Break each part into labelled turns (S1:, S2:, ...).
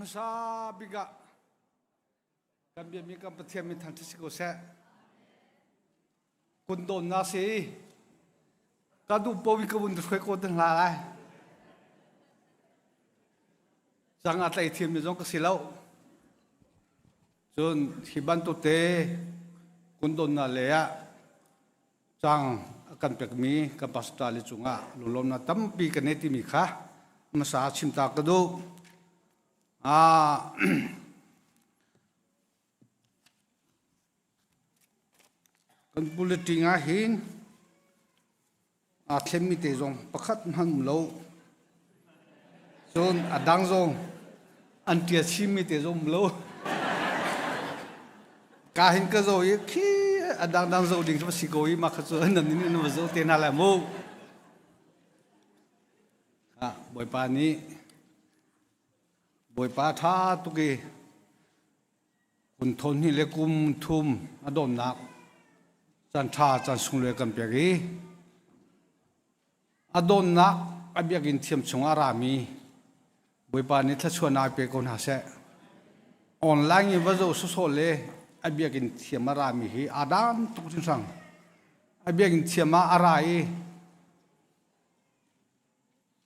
S1: Hmasa bik ah kan biami kan Pathian min thangṭhat si ko seh. Kun dawn na si. Ka duh powi ka vun hruai ko te hna lai. Zang a tlai thiam mi zong ka si lo. Cun hi bantuk te kun don na le ah cang a kan pekmi kan pastor le cungah lunglawmnak tampi kan nei timi kha hmasa chim ta ka duh. Ah kan bulletin ah hin aa thlenmi te zong pakhat hmanh um lo. Cun a dang zong an ṭial chinmi te zong um lo. Ka hin ka zo i khi a dangdang zo ding cu si ko i mah kha cu nan nih nan va zo te hna lai mu. Ah, Bawipa nih Bawipa ṭha tuk i kun thawn hnih le kum thum a donnak caan ṭha caan sunglawi kan pek i a donnak a biakinn thiam chungah a rami Bawipa nih thluachuahnak pe ko hna seh. Online in va zoh sawsawh le a biakinn thiam a rami hi aa dang tuk hringhran. A biakinn thiam ah a ra i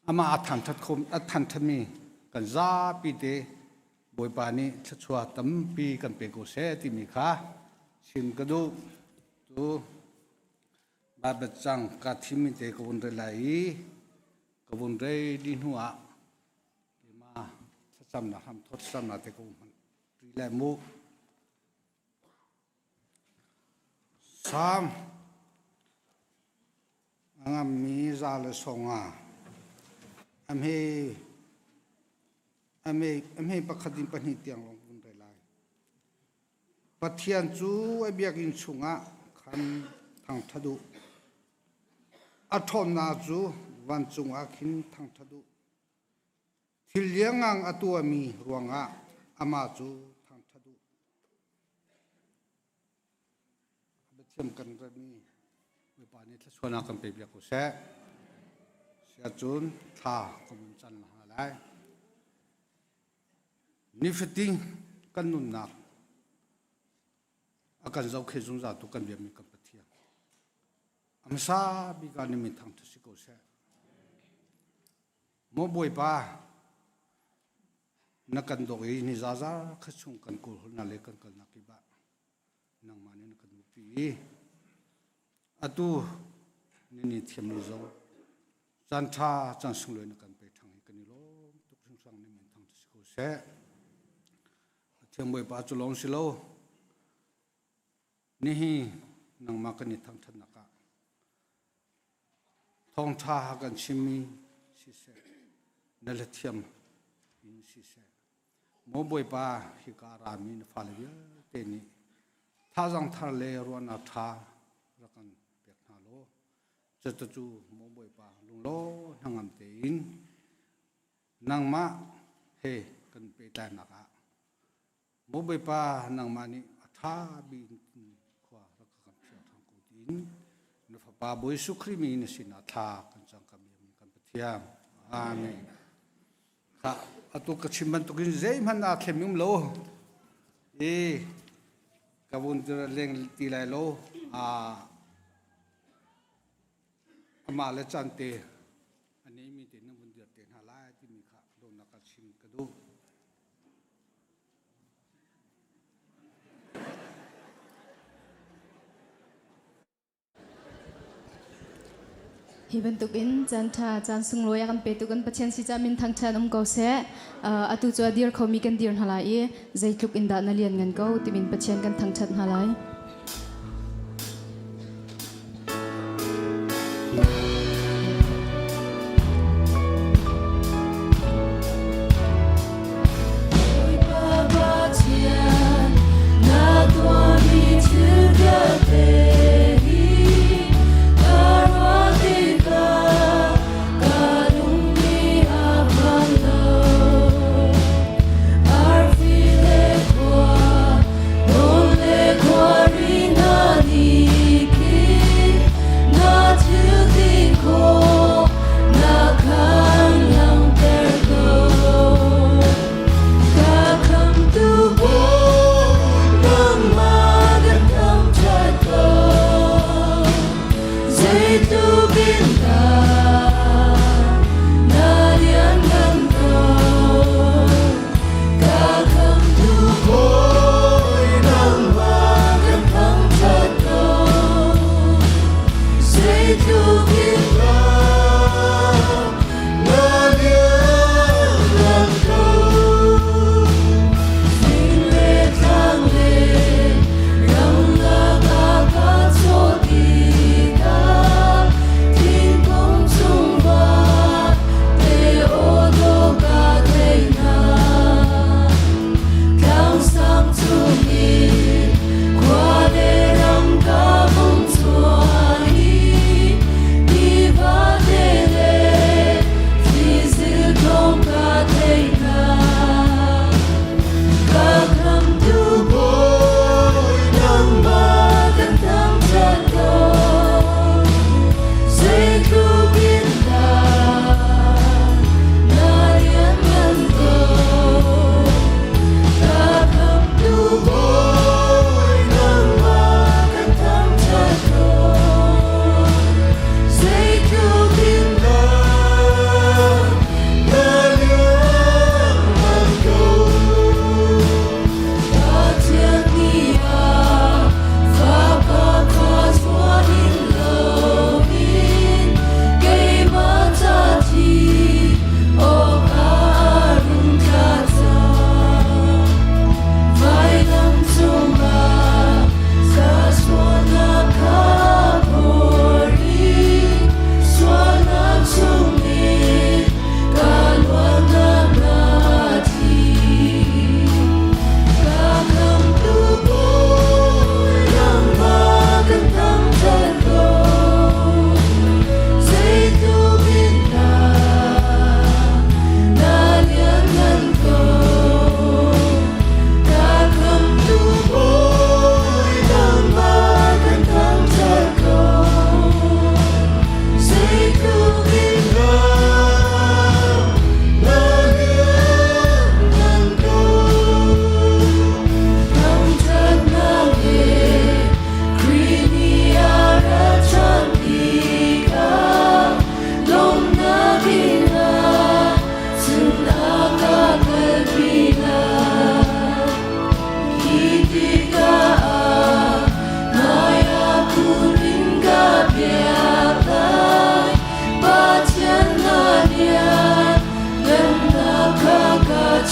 S1: Amah a thangṭhat kho a thangṭhatmi kan zapi te Bawipa nih thluachuah tampi kan pe ko seh timi kha chim ka duh. Tu Baibal cang ka thimmi te ka vun rel lai i ka vun rei dih hnu ah keimah thlacamnak hramthawt thlacamnak te ka vun hman rih lai mu. Salm a ngammi za le songa a hme a hme a hme pakhat in pahnih tiang lawng vun rel lai. Pathian cu a biakinn chungah khan thangṭhat u. A ṭhawnnak cu vancung ah khin thangṭhat u. Thil liangngang a tuahmi ruangah amah cu thangṭhat u. Biathiam kan rami Bawipa nih thluachuahnak kan pe piak ko seh. Siahcun thla kan vun can hna lai. Nifatin kan nunnak a kan zohkhenh zungzal tu kan biakmi kan Pathian. A hmasa bik ah na min thangṭhat si ko seh. Maw Bawipa, na kan dawk i ni zaza kha chung kan kawlhawlnak le kan kalnak kip ah nangmah nih na kan umpi i atu nini thiam ni zong caan ṭha caan sunglawi na kan pe ṭhang i kan i lawm tuk hringhran na min thang si ko seh. A thiam Bawipa cu lawng si lo nihi nangmah kan i thangṭhatnak ah Thawngṭha kan chimmi siseh, na hlathiam in siseh, maw Bawipa hika rami na fale vialte nih thazaang thar le ruahnak ṭha rak kan pek hna law, cucu maw Bawipa lunglaw hnangam tein nangmah he kan pehtlainak ah Maw Bawipa, nangmah nih a ṭha bik in khua rak ka kan phiah ṭhan ko tiin na Fapa Bawi Jesuh Khrih min na sinah thla kan cang ka biami kan Pathian. Amen. Kha atu ka chim bantukin zeihmanh aa thlem um lo. I ka vun leng ti lai lo. Amah le caan te a neimi te na vun dir te hna lai timi kha dawtnak ka chim ka duh.
S2: Hi bantukin caan ṭha caan sunglawi a kan petu kan Pathian si caah min thangṭhat um ko seh. Atu cu a dir khomi kan dir hna lai i zeitluk in dah na lian ngan ko timin Pathian kan thangṭhat hna lai.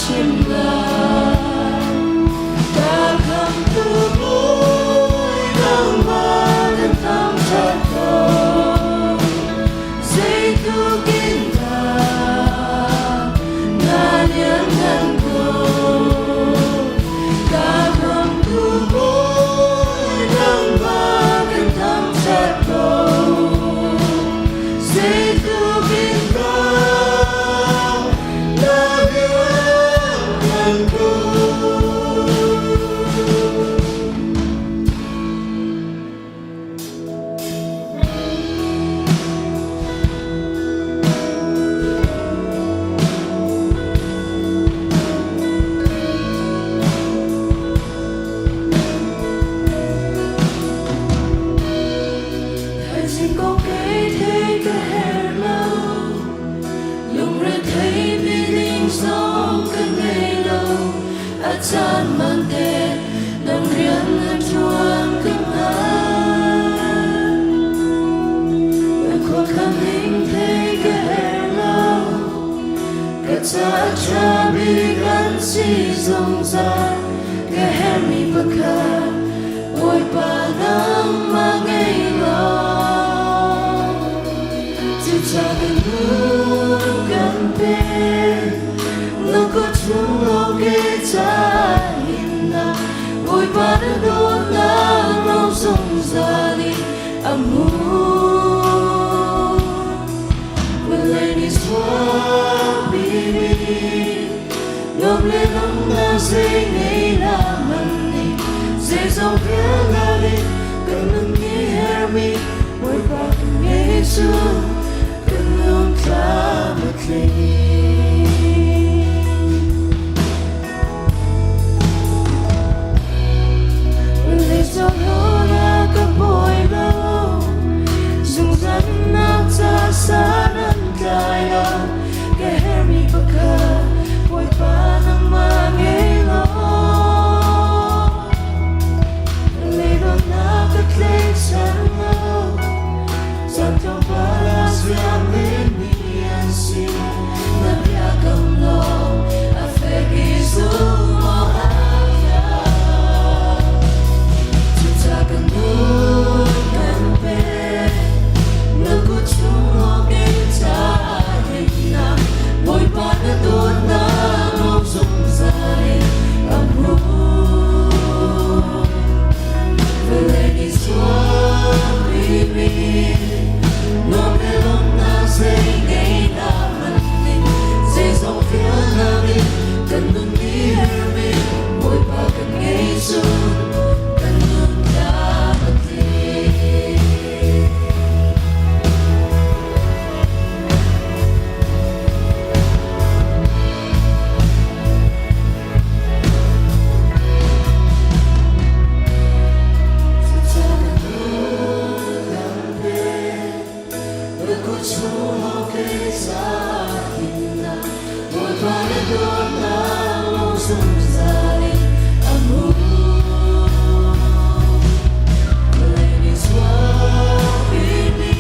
S3: chim lai. Ka khamtu Bawi nangmah kan thangṭhat ko. Zeitluk in dah na lianngan ko. Ka khamtu Bawi nangmah kan thangṭhat ko. Zeitluk in dah na lianngan ko. Thaizing kong kei thei ka herh lo, lungre thei ding zong ka ngei lo. A caan man te nang rian na ṭuan ka hngal. Na khuakhan ning thei ka herh lo, ka ca ṭha bik an si zungzal. Ka herhmi pakhat Bawipa nangmah ngei law. Cucaah kan nun kan pek, na kut chung lawng ke cahinnak. Bawipa na dawtnak lawng zungzal in a hmun. Vawlei nih chuahpimi nuam le lawmhnak zei ngei hlah hmanh nih, zeizong vialte kan nun nih herhmi Bawipa kan ngei cu kan nun tlam a tling. Vawlei na ka bawi lo, zungzal nak ca san an tlai lo. Ka herhmi pakhat Bawipa nangmah ngei law. Leidawtnak ka tlaihchan lo, caan tlawmpal ah siam lenmi an si. Na biakam lawng a fek i zumh awk a tlak. Cucaah kan nun kan pek, na kut chung lawng kei caah himnak. Bawipa na dawtnak lawng zungzal in a hmun. Vawlei nih chuahpimi nuam le lawmhnak zei ngei hlah hmanh nih, zeizong vialte kan nun nih herhmi Bawipa kan ngei cu kan nun tlam a tling. Cucaah kan nun kan pek, na kut chung lawng kei caah himnak. Bawipa na dawtnak lawng zungzal in a hmun. Vawlei nih chuahpimi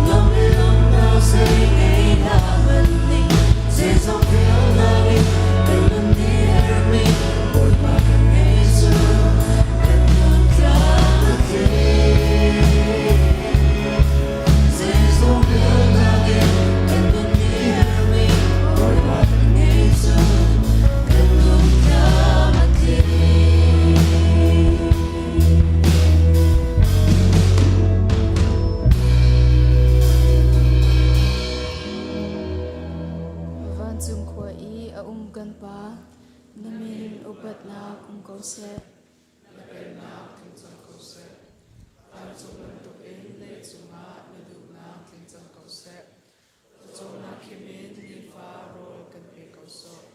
S3: nuam le lawmhnak zei ngei hlah hmanh nih, zeizong vialte kan nun nih herhmi Bawipa kan ngei cu kan nun tlam a tling. Zeizong vialte kan nun nih herhmi Bawipa kan ngei cu kan nun tlam a tling.
S2: Vancung khua i a um kan Pa, na min upatnak um ko seh.
S4: Na pennak tling cang ko seh. Vancung bantukin leicung ah na duhnak tling cang ko seh. Pawcawmnak khim in nifa rawl kan pe ko sawh.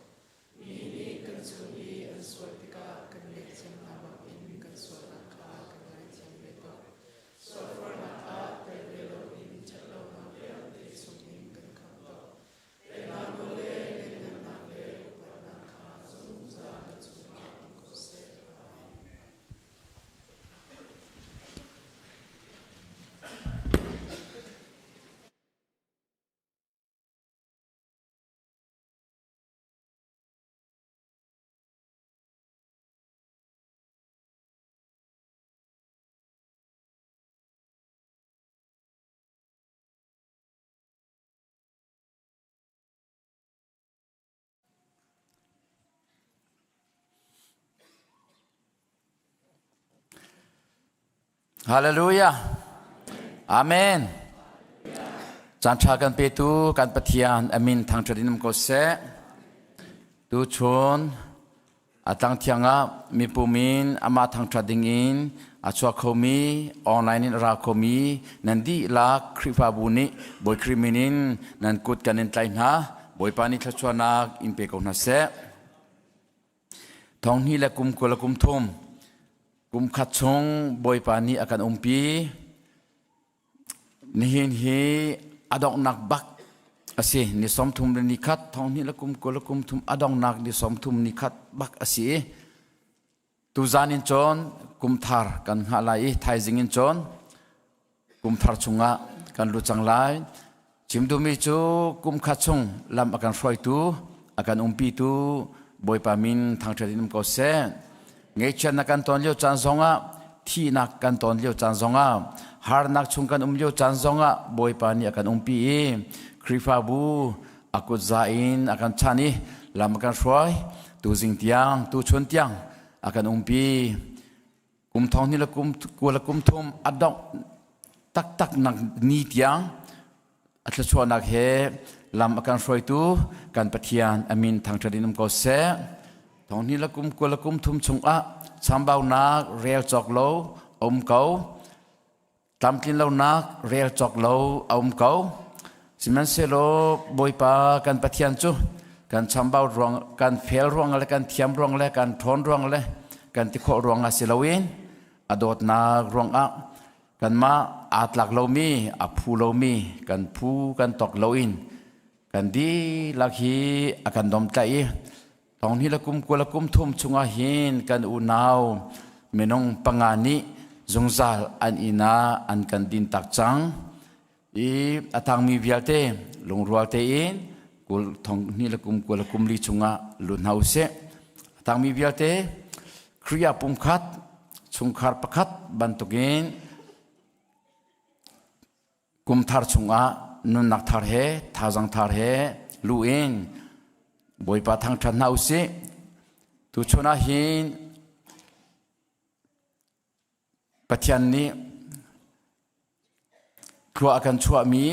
S4: Mi nih kan cung i an sual tikah kan ngaihthiam hna bangin kan sualnak kha kan ngaithiam ve tuah. Sualforhnak ah tel ve loin ṭhatlonak vialte chungin kan khamh tuah. Pennak nawl le lianhngannak le upatnak kha zungzal na cungah um ko seh. Amen.
S5: Hallelujah. Amen. Caan ṭha kan petu kan Pathian amin thangṭhat in um ko seh. Tuchun a tlang thiang ah mipum in amah thangṭhat ding in a chuak khomi online in a ra khomi nan dihlak Khrihfabu nih Bawi Khrih min in nan kut kan in tlaih hna. Bawipa nih thluachuahnak in pe ko hna seh. Thong hnih le kum 20 le kum thum kum khat chung Bawipa nih a kan umpi. Nihin hi a donghnak bak a si. Ni 30 le ni khat, thong hnih le kum 20 le kum thum a donghnak ni 30 ni khat bak a si. Tuzan in cun kum thar kan hngah lai i thaizing in cun kum thar chungah kan lut cang lai. Chim duhmi cu kum khat chung lam a kan hruaitu, a kan umpitu Bawipa min thangṭhat in um ko seh. Ngaihchiatnak kan ton lio caan zongah, thihnak kan ton lio caan zongah, harnak chung kan um lio caan zongah Bawipa nih a kan umpi i Khrihfabu a kut za in a kan chan i lam a kan hruai. Tuzing tiang, tuchun tiang a kan umpi. Kum thong hnih le kum 20 le kum thum a dongh taktak nak ni tiang a thluachuahnak he lam a kan hruaitu kan Pathian a min thangṭhat in um ko seh. Thong hnih le kum 20 le kum thum chungah chambaunak rel cawk lo a um ko. Tlamtlin lonak rel cawk lo a um ko. Sihmanhsehlaw Bawipa kan Pathian cu kan chambau ruang, kan fel ruang le kan thiam ruang le kan ṭhawn ruang le kan tikhawh ruangah si loin a dawtnak ruangah kanmah aa tlak lomi, a phu lomi, kan phu kan tok loin kan dihlak hi a kan domtlaih i thong hnih le kum 20 le kum thum chungah hin kan unau minung panga nih zungzal an inn ah an kan din tak cang i a tangmi vialte lungrual tein kul thong hnih le kum 20 le kum li chungah lut hna usih. A tangmi vialte Khrih ah pumkhat chungkhar pakhat bantukin kum thar chungah nunnak thar he thazaang thar he lu in Bawipa thangṭhat hna usih. Tuchun ah hin Pathian nih thlua a kan chuahmi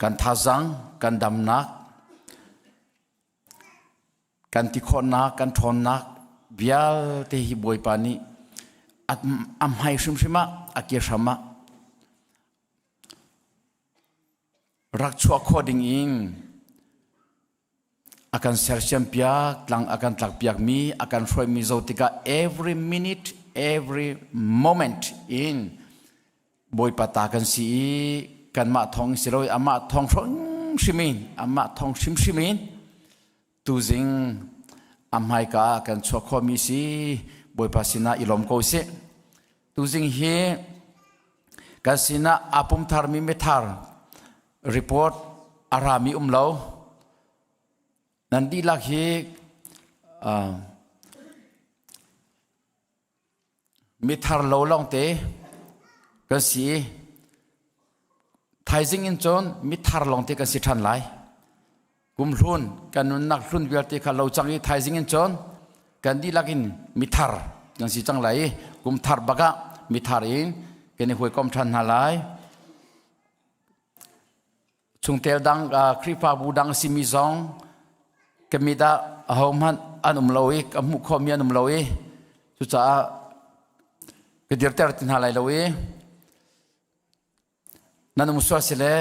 S5: kan thazaang, kan damnak, kan tikhawhnak, kan ṭhawnnak vialte hi Bawipa nih a hmai hrimhrim ah, a ke hram ah rak chuah khawh ding in a kan sersiam piak, tlang a kan tlak piakmi, a kan hruaimi zo tikah every minute, every moment in Bawipa ta kan si i kanmah thawng si lo i amah thawng hrimhrim in amah thawng hrimhrim in tuzing a hmaika ah kan chuah khawhmi si Bawipa sinah i lawm ko sih. Tuzing hi kan sinah aa pum tharmi mithar report a rami um lo. Nan dihlak hi mithar lo lawngte kan si i thaizing in cun mithar lawngte kan si ṭhan lai. Kum hlun kan nunnak hlun vialte kha lo cang i thaizing in cun kan dihlak in mithar kan si cang lai i kum thar bak ah mithar in kan i hawikom ṭhan hna lai. Chungtel dang Khrihfabu dang a simi zong ka mit ah ahohmanh an um lo i ka hmuh khawhmi an um lo i cucaah ka dirter ti hna lai lo i nan um sual si le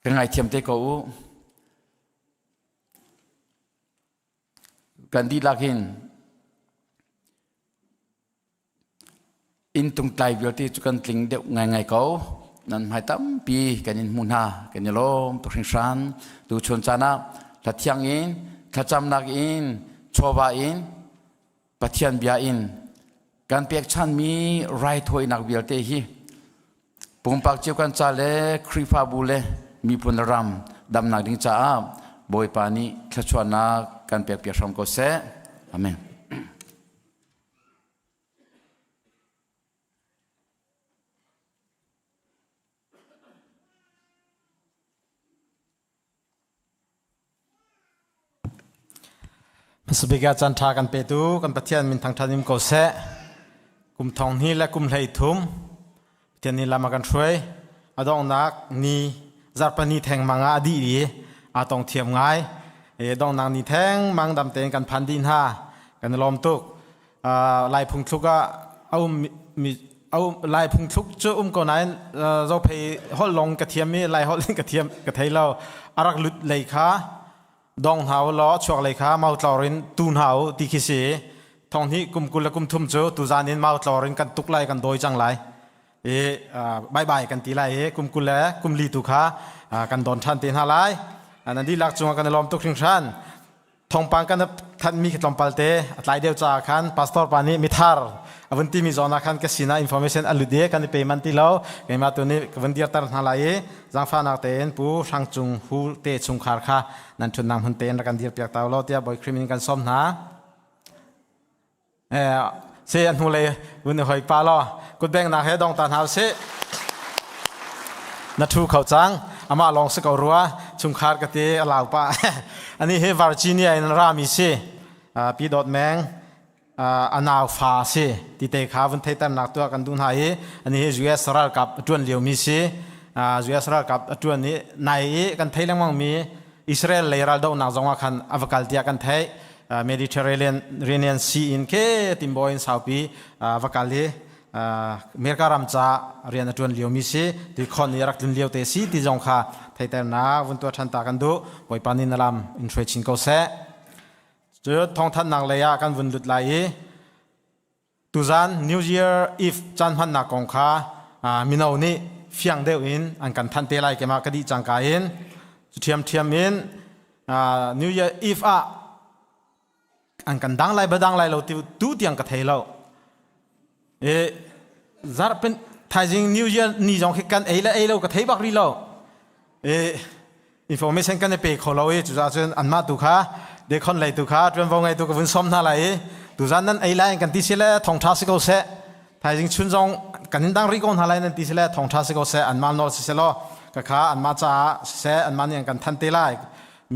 S5: ka ngaithiam te ko u. Kan dihlak hin Inn tungtlai vialte cu kan tling deuh ngaingai ko. Nan hmai tampi kan in hmu hna. Kan i lawm tuk hringhran. Tuchun caan ah hlathiang in, thlacamnak in, chawva in, Pathian bia in kan pekchanmi raithawinak vialte hi pumpak cio kan ca le Khrihfabu le miphun le ram damnak ding caah Bawipa nih thluachuahnak kan pekpiak hram ko seh. Amen.
S6: Hmasabik ah caan ṭha kan petu kan Pathian min thangṭhat in ko seh. Kum thong hnih le kum hlei thum Pathian nih lam a kan hruai. A donghnak ni zarhpani thengmang ah a dih i aa tong thiam ngai. E, donghnak ni thengmang dam tein kan phan dih hna. Kan i lawm tuk. Lai phungthluk ah a um mi Lai phungthluk cu um ko nain Zophei holh lawng ka thiam i Lai holh in ka thiam ka thei lo. A rak lut lei kha dong hna u law chuak lei kha mautlawr in tu hna u ti khi si. Thong hnih kum 20 le kum thum cu tuzan in mautlawr in kan tuk lai kan dawi cang lai. I bye bye kan ti lai i kum 20 le kum li tu kha kan don ṭhan te hna lai. Nan dihlak cungah kan i lawm tuk hringhran. Thawngpang kan thanhmi khi tlawmpal te a tlai deuh caah khan pastor pa nih mithar a vun timi zawn ah khan ka sinah information a lut i kan i pe man ti lo. Keimah tu nih ka vun dirter hna lai i zaangfahnak tein Pu Hrang Cung Hu te chungkhar kha nan ṭhutnak hmun tein rak kan dirpiak ta u law tiah Bawi Khrih min kan sawm hna. Se a hnulei vun i hoi pa law kutbengnak he dong ta hna usih. Na thu kho cang. Amah lawng si ko rua. Chungkhar ka ti a lau pa. Ani hi Virginia in rami si. Pi Dawt Meng a nau fa si. Ti te kha vun theiternak tuah kan duh hna i ani hi US ralkap a tuan lio mi si. US ralkap a tuan i nai i kan thei lengmang mi Israel lei raldohnak zong ah khan a va kal tiah kan theih. Mediterranean Sea in ke timbaw in saupi va kal i America ram ca rian a ṭuan liomi si ti khon i rak tlun lio te si ti zong kha theiternak vun tuah ṭhan ta kan duh. Bawipa nih na lam in hruai chin ko seh. Cu thawngthanhnak lei ah kan vun lut lai i Tuzan New Year Eve caan hmannak kong kha mino nih fiang deuh in an kan thanh te lai keimah ka dih cangka in cu ṭhiamṭhiam in New Year Eve ah an kan dang lai ba dang lai lo ti tu tiang ka thei lo. E zarhpen thaizing New Year ni zong khi kan ei le ei lo ka thei bak rih lo. E information kan i pe kho lo i cucaah cun anmah tu kha dekhon lei tu kha ṭuanvo ngeitu ka vun sawm hna lai i tuzan nan ei lai kan ti si le thawngṭha si ko seh, thaizing chun zong kan in dang rih ko hna lai nan ti si le thawngṭha si ko seh, anmah nawl si seh law ka kha anmah caah siseh anmah nih an kan than te lai,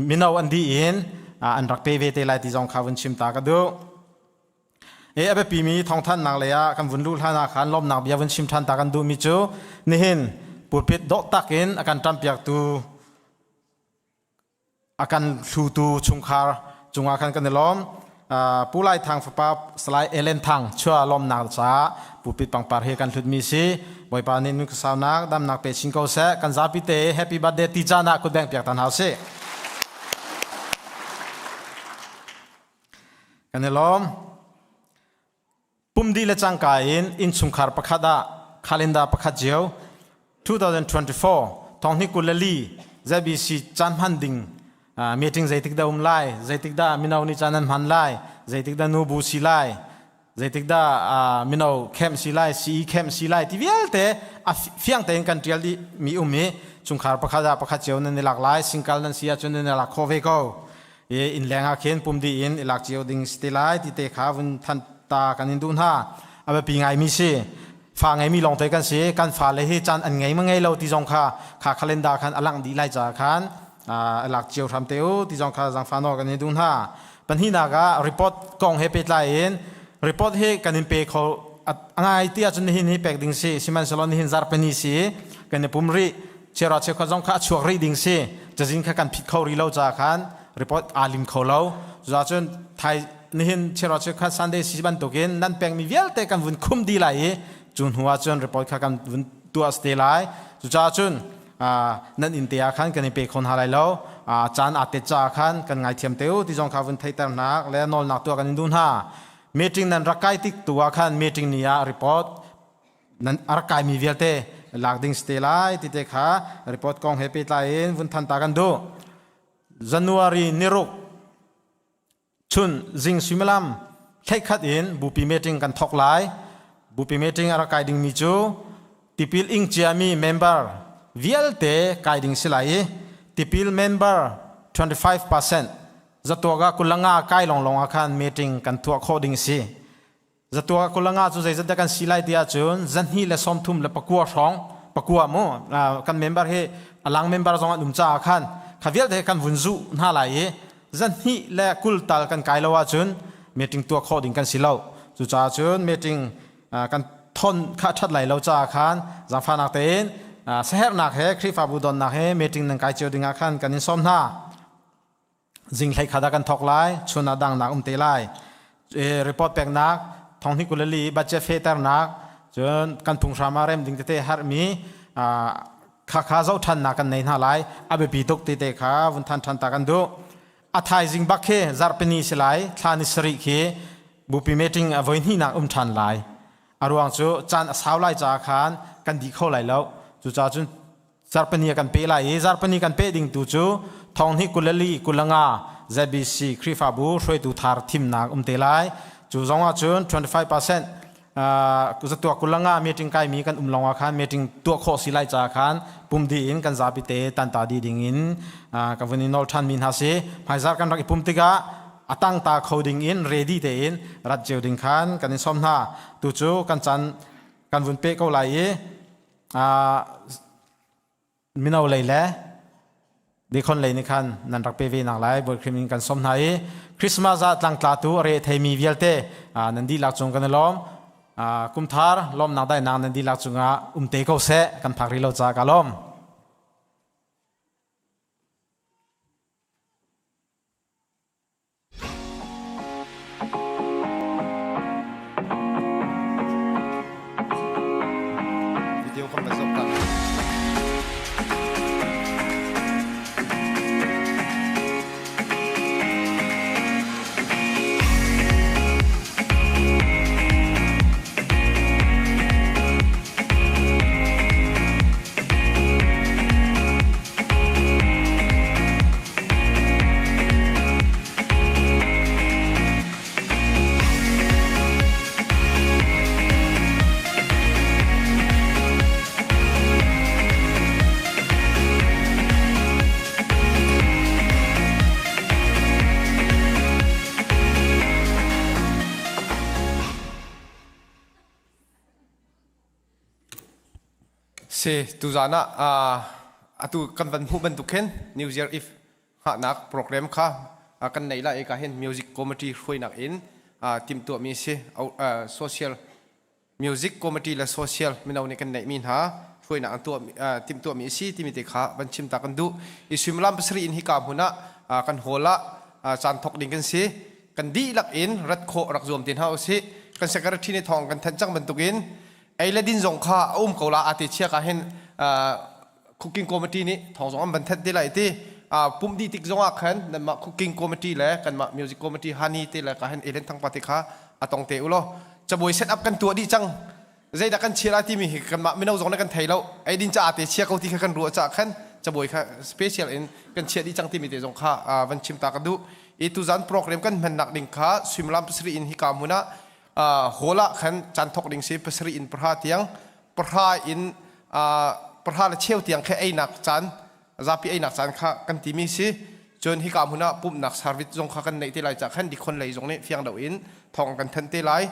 S6: mino an dih in an rak pe ve te lai ti zong kha vun chim ta ka duh. E a biapimi thawngthanhnak lei ah kan vun luh hlan ah khan lawmnak bia vun chim ṭhan ta kan duhmi cu nihin pulpit dawh tak in a kan ṭampiaktu a kan hlutu chungkhar cungah khan kan i lawm. Pu Lai Thang fapa Salai Ellen Thang chua lawmnak caah pulpit pangpar hi kan hlutmi si. Bawipa nih nun saunak damnak pe chin ko seh. Kan zapi te happy birthday ti caan ah kutbeng piak ta hna usih. Kan i lawm. Pum dih le cangka in innchungkhar pakhat ah calendar pakhat cio 2024 thonghni 24 ZBC caan hman ding meeting zeitik dah um lai, zeitik dah mino nih caan an hman lai, zeitik dah nubu si lai, zeitik dah mino camp si lai, CE camp si lai ti vialte a fiang tein kan tial dih mi um i chungkhar pakhat ah pakhat cio nan i lak lai, single nan si ahcun nan i lak khawh ve ko. I inn leng ah khin pum dih in i lak cio ding si te lai ti te kha vun than ta kan in duh hna. A biapi ngaimi si. Fa ngeimi lawng te kan si. Kan fale hi caan an ngei ma ngei lo ti zong kha kha calendar khan a langh dih lai caah khan a lak cio hram te u ti zong kha zangfa nawl kan in duh hna. Pahnihnak ah report kong he pehtlai in report hi kan in pe kho a ngai ti ahcun nihin hi pek ding si. Sihmanhsehlaw nihin zarhpini si kan i pum rih. Chiara cheukhat zong kha a chuak rih ding si. Cazin kha kan phit kho rih lo caah khan report aa lim kho lo. Cucaah thai nihin chiara cheukhat Sunday si bantukin nan pekmi vialte kan vun khum dih lai i cu hnu ah cun report kha kan vun tuah te lai. Cucaah cun nan inn te ah khan kan i pe kho hna lai lo. Caan aa tet caah khan kan ngaithiam te u ti zong kha vun theihternak le nawlnak tuah kan in duh hna. Meeting nan rak kai tik tu ah khan meeting ni ah report nan a rak kaimi vialte lak ding si te lai ti te kha report kong he pehtlai in vun than ta kan duh. January niruk chun zing suimilam thleikhat in bupi meeting kan thok lai. Bupi meeting a rak kai dingmi cu tipil ing ciami member vialte kai ding si lai i tipil member 25% zatuak ah kulanga kai longlong ah khan meeting kan tuah khawh ding si. Zatua kulanga cu zeizat dah kan si lai ti ahcun 239 hrawng pakua mu kan member hi alang member zong an um caah khan kha vialte kan vun zuh hna lai i 220 tal kan kai lo ahcun meeting tuah khawh ding kan si lo. Cucaah cun meeting Kan thon kha ṭhat lai lo caah khan zaangfahnak tein saherhnak he Khrihfabu donnak he meeting nan kai cio dingah khan kan in sawm hna. Zing hlei khat ah kan thawk lai, chun ah dangnak um te lai. Report peknak, thong hnih 24 budget fehternak, cun kan phunghram ah rem ding tete herhmi kha kha zoh ṭhannak kan nei hna lai. A biapi tuk tete kha vun than ṭhan ta kan duh. A thaizing bak khi zarhpini si lai, thla ni sarih khi bupi meeting a voi hnihnak um ṭhan lai. A ruang cu caan a sau lai caah khan kan dih kho lai lo. Cucaah cun zarhpini a kan pe lai i zarhpini kan pe ding tu cu thong hnih 24 25 ZBC Khrihfabu hruaitu thar thimnak um te lai. Cu zong ah cun 25% zatuak 25 meeting kaimi kan um lawng ah khan meeting tuah khawh si lai caah khan pum dih in kan zapi te tanta di ding in ka vun i nawl ṭhan mi hna si. Hmaizar kan rak i pum tikah a tangta kho ding in ready tein rat cio ding khan kan in sawm hna. Tu cu kan caan kan vun pe ko lai i mino lei le dekhon lei nih khan nan rak pe ve nak lai Bawi Khrih in kan sawm hna i Christmas ah tlangtlatu a re theimi vialte nan dihlak cung kan i lawm. Kumthar lawmnak daihnak nan dihlak cungah um te ko seh. Kan phak rih lo ca ka lawm.
S7: Video kan va zoh ta. Si tuzaan ah atu kan van hmuh bantuk khin New Year Eve hngahnak program kha kan nei lai ka hin music committee hruainak in timhtuahmi si. Social music committee le social mino nih kan neihmi hna hruainak an tuah timhtuahmi si timi te kha van chim ta kan duh i suimilam pasarih in hika hmun ah kan hall ah caan thok ding kan si. Kan dihlak in rat khawh rak zuam te hna usih. Kan secretary nih thawng kan thanh cang bantukin ei le din zong kha a um ko la ate chia ka hin cooking committee nih thawng zong an van that te lai ti pum di tik zong ah khan nanmah cooking committee le kanmah music committee hani te le ka hen elen thangpa te kha atong te ulo cabuai set up kan tuah dih cang. Zeidah kan chia lai timi hi kanmah mino zong nih kan thei lo. Ei din ca te chia ko ti kha kan ruah ca khan cabuai kha special in kan chia dih cang timi te zong kha van chim ta ka duh i tuzan program kan hmannak ding kha suimilam pasarih in hika hmun ah hall ah khan caan thok ding si, pasarih in pahra tiang, pahra in pahra le cheu tiang khe einak caan, zapi einak caan kha kan timi si. Cun hika hmun ah pumhnak service zong kha kan neih te lai ca khan dikhon lei zong nih fiang deuh in thawng kan thanh te lai.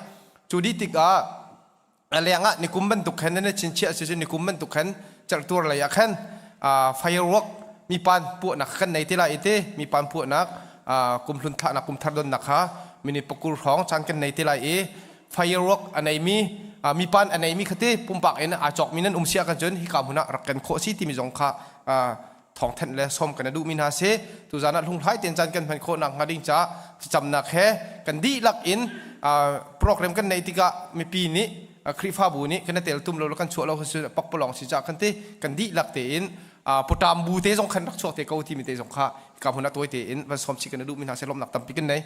S7: Cu dih tikah a leng ah nikum bantuk khan nan chinchiah si cu nikum bantuk khan cerhtur lei ah khan firework mipan puahnak kan nei te lai i te mipan puahnak, kumhlun thlahnak kumthar donnak kha minute pakur hrawng caan kan nei te lai i firework a neimi, mipan a neimi khate pumpak in aa cawkmi nan um sia kan cun hika hmun ah rak kan khawh si timi zong kha thawngthanh le sawm kan duhmi hna si. Tuzaan ah hlunghlai tein caan kan hman khawh nak hnga ding caah thlacamnak he kan dihlak in program kan neih tikah mipi nih Khrihfabu nih kan i tel tum lo kan chuah lo pakpalawng si caah kan ti kan dihlak tein puṭam bu te zong khan rak chuak te ko timi te zong kha ka hmun ah tawi tein van sawm chih kan duhmi hna se. Lawmhnak tampi kan nei.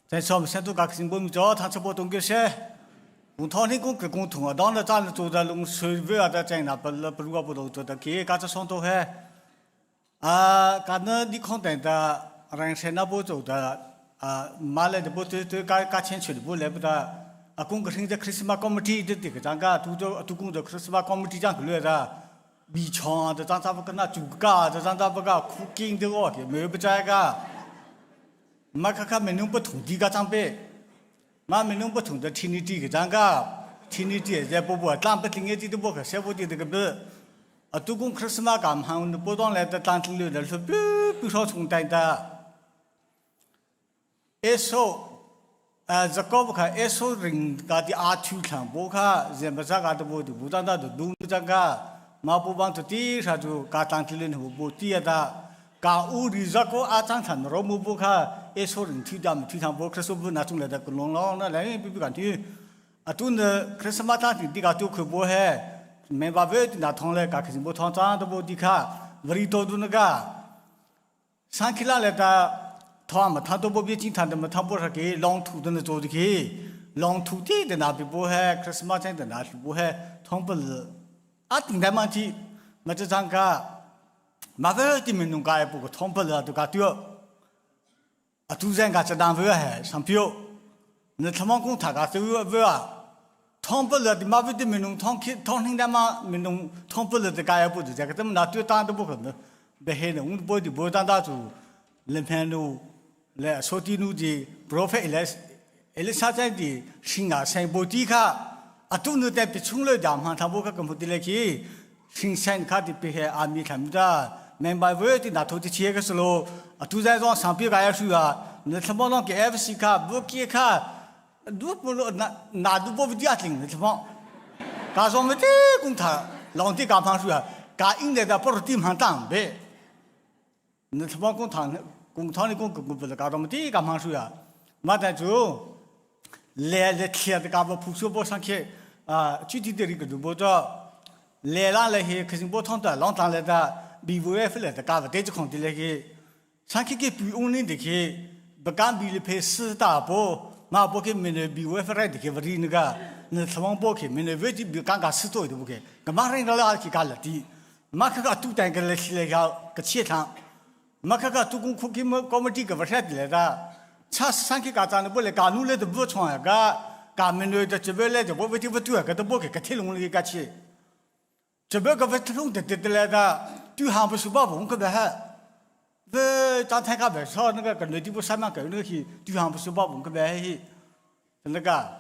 S8: 在上面先都搞新闻叫他直播东个些，我他那个个工同啊，当了咱做的龙水位啊，在在那不不如果不都做的给，搞这上头还啊，搞那你看等的人生那不做的啊，马来的不都都搞搞清楚的不来不的啊，公个现在 Christmas committee 的这个咱个都做都工作 Christmas committee 这样个来的，米厂的咱咱不跟那煮个，这咱咱不个苦劲的哦，没有不在个。马卡卡没弄不同地个长辈，马没弄不同的天地地个长个，天地地在不不，咱不听个地都不可，谁不地这个不。Atu kung Christmas kam hang nu po dong le ta tlang tling le lu pi pi so chung tai ta. Eso Jacob kha Eso ring ka ti a thu thlang bo kha zem ba ka ta bo tu bu ta ta du nu ka ma pu bang tu ti sha chu ka tlang tling le bu ti ta ka u ri za ko a chang than ro mu bu kha Eso ring thi dam thi thang bo Christmas bu na chung le da long long na le pi pi kan thi atu ne Christmas ta ti ka tu khu bo he me ba ve ti na thong le ka khin bo thong chang to bo ti kha vari to du na ka sang khila le ta thwa ma tha to bo bi chin than de ma tha bo ra ke long thu de na zo de ke long thu ti de na bi bo he Christmas chen de na bo he thong bel a ting dai ma ti ma cha chang ka ma ve ti min nung ka bu ko thong bel tu ka tu atu zeng ka chadang ve he sampio ne thamong kung tha ka tu ve a thong pa le ma vi ti minung thong khi thong hing da ma minung thong pa le ka ya bu de ka tem na tu ta de bu kha be he ne ung bo di bo ta da chu le phen nu le so ti nu ji prophet ele ele sa chai di sing a sai bo ti kha atu nu te pi chung le da ma tha bo ka kam ti le ki sing sen kha ti pi he a mi tham da men bai ve ti na tho ti che ka slo atu zai zong sang pi ga ya shu a ne thamo long ke fc kha bu ki kha du pu lo na na du bo vi atling ne thamo ka zong me ti kung tha long ti ka phang shu a ka ing de da por ti man tang be ne thamo kung tha kung tha ni kung ku bu ka dong ti ka phang shu a ma ta chu le le thia ka bo phu su bo sang khe a chu ti de ri ka du bo cho le la le he khasing bo thong ta long tang le da BVF le da ka ba de khong ti le ke sang khe ke pu ung ni de ke ba kan bi le phe si ta bo ma bo ke me ne BVF ra de ke ri ni ga ne thamong bo ke me ne ve ti bi kan ka si to de bo ke ga ma ring la ki ka la ti ma kha ka tu tang ke le si le ga ka che thang ma kha ka tu kung khu ki mo committee ka va sha le da cha sang ke ka cha ne bo le ka nu le de bo chong ya ga ka me ne de che be le de bo ve ti bo tu ya ka de bo ke ka the long le ka che 这边个不通的的的来的，对行不是把文个的哈，这张太个白说那个跟内地不上面个那个去对行不是把文个白去，那个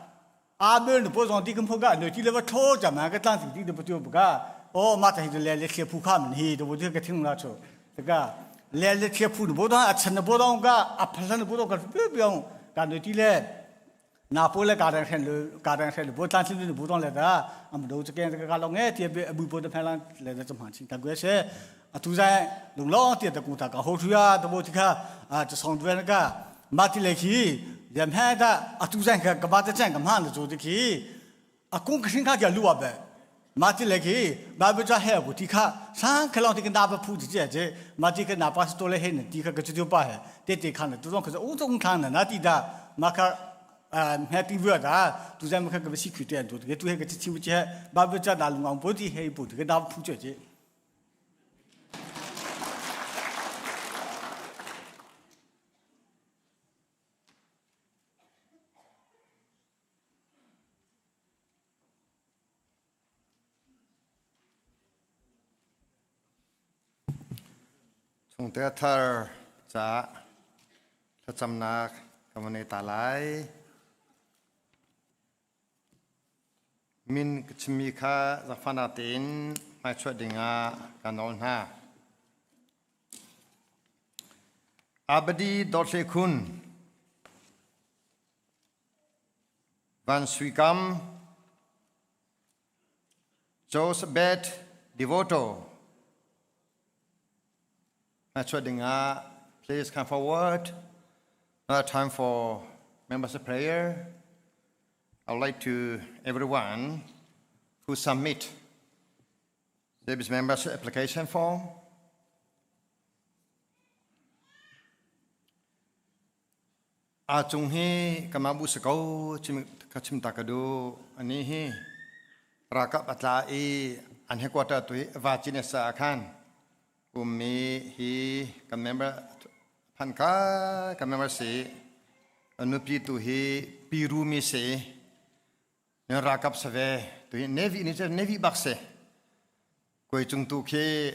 S8: 阿妹你不让地跟破个内地那个超咱们个当地的不对不个，哦，马上就来来贴铺卡门去，都不这个听了说，这个来来贴铺的不当啊，吃的不当个啊，喷的不当个不不用，干内地嘞。那波来家长先路，家长先路，不担心你不当来的，俺们都这个这个家老爱贴别不不的拍浪来的这么轻，但关系啊，突然弄老贴的工他搞好处啊，都不这个啊，就上对那个马蒂来去，人拍的啊，突然个个把这这个嘛的做的去，啊，工可是他叫路啊呗。马蒂来去，马不叫黑不提卡，上克朗这个拿不铺子这这，马蒂个拿巴斯多来黑呢，提卡个就就把黑，对对看的，都种可是欧洲看的那地的，马卡。啊，定位的，都在我们看个西区的，都这个都那个听不见，把不叫拿龙王波的黑布，这个拿铺这这。
S9: Chung te thar cha thlacamnak ka van ta lai. Min ka chimmi kha zakfana tein hmaichuah dingah ka nawl hna. Abadi Dawthle Khun Van Sui Kam Joseph Devoto Hmaichuah dingah please come forward. Another time for members of prayer. I would like to everyone who submit service members application form. A cung hi kama bu sako chim ka chim ta ka du ani hi rakap atla i an headquarter tu va chin sa khan ummi hi kan member phan ka kan member si nupi tu hi piru mi si ne rakap save tu hi navy ni navy bak se koi cung tu khi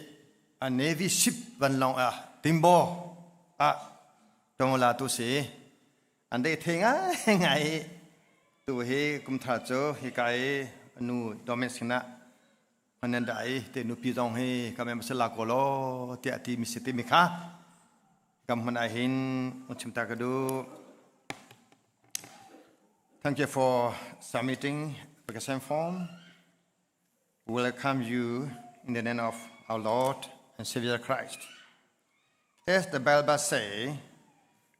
S9: a navy ship van long a timbo a tongla tu si an dei the ngai ngai tu hi kumthar chu hi kai nu domain sina. Manan da i te nupi zong hi ka mem sala ko lo tiah ti mi si ti mi kha kam hmun ah hin un chim ta ka du. Thank you for submitting application form. We welcome you in the name of our Lord and Savior Christ. As the Bible say,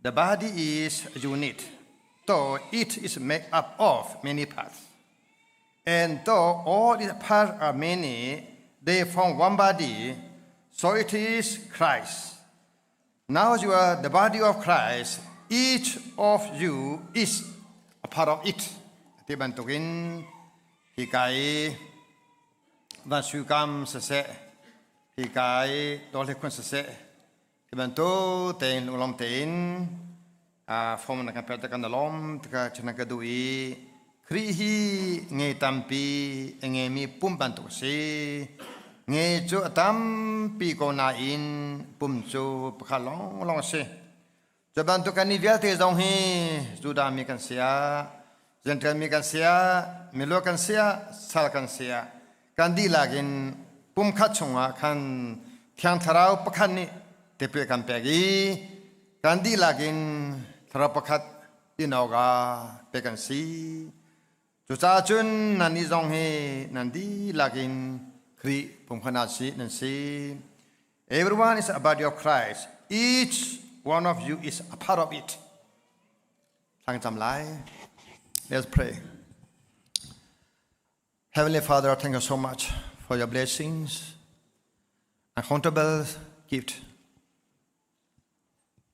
S9: the body is a unit, though it is made up of many parts. And though all its parts are many, they form one body, so it is Christ. Now you are the body of Christ, each of you is a part of it. Ti bantukin hi kai van sukam siseh hika i dawlhi khun siseh hi bantuk tein lunglawm tein form na kan pek te kan lawm tika chana ka duh i Khrih hi nge tampi a ngemi pum bantuk a si. Nge cu a tampi ko nain pum cu pakhat lawnglawng a si. Cu bantuk kan nih vialte zong hi Judah mi kan si ah, Gentile mi kan si ah, milu kan si ah, sal kan si ah, kan dihlak in pumkhat chungah khan Thiang Thlarau pakhat nih tipil kan pek i kan dihlak in Thlarau pakhat in awkah pek kan si. Cucaah cun nannih zong hi nan dihlak in Khrih pumkhat ah si nan si. Everyone is a body of Christ. Each one of you is a part of it. Thlang lai. Let's pray. Heavenly Father, thank you so much for your blessings, uncountable gift.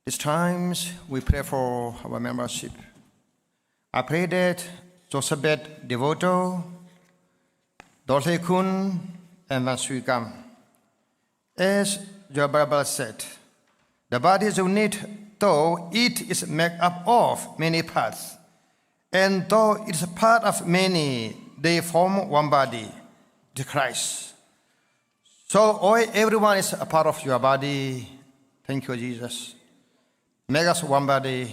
S9: These times we pray for our membership. I pray that Joseph Devoto, Dorothy Kun, and Van Suikam, as your Bible said, the body is unit, though it is made up of many parts. And though it is a part of many, they form one body, the Christ. So all, everyone is a part of your body. Thank you, Jesus. Make us one body.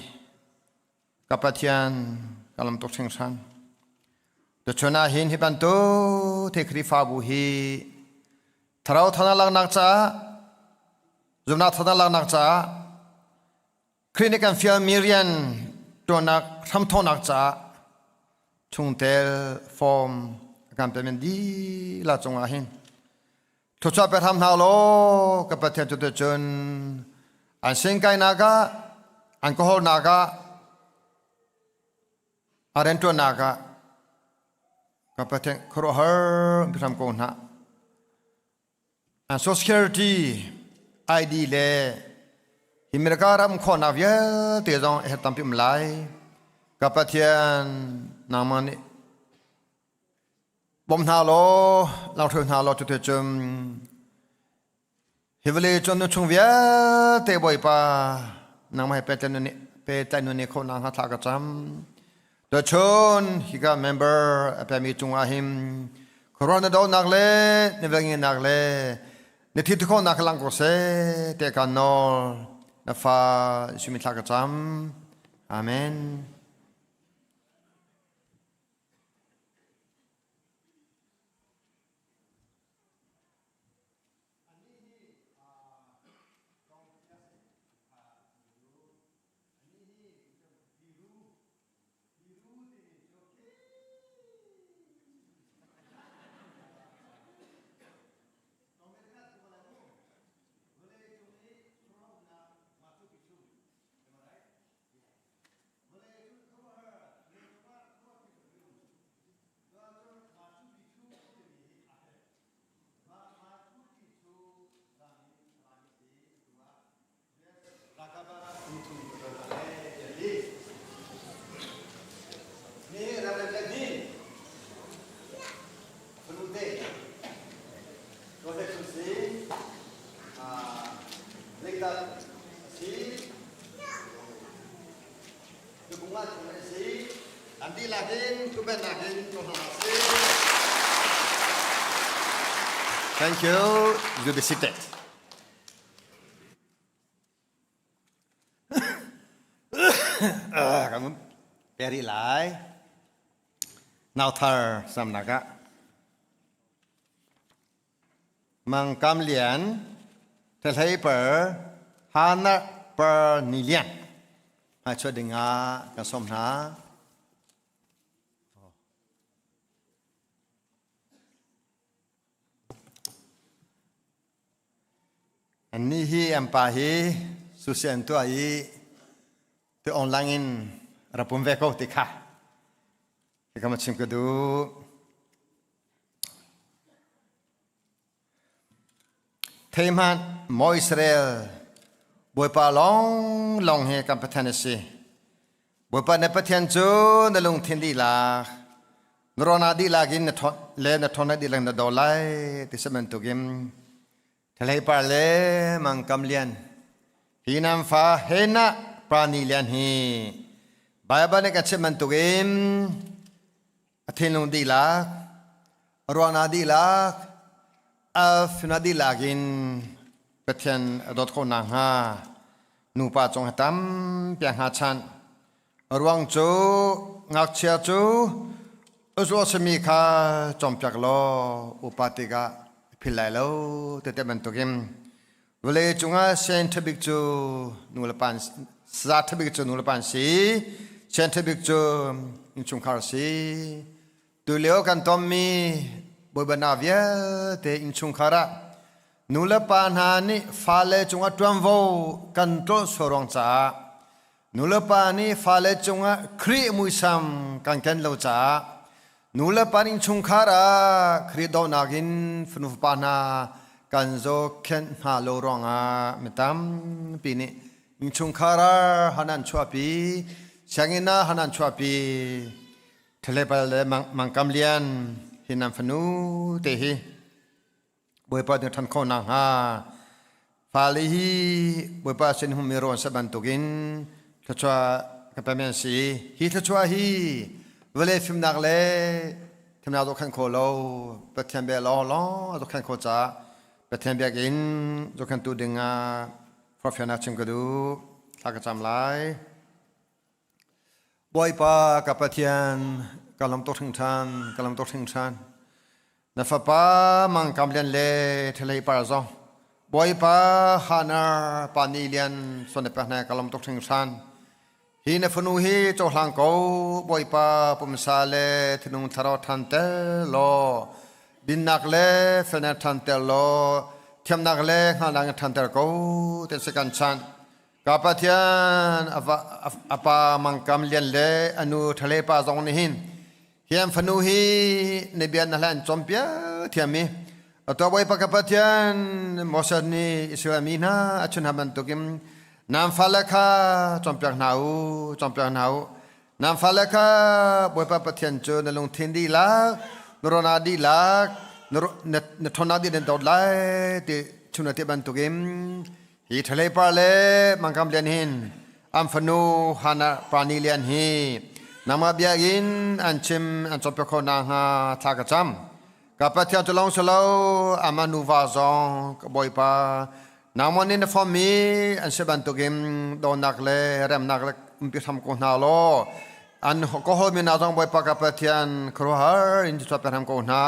S9: Ka Pathian kalam tuk hringhran. Tuchun ah hin hi bantuk te Khrihfabu hi thlarau thana laknak caah zumnak thana laknak caah Khrih nih kan fialmi rian ṭuannak hramthawknak caah chungtel form a kan pekmi dihlak cungah hin thluachuah pe hram hna law ka Pathian cu cun an sin kainak ah an ka hawlnak ah a rianṭuannak ah ka Pathian khuaruahhar hram ko hna. Social Security ID le America ram khawhnak vialte zong a herh tampi um lai. Ka Pathian nangmah nih bawm hna law, langhter hna law cuti cun hi vawlei cun nu chung vialte Bawipa nangmah he pehtlaih nun nih khawhnak hnga thla ka cam. Tuchun hika member a pemi cungah hin corona donak le na velngenak le na thi khawhnak lang ko seh te kan nawl na fa sumi thla ka cam. Amen. Thank you. You be seated. Kan peri lai. Nauthar samnak ah. Mang Kam Lian, Thlahlei par, Hana par Ni Lian. Hmaichuah ding ah kan sawm hna. Annih hi an pa hi susi an tuah i ti online in rak pum ve ko ti kha ka ma chim ka duh. Thei hmanh maw Israel Bawipa lawng lawng hi kan Pathian a si. Bawipa na Pathian cu na lungthin dihlak na rawna dihlak in na ṭhawn le na ṭhawnnak dihlak na do lai ti si bantukin Thalei par le mangkam lian hi nan fa he na prani lian hi Baibal nih kan chimh bantukin a thinlung dihlak a ruahnak dihlak a fimnak dihlak in Pathian a dawt khawh nakhnga nupa cung hi tampi a hngahchanh. A ruang cu ngakchia cu a simi kha cawnpiak law upa tikah phil lai lo tete bantukin vawlei cungah sen ṭhabik cu nu le pa sa ṭhabik cu nu le pa an si sen ṭhabik cu innchungkhar si tulio kan tonmi bawipa vialte innchungkhar ah nu le pa hna nih fale cungah ṭuanvo kan tlolh sual ruang caah nu le pa nih fale cungah Khrih muisam kan ken lo caah nu le pa innchungkhar ah Khrih dawtnak in fanu fapa hna kan zohkhenh hna lo ruangah mi tampi nih innchungkhar ah han an chuahpi sianginn ah han an chuahpi Ṭhalepal le Mangkam Lian hi nan fanu te hi Bawipa nih ṭhan khawh nakhnga fale hi Bawipa sin hummi rawn sa bantukin thluachuah ka pe men si. Hi thluachuah hi vawlei fimnak le thimnak zohkhenh khawh lo Pathian bia lawnglawng a zohkhenh khawh caah Pathian biakinn zohkhenhtu dingah forhfialnak chim ka duh. Thla ka cam lai. Bawipa ka Pathian, ka lam tuk hringhran, ka lam tuk hringhran. Na fapa mangkam lian le thalei par zong. Bawipa Hana pa ni lian son na pek hna ka lam tuk hringhran. Hi na fanu hi cohlang ko, Bawipa pumsa le thinlung thlarau than ter law, dinnak le felnak than ter law, thiamnak le hngalhnak than ter ko, ten se kan chanh. Ka Pathian a pa mangkam lian le a nu ṭhale pa zong nih hin hi an fanu hi na bia na hlan cawnpiak thiam i atu Bawipa ka Pathian Moses nih Israel mi hna a chun hna bantukin nan fale kha cawnpiak hna u cawnpiak hna u nan fale kha Bawipa Pathian cu na lungthin dihlak na ruahnak dihlak na ṭhawnnak dih nan dawt lai ti chun ti bantukin Hi ṭhalei par le mangkam lian hin an fanu Hannah Prani lian hi nangmah bia in an chim an cawnpiak khawh nakhnga thla ka cam. Ka Pathian cu lawng si lo amah nuva zong ka Bawipa nangmah nih na fawmmi an si bantukin dawtnak le remnak le umpi hram ko hna law an ka hawlmi hna zong Bawipa ka Pathian khuaruahhar in chuah pe hram ko hna.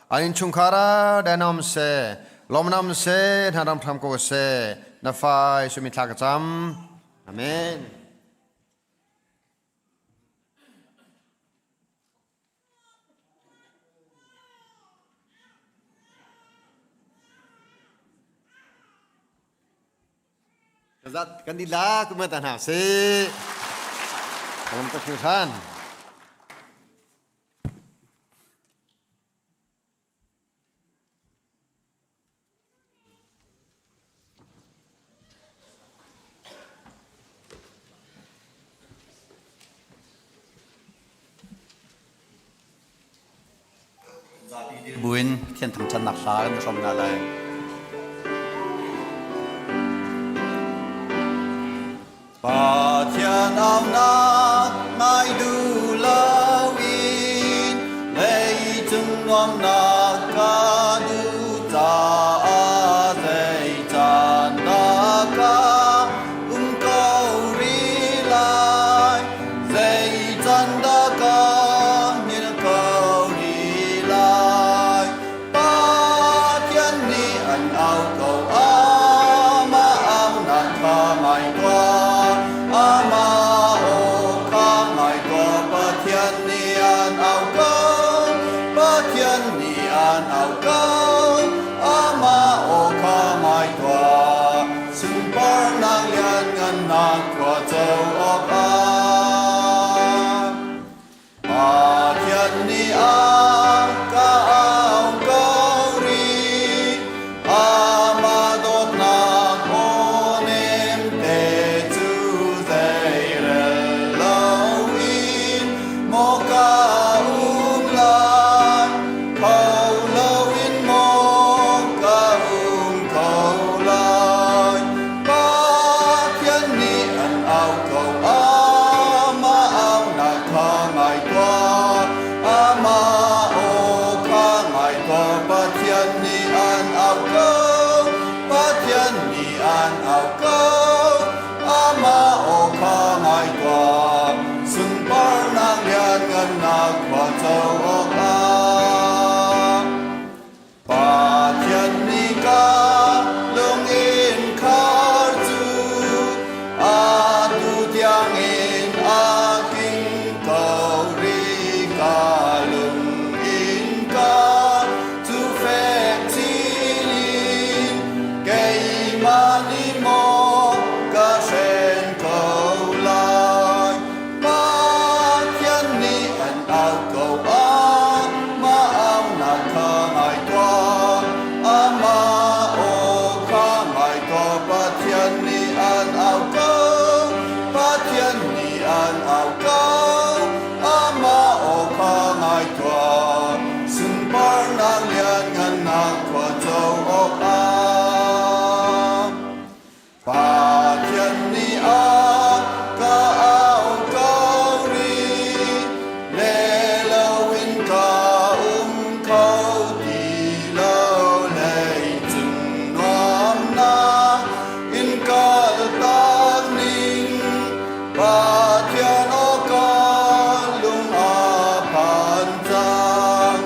S9: An innchungkhar ah danom seh, lawmnam seh, hna ram hram ko seh, na fai sumi thla ka cam. Amen. Kan dila kuma ta hna si. Kalam ka hringhran.
S10: Buin Pathian thangṭhatnak hla kan i hrawm hna lai. Pathian aunak ngai duh loin leicung nuamnak ka duh caah zei caan dah ka um ko rih lai zei caan dah ka hngilh ko rih lai Pathian nih. Pathian nih an au ko, Pathian nih an au ko, amah aw kha ngai tuah, sunparnak lianngannak khua co awkah. Pathian nih a ka au ko rih, amah dawtnak aw nemte cu zeirel loin maw ka um lai, kho loin maw ka um ko lai. Pathian nih an au ko, amah aunak kha ngai tuah, amah aw kha ngai tuah. Pathian nih an au ko, Pathian nih an au ko, amah aw kha ngai tuah, sunparnak lianngannak khua co awkah. Pathian nih ka lungin khar cu atu tiangin a king ko rih. Ka lungin ka cu fek chin in keimah nih maw ka hren ko lai. Pathian nih an au ko, amah aunak kha ngai tuah, amah aw kha ngai tuah. Pathian nih an au ko, Pathian nih an au ko, amah aw kha ngai tuah, sunparnak lianngannak khua co awkah. Pathian nih a ka au ko rih, le loin ka um kho ti lo leicung nuamnak in kaltak ning Pathian aw ka lung a phan cang.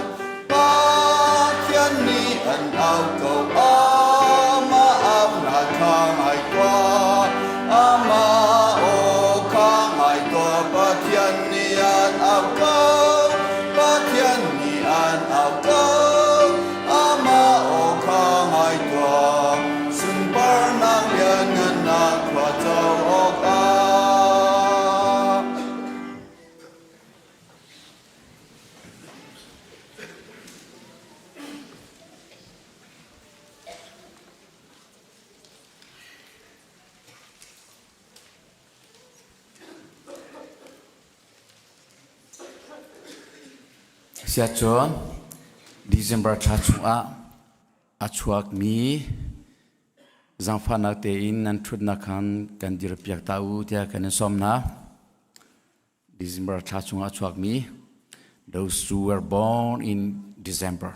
S10: Pathian nih an au ko, amah aunak kha ngai tuah, amah aw kha ngai tuah. Pathian nih an au ko, Pathian nih an au ko, amah aw kha ngai tuah, sunparnak lianngannak khua co awkah.
S5: Siacun December thla chungah a chuakmi zaangfahnak tein nan ṭhutnak khan kan dirpiak ta u tiah kan in sawm hna. December thla chungah a chuakmi those who were born in December.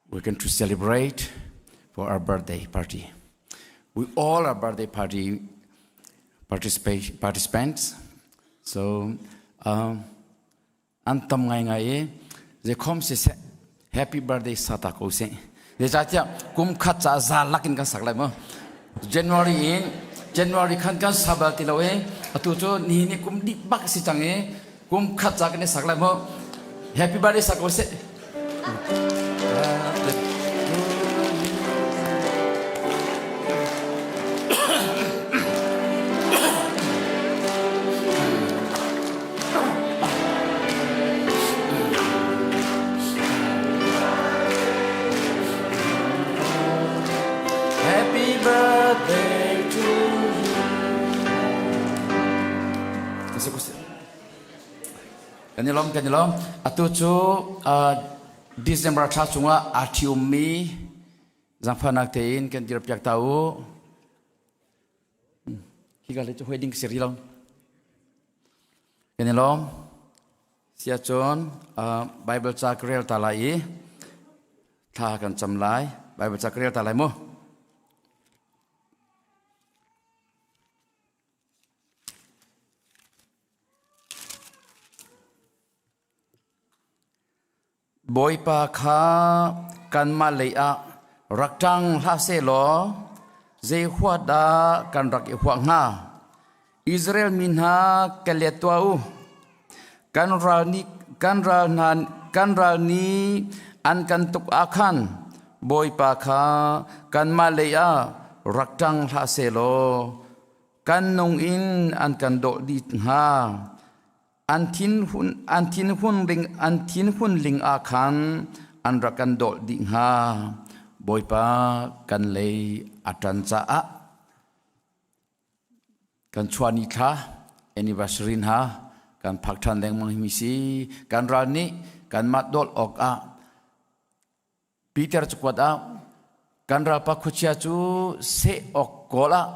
S5: We're going to celebrate for our birthday party. We all are birthday party participants. So um, an tam ngaingai i zeikhom siseh happy birthday sa ta ko sih zeicahtiah kum khat ca za lakin kan sak lai mu January in January khan kan sa bal ti lo i atu cu ni ni kum dih bak si cang i kum khat ca kan i sak lai mu happy birthday sa ko sih Happy birthday to you. Kan i lawm, kan i lawm. Atu cu December thla chungah aa ṭhiummi zaangfahnak tein kan dirpiak ta u. Hika le cu wedding si rih lo. Kan i lawm. Sia cun Bible ca ka rel ta lai i thla kan cam lai. Bible ca ka rel ta lai mu. Bawipa kha kanmah lei ah rak ṭang hlah sehlaw zei huat dah kan rak i huah hnga? Israel mi hna ka let tuah u. Kan ral nih kan ral hna kan ral nih an kan tuk ah khan Bawipa kha kanmah lei ah rak ṭang hlah sehlaw kan nung in an kan dawh dih hnga. An thinhun an thinhun ling an thinhun ling ah khan an rak kan dawh dih hnga. Bawipa kan lei a ṭan caah Kan chuah ni thla anniversary hna kan phak ṭhan lengmang hi si. Kan ral nih kanmah dawl awk ah Peter cakuat ah kan ralpa khuachia cu seh awk kawl ah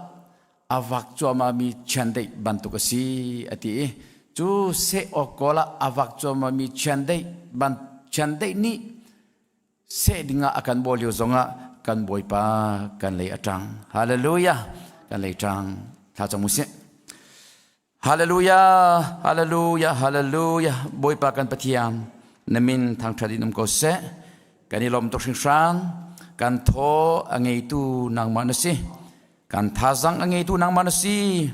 S5: a vak cuahmah mi chiandeih bantuk a si a ti i cu seh awk kawl ah a vak cuahmah mi chiandeih ban chiandeih nih seh dingah a kan bawl lio zongah kan Bawipa kan lei a ṭang. Hallelujah! Kan lei ṭang. Thla cam usih. Hallelujah! Hallelujah! Hallelujah! Bawipa kan Pathian, na min thangṭhat in um ko seh. Kan i lawm tuk hringhran. Kan thaw a ngeitu nangmah na si. Kan thazang a ngeitu nangmah na si.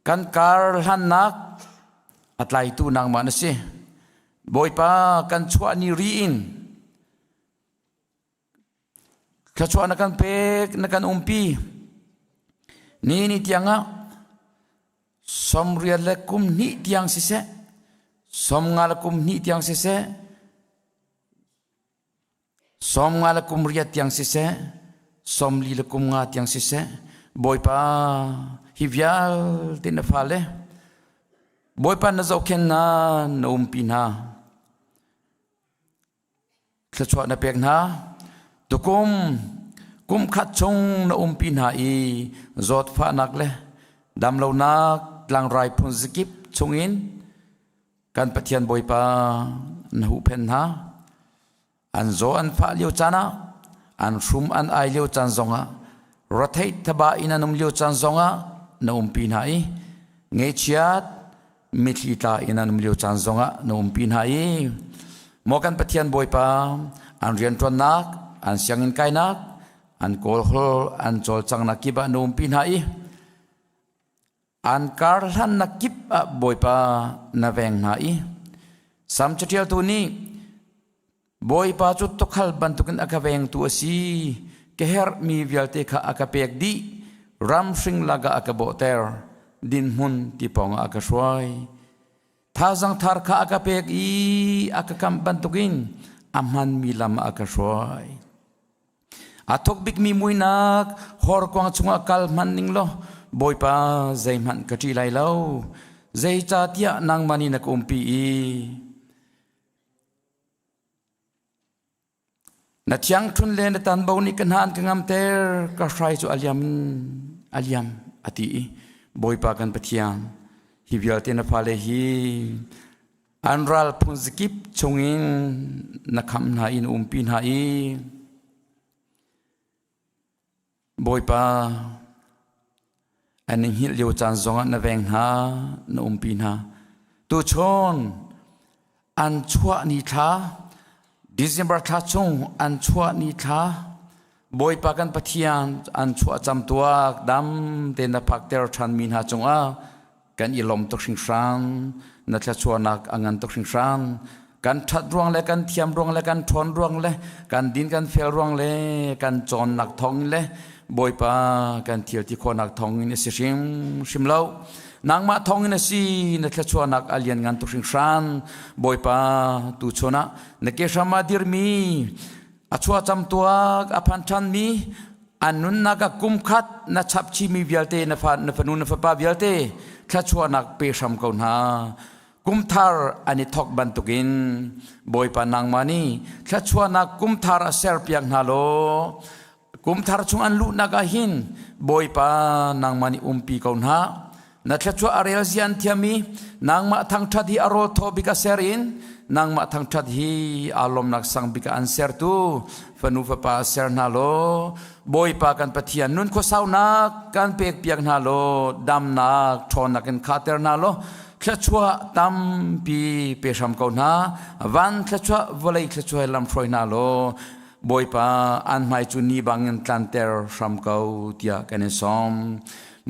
S5: Kan kar hlannak a tlaitu nangmah na si. Bawipa kan chuah ni ri in thluachuah na kan pek na kan umpi ni ni tiangah somriat le kum hnih tiang siseh somnga le kum hnih tiang siseh 50 le kum riat tiang siseh, 40 le kum nga tiang siseh, Bawipa hi vialte na fale, Bawipa na zohkhen na na umpi hna. Thluachuah na pek hna. Tukum kum khat chung na umpi hna i zawtfahnak le damlonak tlangrai phun zakip chungin kan Pathian Bawipa na huhphenh hna. An zaw an fah lio caan ah, an hrum an ai lio caan zongah, ratheih thaba in an um lio caan zongah na umpi hna i ngeichiat mithli tla in an um lio caan zongah na umpi hna i maw kan Pathian Bawipa an rianṭuannak, an sianginn kainak, an kawlhawl, an cawlcanghnak kip ah na umpi hna i An kar hlannak kip ah Bawipa na veng hna i Sam caṭialtu nih Bawipa cu tukhal bantukin a ka vengtu a si, ka herhmi vialte kha a ka pek dih, ramhring lakah a ka bawhter, dinhmun ti pawngah a ka hruai. Thazang thar kha a ka pek i a ka kamh bantukin a hmanmi lam ah a ka hruai. A thuk bikmi muinak horkuang chungah kal hmanh ning law Bawipa zeihmanh ka ṭih lai lo. Zeicahtiah nangmah nih na ka umpi i Na thiangṭhun le na tanbo nih ka hna an ka ngamter, ka hrai cu a liam a liam a ti i Bawipa kan Pathian hi vialte na fale hi an ral phun zakip chungin na khamh hna i na umpi hna i Bawipa an i hngilh lio caan zongah na veng hna na umpi hna tuchun an chuah ni thla December thla chung an chuah ni thla Bawipa kan Pathian an chuah camtuak dam te na phakter ṭhan mi hna cungah kan i lawm tuk hringhran na thluachuahnak a ngan tuk hringhran kan ṭhat ruang le kan thiam ruang le kan ṭhawn ruang le kan din kan fel ruang le kan cawnnak thawng le Bawipa kan thil ti khawhnak thawng in a si hrimhrim lo nangmah thawng in a si na thluachuahnak a lian ngan tuk hringhran Bawipa tu chun ah na ke hram ah dirmi a chuahcam tuak a phan ṭhanmi an nunnak ah kum khat na chap chihmi vialte na fa na fanu na fapa vialte thluachuahnak pe hram ko hna kumthar an i thok bantukin Bawipa nangmah nih thluachuahnak kumthar a serpiak hna law kumthar chung an luhnak ah hin Bawipa nangmah nih umpi ko hna Na thluachuah a rel zia an thiam i nangmah thangṭhat hi a rawl thaw bik a ser in nangmah thangṭhat hi aa lawmnak sang bik ah an sertu fanu fapa ser hna law Bawipa kan Pathian nun khuasaunak kan pekpiak hna law damnak ṭhawnnak in khahter hna law thluachuah tampi pe hram ko hna van thluachuah vawlei thluachuah lam hruai hna law Bawipa an hmai cu ni bangin tlanter hram ko tiah kan in sawm.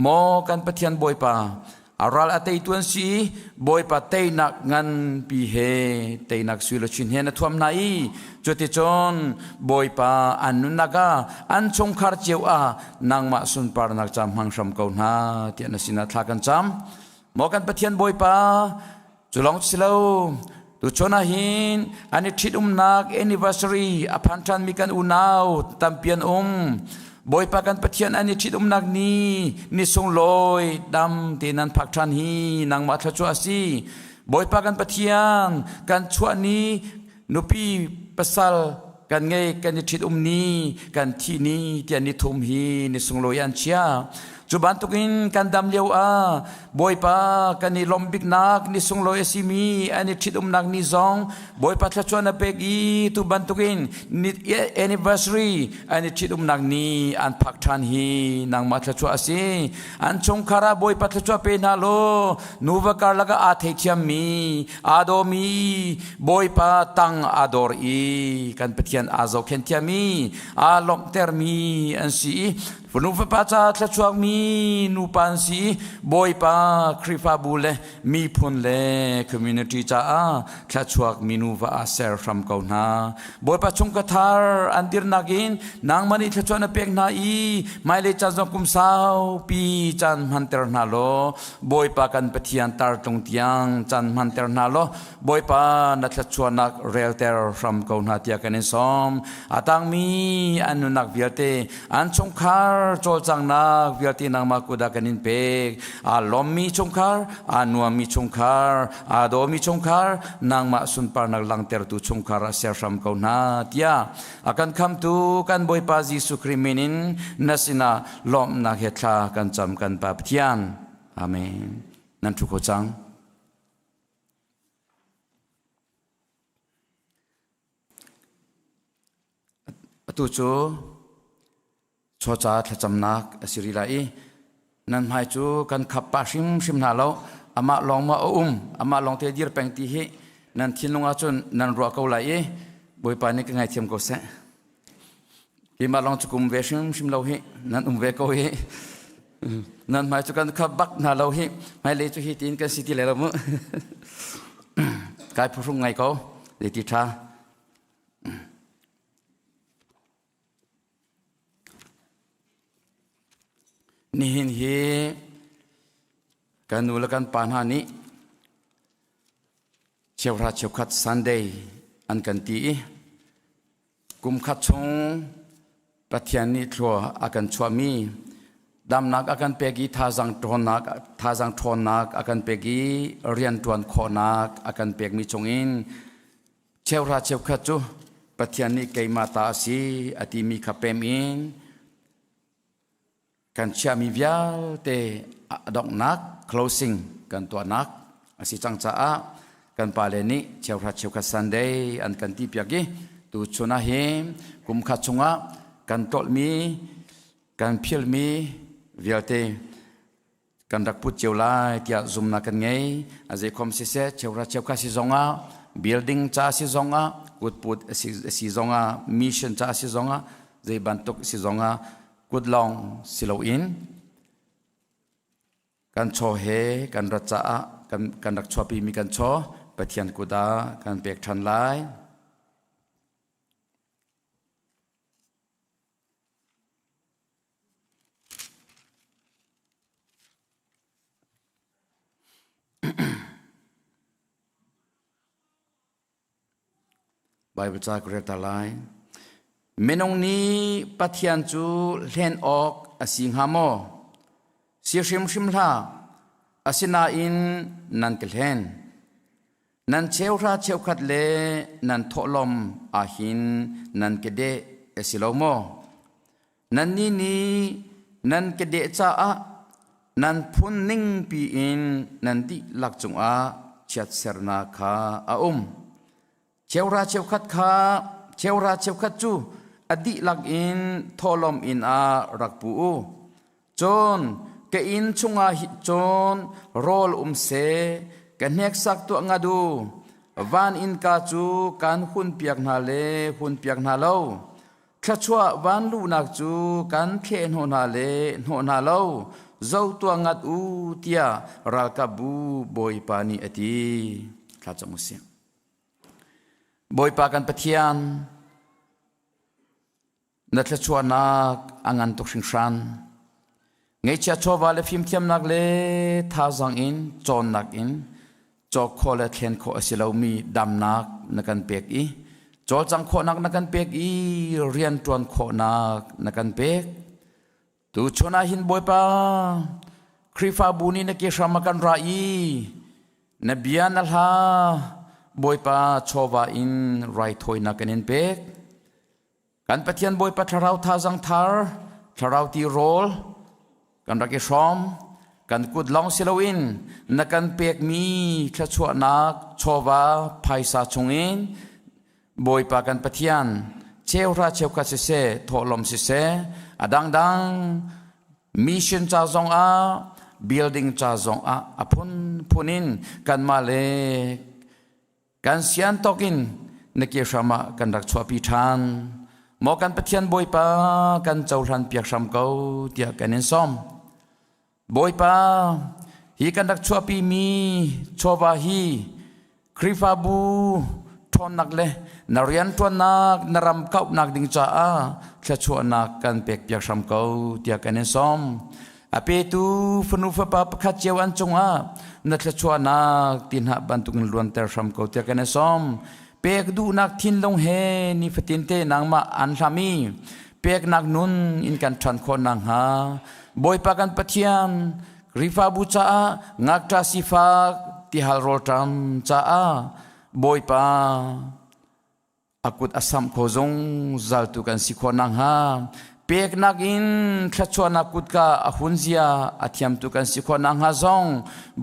S5: Maw kan Pathian Bawipa, A ral a teitu an si i Bawipa teinak nganpi he teinak sui luchin he na thuam hna i cuticun Bawipa an nunnak ah an chungkhar cio ah nangmah sunparnak ca hmang hram ko hna tiah na sinah thla kan cam. Maw kan Pathian Bawipa, cu lawng si lo, tuchun ah hin an i ṭhitumnak anniversary a phan ṭhanmi kan unau tampi an um. Bawipa kan Pathian an i ṭhitumnak ni ni sunglawi dam tein an phak ṭhan hi nangmah thluachuah a si. Bawipa kan Pathian kan chuah ni nupi pasal kan ngei kan i ṭhitum ni kan thih ni tiah ni thum hi ni sunglawi an chia. Cu bantukin kan dam lio ah Bawipa kan i lawmh biknak ni sunglawi a simi an i ṭhitumnak ni zong Bawipa thluachuah na pek i tu bantukin ni anniversary an i ṭhitumnak ni an phak ṭhan hi nangmah thluachuah a si. An chungkhar ah Bawipa thluachuah pe hna law nuva karlak ah aa theithiammi aa dawmi Bawipa tang aa dor i kan Pathian aa zohkhenh thiammi aa lawmhtermi an si i Fanu fapa ca thluachuakmi nupa an si i Bawipa Khrihfabu le miphun le community caah thluachuakmi nuva ah ser hram ko hna. Bawipa chungkhat thar an dirnak in nangmah nih thluachuah na pek hna i hmailei caan zong kum saupi caan hmanter hna law Bawipa kan Pathian tartlung tiang caan hmanter hna law Bawipa na thluachuahnak relter hram ko hna tiah kan in sawm. A tangmi an nunnak vialte, an chungkhar cawlcanghnak vialte nangmah kut ah kan in pek. Aa lawmmi chungkhar, aa nuammi chungkhar, aa dawmi chungkhar, nangmah sunparnak langhtertu chungkhar ah ser hram ko hna tiah a kan khamtu kan Bawipa Jesuh Khrih min in na sinah lawmhnak he thla kan cam kan Pa Pathian. Amen. Nan thu kho cang. Atu cu chawca thlacamnak a si rih lai i nan hmai cu kan khap pah hrimhrim hna lo. Amah lawng maw a um, amah lawng te dir peng ti hi nan thinlung ahcun nan ruah ko lai i Bawipa nih ka ngaithiam ko seh. Keimah lawng cu kum ve hrimhrim lo hi nan um ve ko hi. Nan hmai cu kan khap bak hna lo hi. Hmailei cu hi tiin kan si ti le lo mu. Kai phuhrung ngai ko. Zeiti ṭha. Nihin hi kan nu le kan pa hna nih cheuhra cheukhat Sunday an kan ti i Kum khat chung Pathian nih thlua a kan chuahmi damnak a kan pek i thazang ṭhawnnak thazang ṭhawnnak a kan pek i rianṭuan khawhnak a kan pekmi chungin cheuhra cheukhat cu Pathian nih keimah ta a si a timi kha pem in kan chiahmi vialte a donghnak closing kan tuahnak a si cang caah kan pale nih cheuhra cheukhat Sunday an kan ti piak i tu chun ah hin kum khat chungah kan tlolhmi kan philmi vialte kan rak put cio lai tiah zumnak kan ngei. A zeikhom siseh cheuhra cheukhat si zongah building ca si zongah kutput si zongah mission ca si zongah zei bantuk si zongah kut lawng si loin kan chaw he kan rat caah kan rak chuahpimi kan chaw Pathian kut ah kan pek ṭhan lai. Bible ca ka rel ta lai. Minung nih Pathian cu hlen awk a si hnga maw? Si hrimhrim hlah. Asinain nan ka hlen. Nan cheuhra cheukhat le nan thawhlawm ahhin nan ka deh a si lo maw? Nannih nih nan ka deh caah nan phun ningpi in nan dihlak cungah chiatsernak kha a um. Cheuhra cheukhat kha cheuhra cheukhat cu a dihlak in thawhlawm inn ah rak pu u. Cun ka inn chungah cun rawl um seh, ka hneksak tuah ngat u. Van innka cu kaan hunpiak hna le hunpiak hna lo. Thluachuah vanluhnak cu kan thleh hnawh hna le hnawh hna lo. Zo tuah ngat u tiah ralkapbu Bawipa nih a ti. Thlacam usih. Bawipa kan Pathian, na thluachuahnak a ngan tuk hringhran. Ngeihchia chawva le fimthiamnak le thazaang in cawnnak in cawk khawh le thlen khawh a si lomi damnak na kan pek i cawlcang khawhnak na kan pek i rianṭuan khawhnak na kan pek. Tuchun ah hin Bawipa Khrihfabu nih na ke hram a kan ra i na bia na hla Bawipa chawva in raithawinak kan in pek. Kan Pathian Bawipa thlarau thazang thar, thlarau ti rawl kan rak i hrawm. Kan kut lawng si loin na kan pekmi thluachuahnak chawva phaisa chungin Bawipa kan Pathian cheuhra cheukhat siseh thawhlawm siseh a dangdang mission ca zongah building ca zongah a phunphun in kanmah le kan sian tawk in na ke hram ah kan rak chuahpi ṭhan. Maw kan Pathian Bawipa kan cohlan piak hram ko tiah kan in sawm. Bawipa, hi kan rak chuahpimi chawva hi Khrihfabu ṭhawnnak le na rianṭuannak na ram kauhnak ding caah thluachuahnak kan pekpiak hram ko tiah kan in sawm. A petu fanu fapa pakhat cio an cungah na thluachuahnak ti hna bantukin luanter hram ko tiah kan in sawm. Pek duhnak thinlung he nifatin te nangmah an hlam i peknak nun in kan ṭhan khawh nakhnga Bawipa kan Pathian Khrihfabu caah ngakṭah sifak tihal rawlṭam caah Bawipa a kut a samh kho zungzal tu kan si khawh nakhnga peknak in thluachuahnak kutka a hun zia a thiamtu kan si khawh nakhnga zong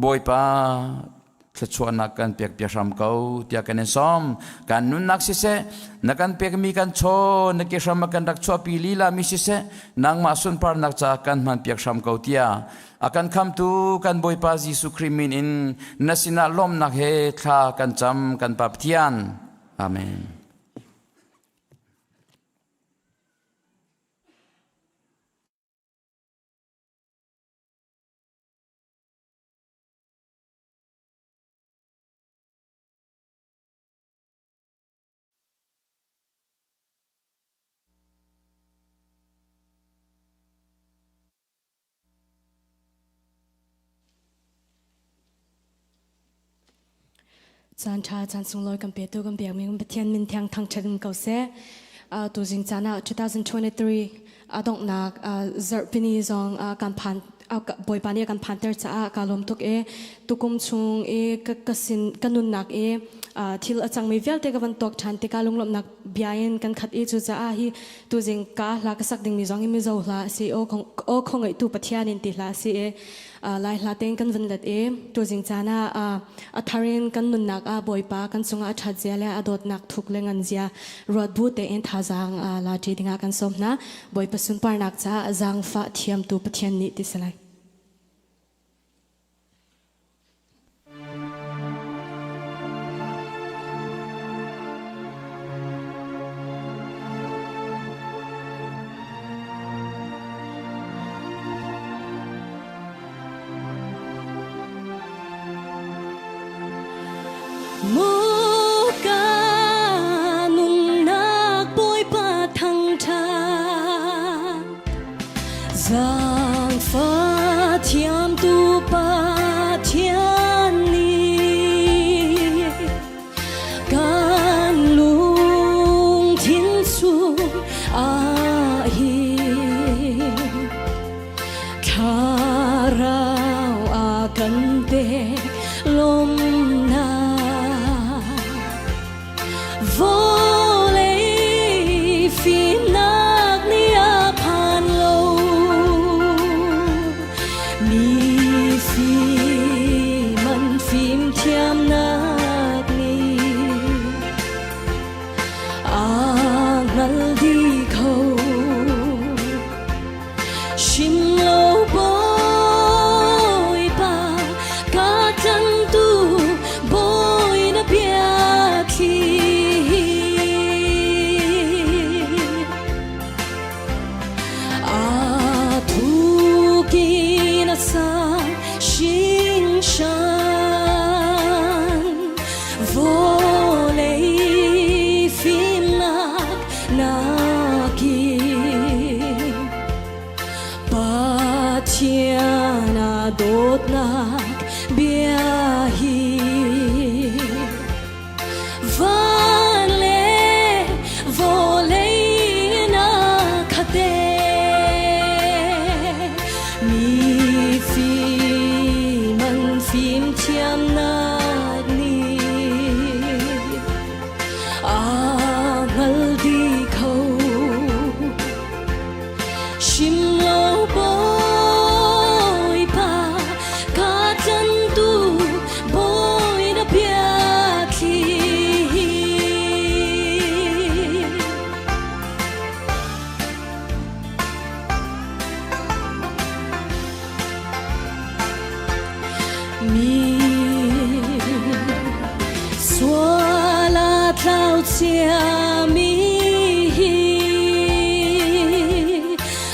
S5: Bawipa thluachuahnak kan pek piak hram ko tiah kan in sawm. Kan nunnak siseh, na kan pekmi kan chaw, na ke hram ah kan rak chuahpi lila mi siseh, nangmah sunparnak caah kan hman piak hram ko tiah a kan khamtu kan Bawipa Jesuh Khrih min in na sinah lawmnak he thla kan cam kan Pa Pathian. Amen.
S11: Caan ṭha caan sunglawi kan petu kan biakmi kan Pathian min thiang thangṭhat in ko seh. Tuzing caan ah 2023 a donghnak zarhpini zong kan phan Bawipa nih a kan phanter caah kaa lawm tuk i tukum chung i ka sin ka nunnak i thil a cangmi vialte ka van tuak ṭhan tikah lunglawmhnak bia in kan khat i cucaah hi tuzing ka hla ka sak dingmi zong hi Mizo hla a si aw khawngaihtu Pathian in ti hla a si i Lai hla tein kan van let i tuzing caan ah a thar in kan nunnak ah Bawipa kan cungah a ṭhat zia le a dawtnak thuk le ngan zia ruat bu tein thazaang la ṭi dingah kan sawm hna. Bawipa sunparnak caah zaangfah thiamtu Pathian nih ti si lai. Muka nunnak Bawipa thangṭhat zaangfah. Vawlei fimnak nakin Pathian a dawtnak bia hi van le vawlei na khate mi fim an fim thiamnak nih aa hngal dih kho. Chim lo Bawipa ka tlantu Bawi na biathli hi. Mi sual a tlau ciami hi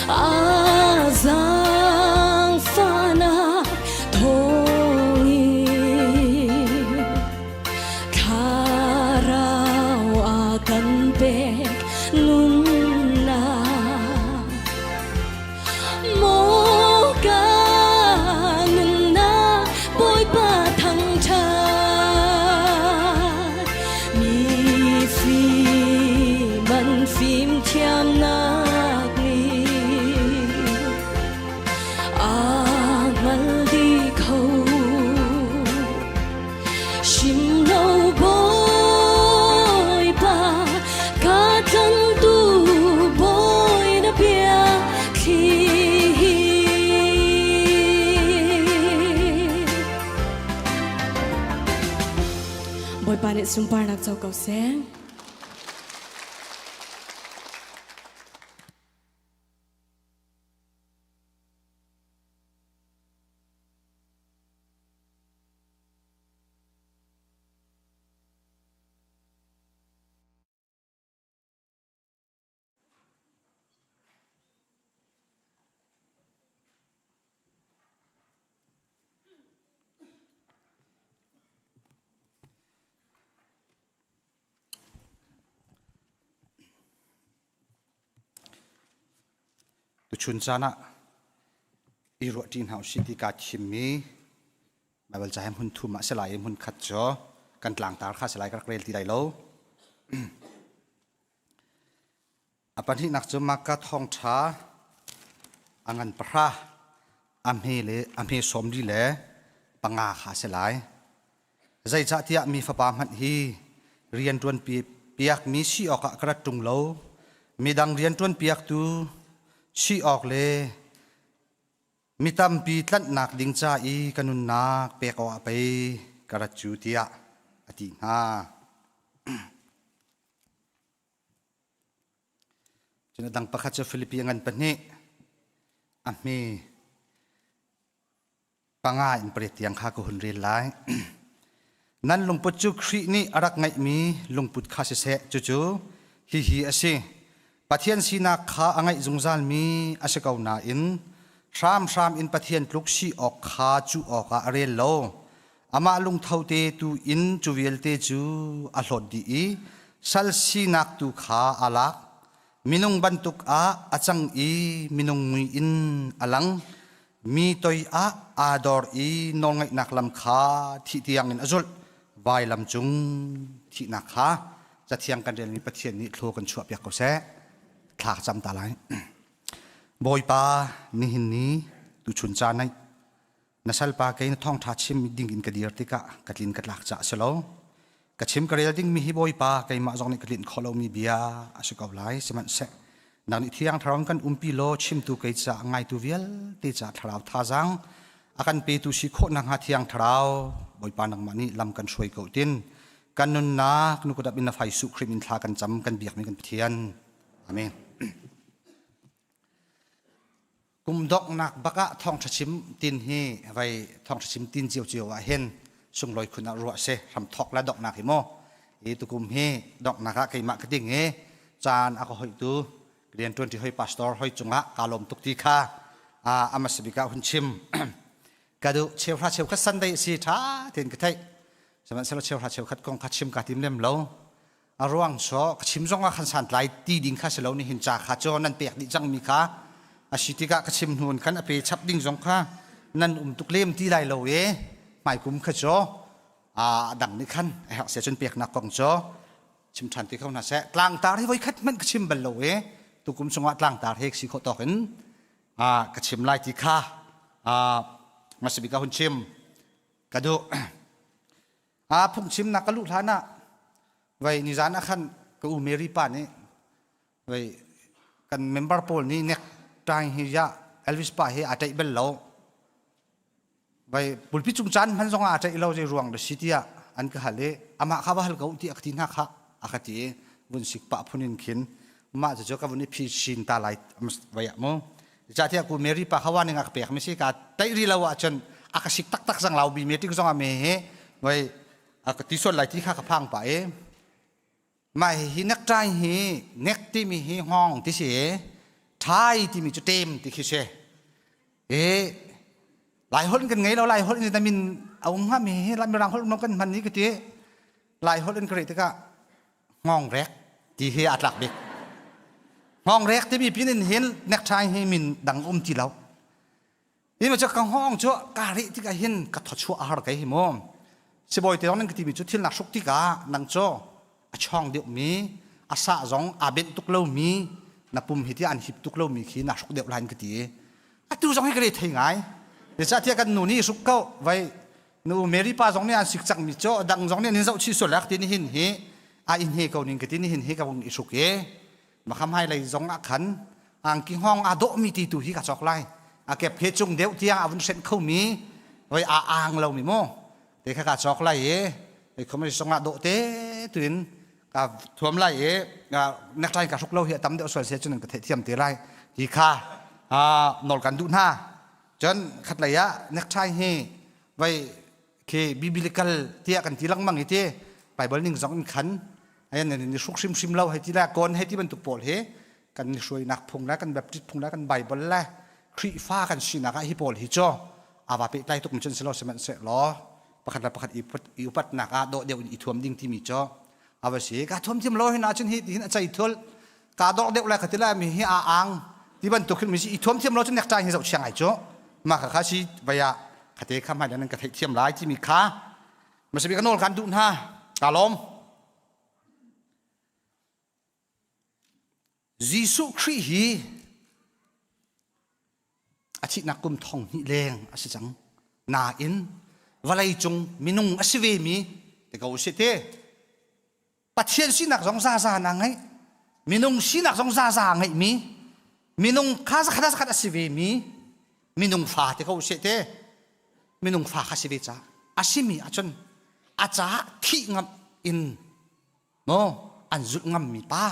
S11: a zaangfahnak thawngin thlarau a kan pek nunnak. Maw ka nunnak Bawipa thangṭhat, mi fim an fimthiamnak nih aa hngal dih kho. Chim lo Bawipa ka tlantu Bawi na bia thli hi. Bawipa nih sunparnak co ko seh.
S12: Tuchun caan ah i ruahṭi hna usih ti kaa thimmi Baibal ca hi hmun thum ah si lai i hmun khat cu kan tlangtar kha si lai ka rak rel ti lai lo. A pahnihnak cu Maka thawngṭha a ngan pahra a hme le a hme sawmli le panga kha a si lai. Zeicahtiah mi fapa hmanh hi rian ṭuan piakmi si awkah ka rat ṭung lo. Midang rian ṭuan piaktu si awk le mi tampi tlanhnak ding ca i ka nunnak pek awkah pei ka rat cu tiah a ti hna. Cun a dang pakhat cu Filipi a ngan pahnih a hme panga in pariat tiang kha ka hun rel lai. Nan lungput cu Khrih nih a rak ngeihmi lungput kha siseh, cucu hihi a si. Pathian sinak kha a ngeih zungzalmi a si ko nain hramhram in Pathian tluk si awk kha cuh awkah a rel lo. Amah lungtho te tu in cu vialte cu a hlawt dih i sal sinak tu kha aa lak. Minung bantuk ah a cang i minung mui in a lang. Mi toi ah aa dor i nawlngaihnak lam kha thih tiangin a zulh. Vailam cung thihnak kha Cathiang kan relmi Pathian nih thlaw kan chuahpiak ko seh. Thla ka cam ta lai. Bawipa, nihin ni tuchun caan naih na salpa kei na thawngṭha chim ding in ka dir tikah ka tlin ka tlak caah si lo. Ka chim ka rel dingmi hi Bawipa keimah zong nih ka tlinh khawh lomi bia a si ko lai. Sihmanhseh nang nih Thiang Thlarau in kan umpi law chimtu kei caah ngaitu vialte caah thlarau thazaang a kan petu si khawh nakhnga Thiang Thlarau Bawipa nangmah nih lam kan hruai ko tin kan nunnak nukudap in na fai su Khrih min thla kan cam kan biakmi kan Pathian. Amen. Kum donghnak bak ah thawngṭha chim tin hi vai thawngṭha chim tin ciocio ah hin sunglawi khun ah ruah si hram thawk le donghnak hi mu hi tukum hi donghnak ah keimah ka ding i caan a ka hoihtu rian ṭuanṭi hoi pastor hoi cungah kaa lawm tuk ti kha amasa bik ah hun chim ka duh cheuhra cheukhat Sunday si ṭha tein ka theih. Sihmanhsehlaw cheuhra cheukhat kong kha chim ka tim lem lo. A ruang cu ka chim zong ah khan santlai ti ding kha si lo nihin ca kha cu nan pek dih cangmi kha a si tikah ka chim hnu in khan a pe chap ding zong kha nan um tuk lem ti lai lo i hmaikum kha cu a dang nih khan a herh sia cun peknak kong cu chim ṭhan ti kho hna seh. Tlangtar hi voikhat hmanh ka chim bal lo i tukum chungah tlangtar he si khawh tawk in ka chim lai ti kha hmasabik ah hun chim ka duh. A phungchimnak ka luh hlan ah vai nizan ah khan ka u Mary pa nih vai kan member pawl nih nek tai hi ya Elvis pa hi a ṭaih bel lo. Vai pulpi cung caan hman zong ah a ṭaih lo zei ruang da si tiah an ka hal i amah kha va hal ko ti a ka ti hna kha a ka ti i vun sik pah phun in khin mah cu ka vun i phi sin ta lai vai ah mu. Zeicahtiah ku Mary pa kha wa ning a ka pek mi si ka taih ri lo ahcun a ka sik taktak cang lau bi meeting zong ah me he vai a ka ti sual lai ti kha ka phang pah i mah hi necktie hi nek timi hi hngawng ti si thai timi cu tem ti khi si e lai holh kan ngei lo lai holh in min a um hnga mi hi lai mirang holh kan hman ni ka ti lai holh in ka reh tikah hngawng rek ti hi aa tlak bik. Hngawng rek timi pin in hin necktie hi min dang um ti lo. Hi ma cu ka hngawng cu ka reh tikah hin ka thawchuah a har kai hi mu. Sibawi te zong nan ka timi cu thil nak hruk tikah nang cu a chawng deuh mi a sah zong aa benh tuk lo mi na pum hi ti an hip tuk lo mi khi na hruk deuh lai ka ti. Atu zong hi ka re thei ngai. Zeicahtiah kan nu nih hruk ko vai Nu Mary pa zong nih an sik cangmi cu dang zong nih an in zoh chih sual lak ti nihin hi a in he ko ning ka ti nihin hi ka vung i hruk i makham hai lei zong ah khan angki hngawng aa dawhmi ti tu hi ka cawk lai a kep he cung deuh tiang a vun hrenh khomi oi a ang lomi mu te kha ka cawk lai i ei khom zong ah dawh te tuin ka thuam lai i necktie ka hruk lo hi a tam deuh sual se cun ka theihthiam te lai ti kha nawl kan duh hna Cun khatlei ah necktie hi vai khi biblical tiah kan ti lengmang i ti Bible ning zong in khan ayan ni hruk hrimhrim lo hei ti la kon hei ti bantuk pawl hi kan ni hruainak phung le kan Baptist phung le kan Bible le Khrihfa kan sinak ah hi pawl hi cu awa pehtlai tuk mi cun si lo sihmanhsehlaw pakhat le pakhat i upatnak ah dawh deuh in i thuam ding timi cu ava si ka thuam thiam lo hin ahcun hi hin a cei thul ka dawk deuh lai ka ti lai mi hi a ang ti bantuk hin mi si i thuam thiam lo cu necktie hi zoh chiang ai cu mah kha kha si vaya khate kha hmai nan ka theih thiam lai timi kha masabi ka nawl kan duh hna ka lawm Jesuh Khrih hi a thihnak kum thong hnih leng a si cang nain vawlei cung minung a si ve mi te ko si te Pathian sinak zong zaza na ngeih minung sinak zong zaza a ngeihmi minung kha zakhat zakhat a si ve mi minung fa te ko seh te minung fa kha si ve ca a simi ahcun a caah thih ngam in no an zulh ngam mi pa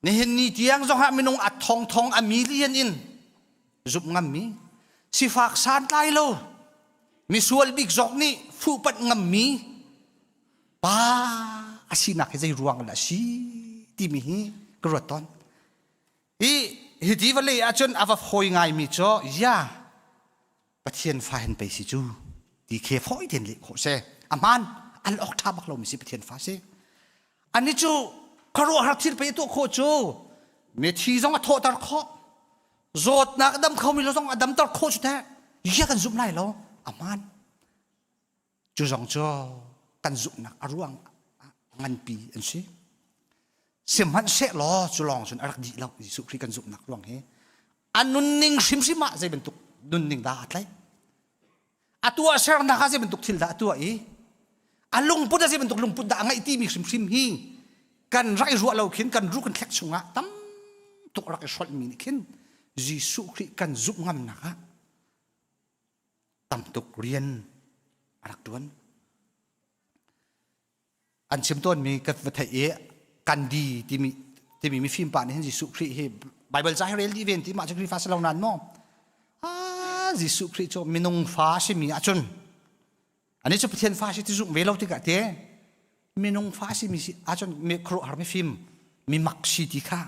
S12: Nihin ni tiang zongah minung a thongthong a million in zumh ngammi sifak santlai lo misual bik zok nih fuhpanh ngammi pa a sinak hi zei ruang dah si timi hi ka ruat tawn. Hi hiti vawlei ahcun a va fawi ngaimi cu ya Pathian fa hen pei si cu ti khe fawi tein leh khawh si. A hmaan al awk ṭha bak lomi si Pathian fa si. Ani cu khuaruahhar thil pei a tuah khawh cu mithi zong a thawhter khawh zawtnak a dam khomi lo zong a damter khawh cu teh ya kan zumh lai lo a hmaan cu zong cu kan zumhnak a ruang nganpi an si sihmanhsehlaw cu lawng cun a rak dih lo Jesuh Khrih kan zumhnak ruang hi a nunning hrimhrim ah zei bantuk nunning dah a tlaih a tuahsernak ah zei bantuk thil dah a tuah i a lungput ah zei bantuk lungput dah a ngeih timi hrimhrim hi kan rak i ruah lo khin kan ru kan thlek chungah tam tuk rak i hrolhmi nih khin Jesuh Khrih kan zumh ngamnak ah tam tuk rian a rak ṭuan. An chim tawnmi ka va theih i Gandhi timi timi mifim pa nih hin Jesuh Khrih hi Bible ca hi rel dih ven ti mah cu Khrihfa si lo nain maw ah Jesuh Khrih cu minung fa a simi ahcun ani cu Pathian fa si ti zumh ve lo tikah te minung fa simi si ahcun mi khuaruahhar mifim mi mak si ti kha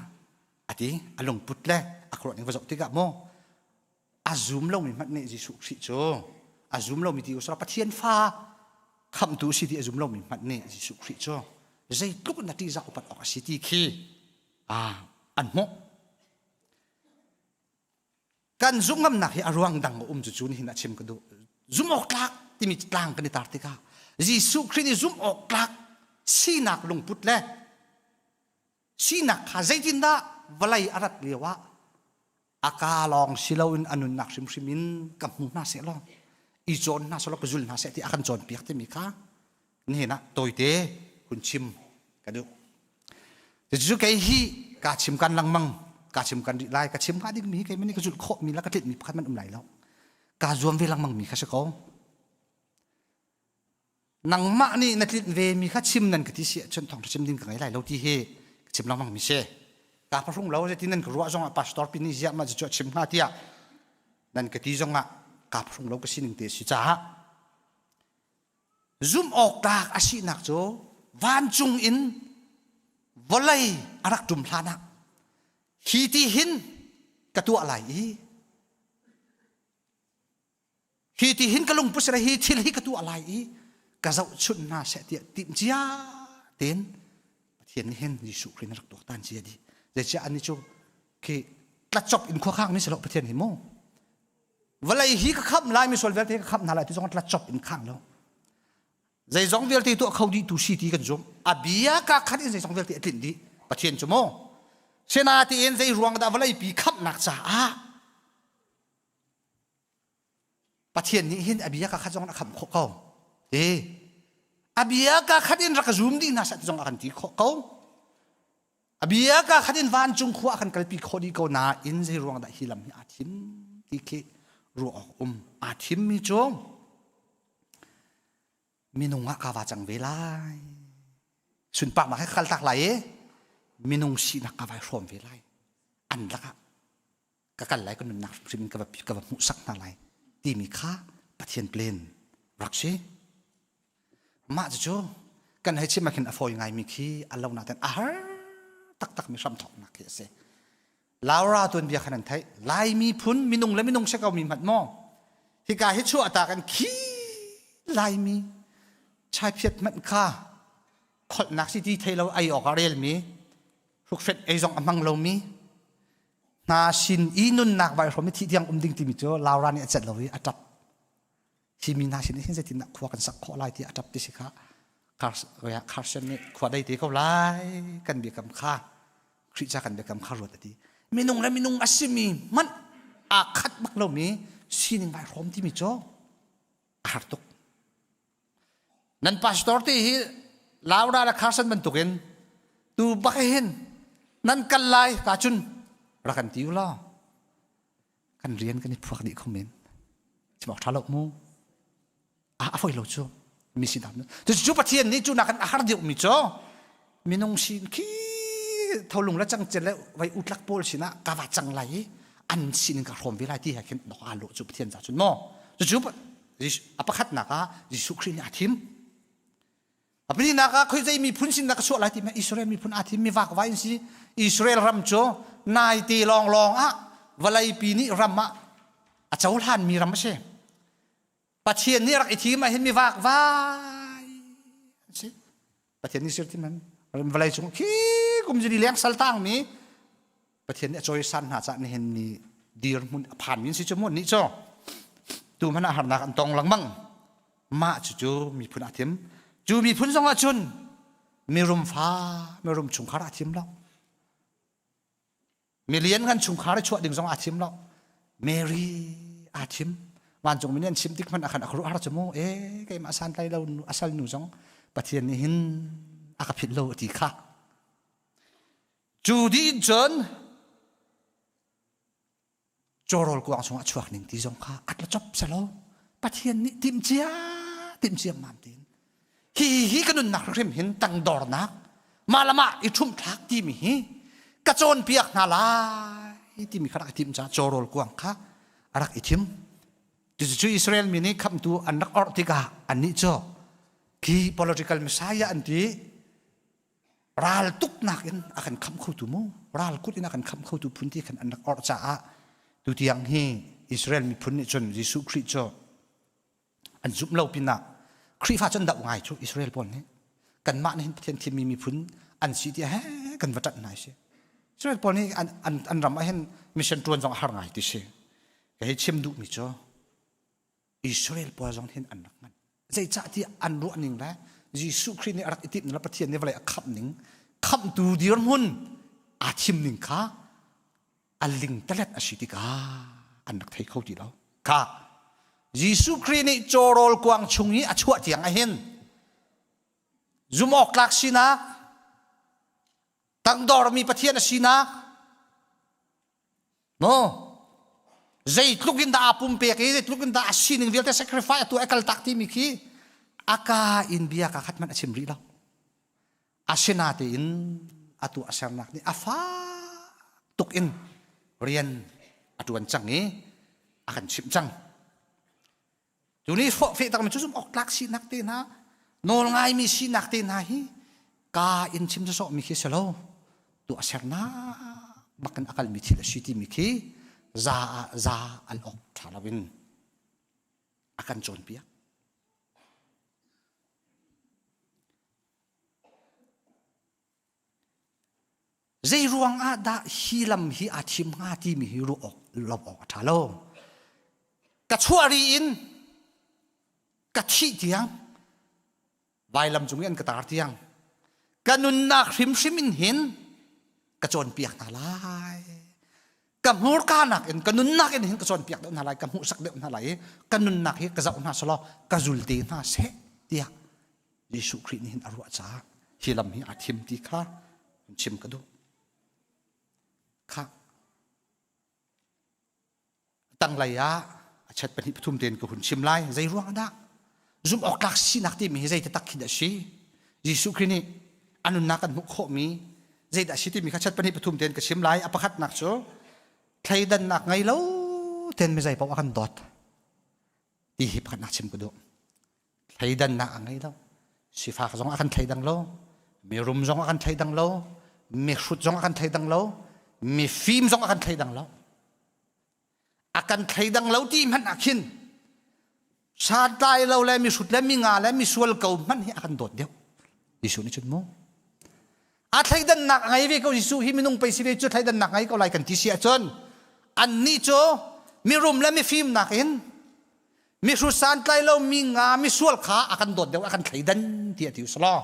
S12: ati a lungput le a khuaruah ning va zoh tikah maw a zum lomi hmanh nih Jesuh Khrih cu a zum lomi ti usra Pathian fa. Khamtu si ti a zum lomi hmanh nih Jesuh Khrih cu zeitluk na ṭihzah upat awk a si ti khi an hmuh. Kan zumh ngamnak hi a ruang dang a um cu cu nihin ah chim ka duh. Zumh awk tlak timi tlang kan i tar tikah Jesuh Khrih nih zumh awk tlak sinak lungput le sinak kha zeitindah vawlei a rat lio ah a ka lawng si loin a nunnak hrimhrim in ka hmu hna seh law i cawn hna seh law ka zul hna seh ti a kan cawnpiak timi kha nihin ah tawite hun chim ka duh. Cucu kei hi ka chim kan lengmang ka chim kan rih lai ka chim hnga dingmi kei mani ka zulh khawh mi la ka tlinh mi pakhat man um lai lo ka zuam ve lengmang mi kha si ko nangmah nih na tlinh ve mi kha chim nan ka ti si ahcun thawngṭha chim ding ka ngei lai lo ti hi ka chim lengmang mi si ka phahrung lo ti nan ka ruah zongah pastor pi nih ziah mah cu a chim hnga tiah nan ka ti zongah ka phahrung lo ka sining te si caah Zumh awk tlak a sinak cu vancung in vawlei a rak ṭum hlan ah hi ti hin ka tuah lai i hi ti hin ka lungput si hi thil hi ka tuah lai i ka zohchunh hna seh tiah timhcia tein Pathian nih hin Jesuh Khrih na rak tuaktan cia dih. Zeicah annih cu khi tlacop in khua khang mi si lo Pathian hi mu. Vawlei hi ka khamh lai misual vialte ka khamh hna lai ti zong tla cop in khang lo. Zeizong vialte tuah kho dih tu si ti kan zumh. A bia ka khat in zeizong vialte a tlinh dih. Pathian cu mu. Sina tiin zei ruang dah vawlei pi khamhnak caah Pathian nih hin a bia ka khat zong a khamh khawh ko. Ti a bia ka khat in rak zum dih hna seh ti zong a kan ti khawh ko. A bia ka khat in vancung khua a kan kalpi khawh dih ko nain zei ruang dah hi lam hi aa thim ti khi ruah awk um. Aa thimmi cu minung ah ka va cang ve lai. Sunparnak he ka kal tak lai i minung sinak ka vai hrawm ve lai. An lakah ka kal lai ka nunnak hrimhrim in ka va ka va hmuhsak hna lai timi kha Pathian plan rak si. Mah cucu kan hei chim ah khin a fawi ngaimi khi a lo nain a har taktakmi hramthawknak khi a si. Laura tuanbia khan an theih. Laimi phun minung le minung si ko mi hmanh maw? Hika hi chuah ta kan khi Laimi chaiphiat hmanh kha kholhnak si ti thei lo ei awk a relmi hrukfet ei zong a hmang lomi hna sin i nunnak vai hrom i thih tiang um ding timi cu Laura nih a celh lo i a ṭap. Hi mi hna sin hin zeitindah khua kan sak khawh lai ti a ṭap ti si kha Carson nih khua dei te ko lai kan biakam kha Khrih ca kan biakam kha ruat a ti. Minung le minung a simi hmanh aa khat bak lomi sining vai hrawm timi cu a har tuk. Nan pastor te hi Laura le Carson bantukin tu bak hin nan kal lai ka cun rak kan ti u law kan rian kan i phuak dih kho men chim awk ṭha lo mu a a foi lo cu mi si dam cu Pathian nih cu nak a har deuh mi cu minung sin khi tholung le cangcel le vai utlak pawl sinah ka va cang lai i an sin ka hrawm ve lai ti he khin dok aa lawh cu Pathian ca cun maw cucu a pakhatnak ah Jesuh Khrih nih a thim A pahnihnak ah khoi zei miphun sin dah ka chuah lai ti Israel miphun aa thim mi vakvai an si. Israel ram cu naite lawnglawng ah vawleipi nih ram ah a cohlan mi ram a si. Pathian nih rak i thim ah hin mi vakvai an si. Pathian nih sir tim an vawlei cung khi kum zili leng sal tang mi Pathian nih a cawisan hna cah nihin ni dirhmun a phan min si cu mu nih cu tu hmanh ah harnak an tong lengmang mah cucu miphun a thim cu miphun zong ah cun mirum fa mirum chungkhar a thim lo milian ngan chungkhar i chuah ding zong a thim lo Mary aa thim vancung mi nih an chim tik hmanh ah khan a khuaruah har cu mu e keimah santlai lo asal nu zong Pathian nih hin a ka philh lo a ti kha Cu dih in cun cawrawl kuang chungah chuak ning ti zong kha at la cop selaw Pathian nih timhcia timhcia mam tin hi hi ka nunnak hrim hin tangdornak mah le mah i ṭhumhthlak timi hi ka cawnpiak hna lai timi kha rak i timh caah cawrawl kuang kha a rak i thim. Cucu Israel mi nih khamhtu an rak orh tikah annih cu khi political messiah an ti Ral tuknak in a kan khamh khotu mu ral kut in a kan khamh khotu phun ti khan an rak orh caah tutiang hi Israel miphun nih cun Jesuh Khrih cu an zumh lo pinah. Khrihfa cun doh ngai cu Israel pawl nih kanmah nih hin Pathian thimmi miphun an si ti he kan va ṭanh hna si. Israel pawl nih an, an, an ram ah hin mission ṭuan zong a har ngai ti si. Ka hei chim duhmi cu Israel pawl zong hin an rak ngan. Zeicahtiah an ruah ning le Jesuh Khrih nih a rak i timh le Pathian nih vawlei a khamh ning khamhtu dirhmun aa thim ning kha a lingtalet a si tikah an rak thei kho ti lo. Kha Jesuh Khrih nih cawrawl kuang chung i a chuah tiang ahhin zumhawktlak sinak tangdormi Pathian a sinak no zeitluk in dah aa pumpek i zeitluk in dah a sining vialte sacrifice a tuah a kaltak timi khi a ka in bia ka khat hmanh a chim rih lo. Asinatein a tuahsernak nih a fak tuk in rian a ṭuan cang i a kan chimh cang. Cu nih fawhfeh takmi cu zumh awk tlak sinak te hna, nawl ngaimi sinak te hna hi ka in chim sawsawhmi khi si lo. Tuahsernak bakin a kalmi thil a si timi khi za ah za al awk ṭha loin a kan cawnpiak. Zei ruang ah dah hi lam hi aa thim hnga timi hi ruah awk lo awk a ṭha lo. Ka chuah ri in ka thih tiang vailam cung i an ka tar tiang ka nunnak hrimhrim in hin ka cawnpiak hna lai. Ka hmurka nakin ka nunnak in hin ka cawnpiak deuh hna lai, ka hmuhsak deuh hna lai i ka nunnak hi ka zoh hna selaw ka zul te hna seh tiah Jesuh Khrih nih hin a ruah caah hi lam hi aa thim ti kha chim ka duh. Kha tanglei ah a chet pahnih pathum tein ka hun chim lai. Zei ruang dah? Zumh awk tlak sinak timi hi zei taktak khi dah si? Jesuh Khrih nih a nunnak kan hmuh khawhmi zeidah si timi kha chet pahnih pathum tein ka chim lai. A pakhatnak cu thleidannak ngei lo tein mi zei paoh a kan dawt ti hi pakhatnak chim ka duh. Thleidannak a ngei lo. Sifak zong a kan thleidang lo. Mirum zong a kan thleidang lo. Mihrut zong a kan thleidang lo. Mifim zong a kan thleidang lo. A kan thleidang lo ti hmanh ah khin santlai lo le mihrut le minga le misual ko hmanh hi a kan dawt deuh. Jesuh nih cun mu. A thleidannak a ngei ve ko Jesuh hi minung pei si ve cu thleidannak ngei ko lai kan ti si ahcun annih cu mirum le mifim nakin mihrut santlai lo mi nga misual kha a kan dawt deuh a kan thleidan ti a ti usalaw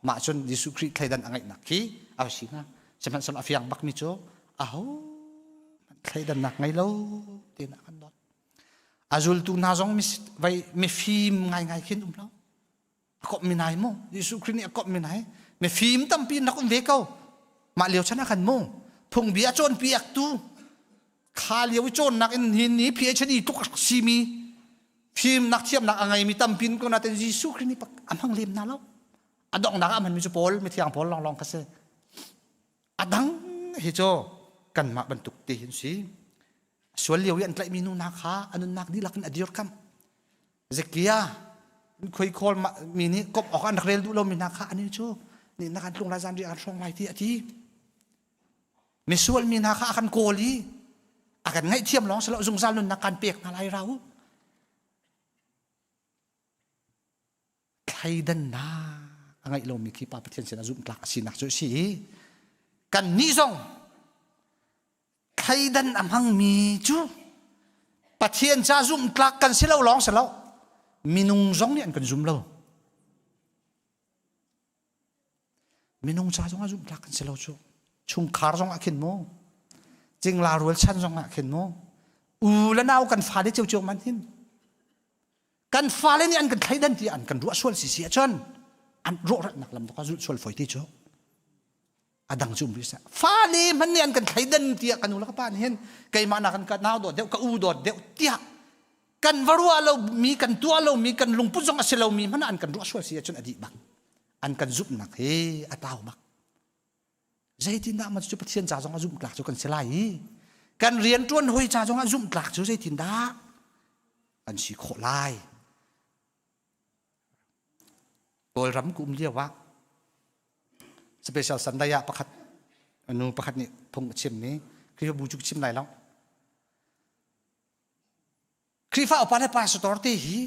S12: mah cun Jesuh Khrih thleidan a ngeihnak khi a si hnga sihmanhsehlaw a fiang bakmi cu aho thleidannak ngei lo tiin a kan dawt a zultu hna zong vai mifim ngaingai khin um lo a komh mi nai mu Jesuh Khrih nih a komh mi nai mifim tampi nak um ve ko mah lio chan ah khan mu phungbia cawnpiaktu kha lio i cawnnak in hin ni PhD tuk simi fimnak thiamnak a ngeimi tampi ko nain Jesuh Khrih nih a hmang lem hna lo a donghnak ah a hmanmi cu Paul mithiang Paul lawnglawng kha si a dang hi cu kanmah bantuk te hin si sual lio i an tlaihmi nu hna kha a nunnak dihlak in a dirkamh Zekia khoi khawl mi nih kop awk an rak rel duh lomi hna kha ani cu nih na kan tlung lai zan ri an hrawng lai ti a ti misual mi hna kha a kan kawl i a kan ngaihthiam lawng silo zungzal nunnak kan pek hna lai rau thleidannak a ngeih lomi khi Pa Pathian sin a zumhtlak a sinak cu a si i kan nih zong thleidan a hmangmi cu Pathian ca zumhtlak kan si lo lawng si lo minung zong nih an kan zum lo minung ca zong ah zumhtlak kan si lo cu chungkhar zong ah khin mu cingla rual chan zong ah khin mu u le nau kan fale ciocio man hin kan fale nih an kan thleidan ti an kan ruah sual si si ahcun an rawhratnak lam ka zulh sual foi ti cu a dang cu um rih seh fale hmanh nih an kan thleidan tiah kan u le ka pa nih hin keimah nak kan ka nau dawt deuh ka u dawt deuh tiah kan va ruah lo mi kan tuah lo mi kan lungput zong a si lo mi hmanh an kan ruah sual si ahcun a dih bak an kan zumhnak hi a tau bak Zeitindah mah cu Pathian ca zong ah zumhtlak cu kan si lai i kan rianṭuan hawi ca zong ah zumhtlak cu zeitindah kan si khawh lai? Kawlram ka um lio ah special Sunday ah pakhat nu pakhat nih phung a chimmi Khrihfabu cu ka chim lai lo. Khrihfa upa le pastor te hi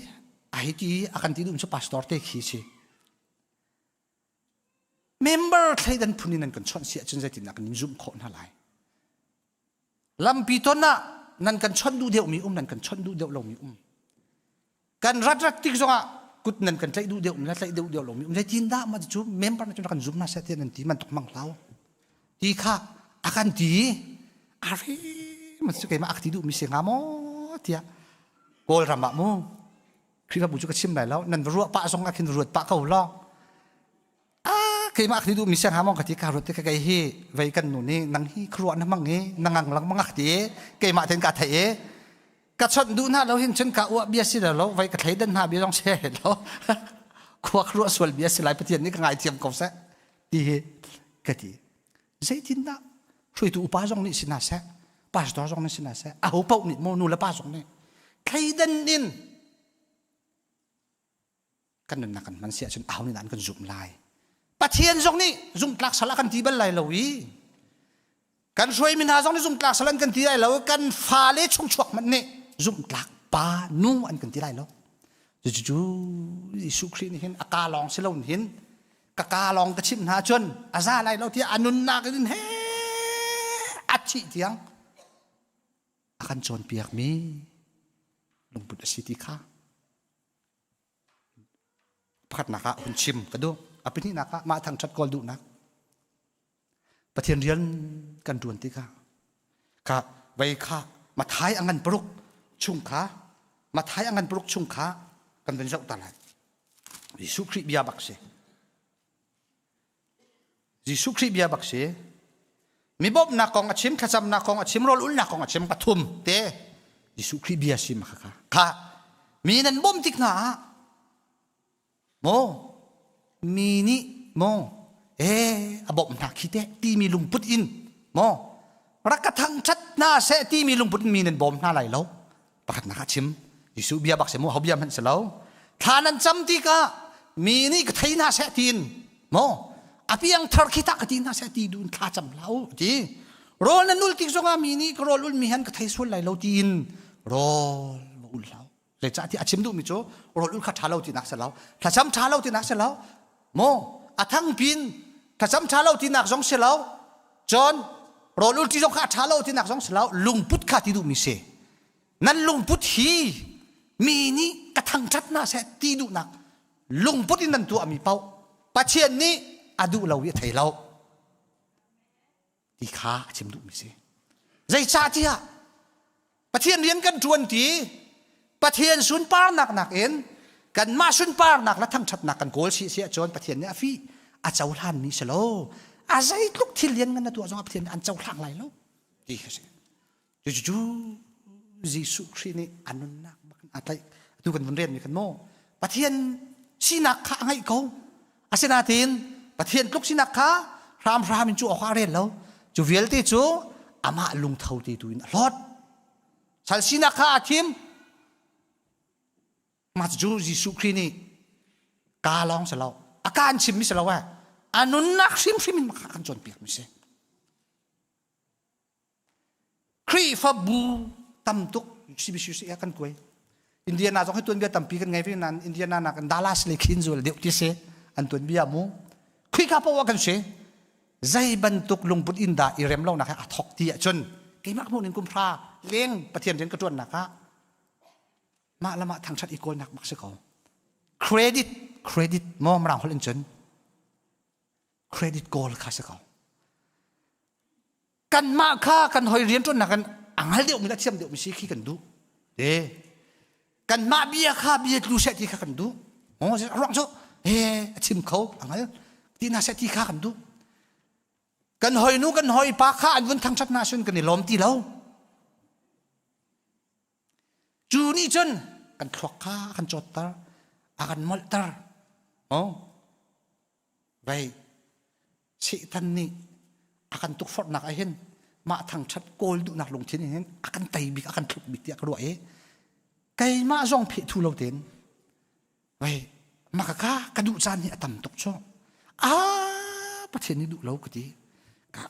S12: Ai ti a kan ti duh cu pastor te khi si. Member thleidan phun in an kan chawnh si ahcun zeitindah kan in zumh khawh hna lai? Lampi ton ah nan kan chawnh duh deuhmi um, nan kan chawnh duh deuh lomi um. Kan rat rat tik zongah kut nan kan tlaih duh deuh mi le tlaih deuh deuh lomi um. Zeitin dah mah cu member na cu kan zum hna seh tiah nan ti man tuk mang hlau. Ti kha a kan ti ari man cu keimah a ka ti duhmi si hnga maw tiah Kawlram ah mu Khrihfabu cu ka chim lai lo nan va ruah pah zong ah khin ruat pah ko law ah keimah ka ti duhmi siang hamong ka ti ka ruat te ka kei hi vei kan nu nih nang hi khuaruah na mang i na ngang lang mang ti keimah ten ka thei i ka chawnh duh hna lo hin cun ka uah bia si lo vei ka thleidan hna bia zong se lo khua khuaruah sual bia si lai pathian nih ka ngaithiam ko seh ti hi ka ti zeitindah hruaitu upa zong nih si hna seh pastor zong nih si hna seh aho paoh nih maw nu le pa zong nih thleidan in kan nunnak kan hman si ahcun aho nih dah an kan zumh lai Pathian zong nih zumhtlak sal a kan ti bal lai lo i kan hruaimi hna zong nih zumhtlak sal an kan ti lai lo kan fale chungchuak hmanh nih zumhtlak pa nu an kan ti lai lo cucu Jesuh Khrih nih hin a ka lawng si lo hin ka ka lawng ka chimh hna cun a za lai lo tiah a nunnak in he a thih tiang a kan cawnpiakmi lungput a si ti kha pakhatnak ah hun chim ka duh. A pahnihnak ah mah thangṭhat kawl duhnak. Pathian rian kan ṭuan tikah ka vei kha Mathai a ngan paruk chung kha Mathai a ngan paruk chung kha kan van zoh ta lai. Jesuh Khrih bia bak si. Jesuh Khrih bia bak si. Mi bawmhnak kong a chim, thlacamnak kong a chim, rawl ulnak kong a chim, pathum te Jesuh Khrih bia si ma kha kha mi nan bawmh tik hna ah maw mi nih maw eh a bawmh hna khi te timi lungput in maw rak ka thangṭhat hna seh timi lungput in mi nan bawm hna lai lo pakhatnak ah chim Jesuh bia bak si mu ho bia hmanh si lo thla nan cam tikah mi nih ka thei hna seh tiin maw a piang thar khi ta ka ti hna seh ti dun thla cam hlah u ti rawl nan ul tik zongah mi nih ka rawl ul mi han ka thei sual lai lo tiin rawl va ul hlah zeicahtiah a chim duhmi cu rawl ul kha ṭha lo tinak si lo thlacam ṭha lo tinak si lo maw a thang pin thlacam ṭha lo tinak zong si lo cun rawl ul ti zong kha a ṭha lo tinak zong si lo lungput kha ti duhmi si nan lungput hi mi nih ka thangṭhat hna seh ti duhnak lungput in nan tuahmi paoh Pathian nih a duh lo i a thei lo ti kha a chim duhmi si. Zeicahtiah Pathian rian kan ṭuan ti Pathian sunparnak nakin kanmah sunparnak le thangṭhatnak kan kawl si si ahcun Pathian nih a fih a cohlanmi si lo a zeitluk thil lian ngan na tuah zongah Pathian nih an cohlang lai lo ti kha si. Cucu Jesuh Khrih nih a nunnak bak in aa tlaih. Atu kan vun rianmi khan maw Pathian sinak kha a ngeih ko. Asinain Pathian tluk sinak kha hramhram in cu awk ah a rel lo. Cu vialte cu amah lungtho te tu in a hlawt. Sal sinak kha aa thim. Mah cu Jesuh Khrih nih ka lawng si lo, a ka an chimmi si lo eh. A nunnak hrimhrim in a kan cawnpiakmi si. Khrihfabu tam tuk CBCUSA ah kan kuai. Indiana zong hi tuanbia tampi kan ngei ve nain Indiana nakin Dallas le khin zual deuh ti si an tuanbia mu. Khrihfa poah kan si. Zei bantuk lungput in dah i rem lonak he a thok ti ahcun keimah hmuh ning kum hra leng Pathian rian ka ṭuannak ah mah lamah thangṭhat i kawlnak bak si ko. Credit credit maw mirang holh in cun credit goal kha si ko. Kanmah kha kan hoi rianṭuannak in a hngal deuhmi le a thiam deuhmi si khi kan duh. E kanmah bia kha bia tlu seh ti kha kan duh. Ruang cu e a chim kho a hngal ti hna seh ti kha kan duh. Kan hoi nu kan hoi pa kha an vun thangṭhat hna sun kan i lawm ti lo. Cu nih cun kan thluak kha a kan cawtter, a kan molhter. Oh. Vei Satan nih a kan tukforhnak ah hin mah thangṭhat kawl duhnak lungthin in hin a kan tei bik a kan thluk bik tiah ka ruah i keimah zong pheh thu lo tein vei maka ka ka duh caan hi a tam tuk cu a Pathian nih duh lo ka ti ka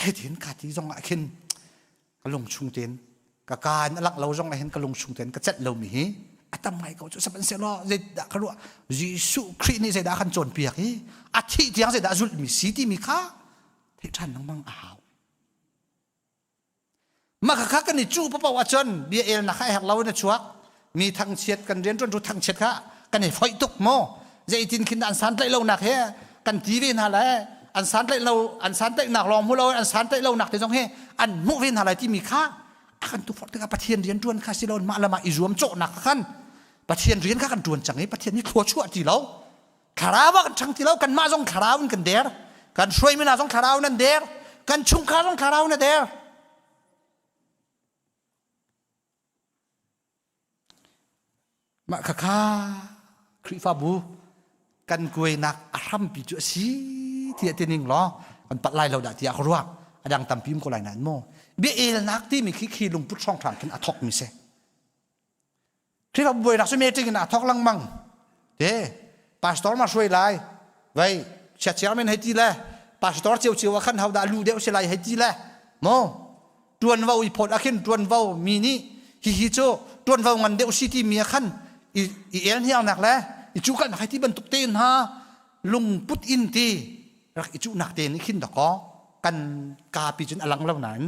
S12: hitin ka ti zong ah khin ka lung chung tein ka kaan a langh lo zong ah hin ka lung chung tein ka celh lomi hi A tam ngai ko cu sihmanhsehlaw zeidah ka ruah Jesuh Khrih nih zeidah a kan cawnpiak i a thih tiang zeidah a zulhmi si timi kha theih ṭhan lengmang a hau. Mah kha kan i cuh paoh ahcun bia elnak kha a herh lo in a chuak. Mi thangchiat kan rianṭuan tu thangchiat kha kan i foih tuk maw? Zeitin khin dah an santlaih lonak he kan ti ve hna lai an santlaih lo an santlaihnak lawng hmu lo an santlaih lonak te zong hi an hmuh ve hna lai timi kha a kan tukforh tikah Pathian rian ṭuan kha si lo mah le mah i zuam cawhnak kha khan Pathian rian kha kan ṭuan cang i Pathian nih thlua chuah ti lo thlarau ah kan ṭhang ti lo kanmah zong thlarau in kan der kan hruaimi hna zong thlarau in an der kan chungkhar zong thlarau in a der mah khakha Khrihfabu kan kuainak a hrampi cu a si tiah tining law kan pat lai lo dah tiah ka ruah a dang tampi um ko lai nain maw bia elnak timi khi khi lungput hrawnghrang khin a thok mi si Khrihfabu buainak cu meeting in aa thawk lengmang. Te pastor ma hruai lai. Vai chia chairman hei ti le pastor cio cio ah khan hodah lu deuh si lai hei ti le mo tuanvo i phawt ah khin tuanvo mi nih hihi cu tuanvo ngan deuh si ti mi ah khan i i el hniangnak le i cu kalnak hei ti bantuk te hna lungput in ti rak i cuhnak te nih khin dakaw kan kapi cun a lang lo nain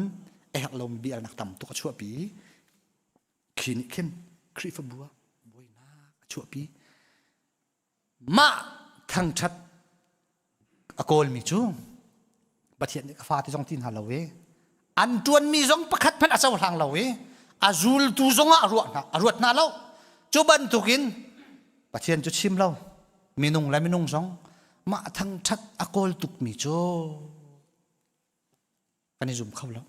S12: a herh lomi bialnak tam tuk a chuahpi Khi nih khin Khrihfabu ah buainak a chuahpi. Mah thangṭhat a kawlmi cu Pathian nih ka fate zong ti hna lo i an ṭuanmi zong pakhat hmanh a cohlang lo i a zultu zongah a ruah hna a ruat hna lo. Cu bantukin Pathian cu chim lo minung le minung zong mah thangṭhat a kawl tukmi cu kan i zum kho lo.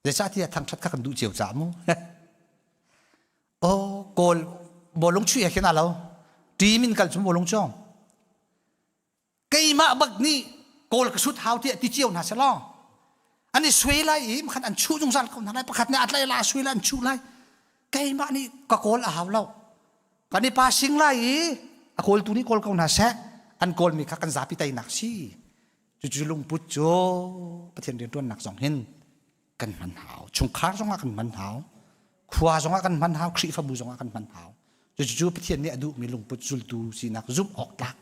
S12: Zeicahtiah thangṭhat kha kan duh cio caah mu. Oh, kawl bawlung chuih he khin aa lo. Team in kal cu bawlung cawng. Keimah bak nih kawl ka sut hau tiah ti cio hna selaw. An i suai lai i khan an chuh zungzal ko hna lai. Pakhat nih a tlai la a suai lai an chuh lai. Keimah nih ka kawl a hau lo. Kan i passing lai i a kawltu nih kawl ko hna seh. An kawlmi kha kan zapi teinak si. Cucu lungput cu Pathian rianṭuannak zong hin kan hman hau. Chungkhar zongah kan hman hau. Khua zongah kan hman hau. Khrihfabu zongah kan hman hau. Cucu Pathian nih a duhmi lungput zultu sinak, zumh awk tlak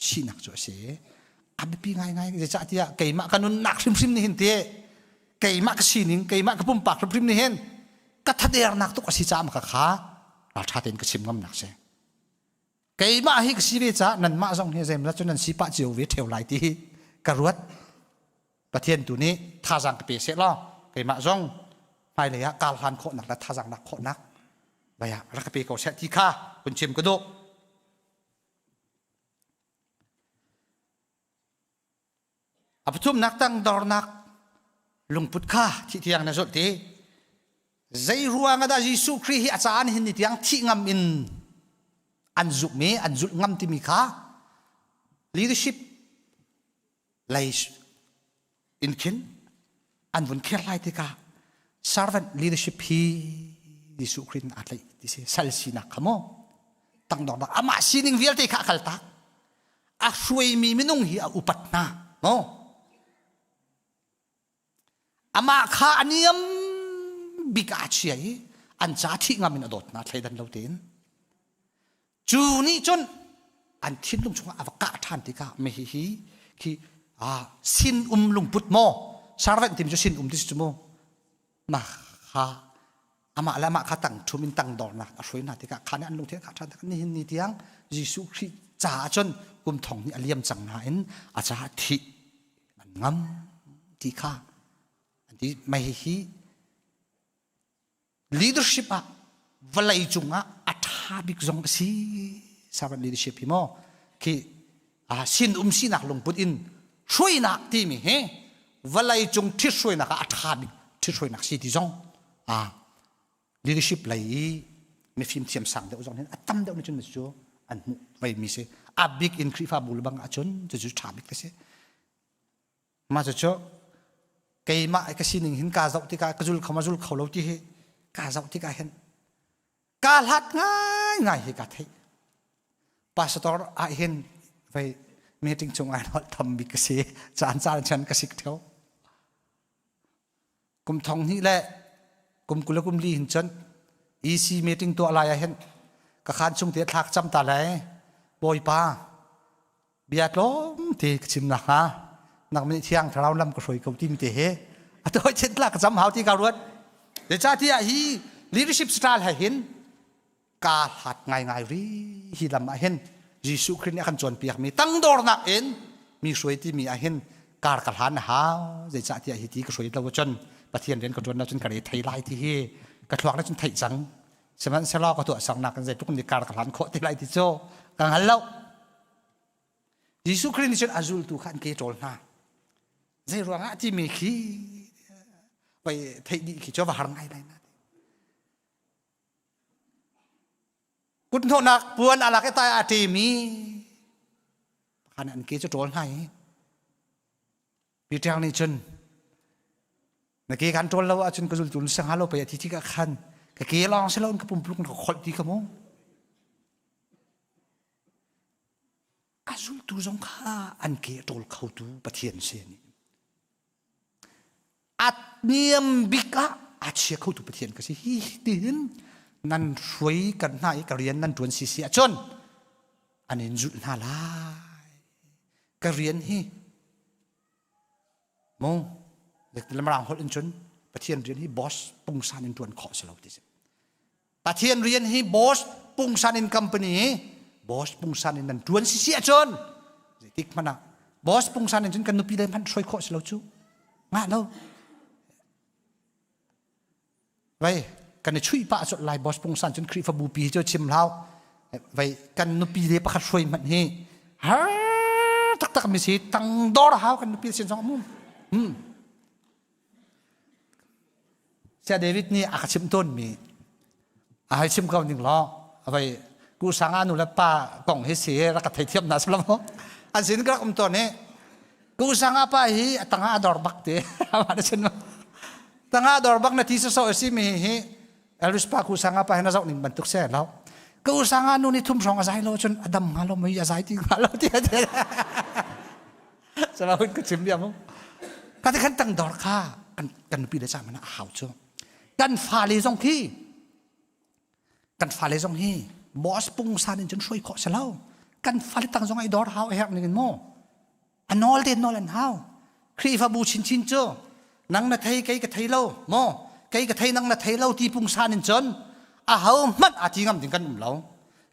S12: sinak cu a si. A biapi ngaingai. Zeicahtiah keimah ka nunnak hrimhrim nih hin ti keimah ka sining, keimah ka pumpak hrimhrim nih hin ka thadernak tuk a si caah ka kha ralṭha tein ka chim ngamnak si. Keimah hi ka si ve caah nanmah zong hi zeimawzat cu nan si pah cio ve ṭheo lai ti hi ka ruat. Pathian tu nih thazaang ka pe seh law keimah zong hmailei ah kar hlan khawhnak le thazaang lak khawhnak vai ah rak ka pe ko seh ti kha kun chim ka duh. A pathumnak tangdornak lungput kha thih tiang na zulh ti. Zei ruang ah dah Jesuh Khrih hi a caan hin ni tiang thih ngam in an zumh i an zulh ngam timi kha leadership lei in khin an vun kher lai tikah servant leadership hi Jesuh Khrih aa tlaih ti si sal sinak kha maw tangdornak amah sining vialte kha a kaltak a hruaimi minung hi a upat hna maw amah kha a niam bik ah a chia i an ca thih ngam in a dawt hna thleidan lo tein cu nih cun an thinlung chungah a va kah ṭhan tikah mi hi hi khi sin um lungput maw servant timi cu sin um ti si cu mu mah kha amah le amah kha tang ṭhum in tangdornak a hruai hna tikah kha nih an lungthin a khah ṭhan tikah nihin ni tiang Jesuh Khrih caah cun kum thong nih a liam cang nain a caah thih an ngam ti kha an ti mei hi leadership ah vawlei cungah a ṭha bik zong a si servant leadership hi maw khi sin um sinak lungput in hruainak timi hi vawlei cung ṭhithruainak ah a ṭha bik ṭhithruainak si ti zong leadership lei i mifim thiam sang deuh zong hin a tam deuh nih cun cu an hmuh vei mi si a bik in Khrihfabu le bang ahcun cucu ṭha bik te si mah cucu keimah ka sining hin kaa zoh tikah ka zul kho ma zul kho lo ti hi kaa zoh tikah hin kaa hlat ngaingai hi ka theih pastor ah hin vei meeting chung ai holh tham bik ka si caan caan chan ka sik theo kum thong hnih le kum kul le kum li hin cun. EC meeting tuah lai ah hin ka khan chung te thlak cam ta lai Bawipa bia tlawm te ka chim nak hnga nak mi thiang thlarau lam ka hruai ko ti mi te he a toi chen tla ka cam hau ti ka ruat zeicahtiah hi leadership style he hin ka hlat ngai ngai ri hi lam ah hin Jesuh Khrih nih a kan cawnpiak mi tangdornak in mi hruai ti mi ah hin kar ka hlan hau zeicahtiah hi ti ka hruai lo cun Pathian rian ka ṭuan lo cun ka re thei lai ti hi ka thluak na cun theih cang sihmanhsehlaw ka tuah sernak in zeitluk ni kar ka hlan khawh ti lai ti cu ka hngal lo Jesuh Khrih nih cun a zultu kha an ke ṭawl hna zei ruangah timi khi vai theih dih khi cu va har ngai lai na kut hnawhnak puan a lak i tai a ṭemi pakhat an ke cu ṭawl hna i Peter nih cun na ke kan ṭawl lo ahcun ka zultu na si hnga lo pei a ti tikah khan ka ke lawng si loin ka pumpuluk na ka kholh ti kha mu a zultu zong kha an ke a ṭawl khotu Pathian si ni a niam bik ah a chia khotu Pathian ka si hi tihin nan hruai kan hna i ka rian nan ṭuan si si ahcun an in zulh hna lai ka rian hi mu lamrang holh in cun Pathian rian hi boss pungsan in ṭuan khawh si lo ti si Pathian rian hi boss pungsan in company hi boss pungsan in nan ṭuan si si ahcun zeitik hmanh ah boss pungsan in cun kan nupi le hmanh hruai khawh si lo cu ngah lo Vai kan i chuih pah cawlh lai boss pungsan cun Khrihfabu pi cu chim hlau vai kan nupi le pakhat hruai hmanh hi har taktak mi si tangdor hau kan nupi sin zong mu hmm Sia David nih a ka chim tawn mi a hei chim ko ning law vai ku sanga nu le pa kong hi si rak ka theithiam na salam an sin ka rak um tawn hi ku sanga pa hi a tanga a dor bak te ama na chin tanga dor bak na ti so so si mi hi Elvis pa ku sanga pa hi na zoh ning bantuk se lo ku sanga nu ni thum song a zai lo chun adam nga lo mai a zai ti nga lo ti Salah hun ka chim bia mu ka te khan tang dor kha kan kan pi le cha mana hau chu kan fale zong khi kan fale zong hi boss pungsan in cun hruai khawh si lo kan fale tang zong ai dor hau a herh ning in mu a nawl te nawl an hau Khrihfabu chinchin cu nang na thei kei ka thei lo maw kei ka thei nang na thei lo ti pungsan in cun a ho hmanh a ti ngam ding kan um lo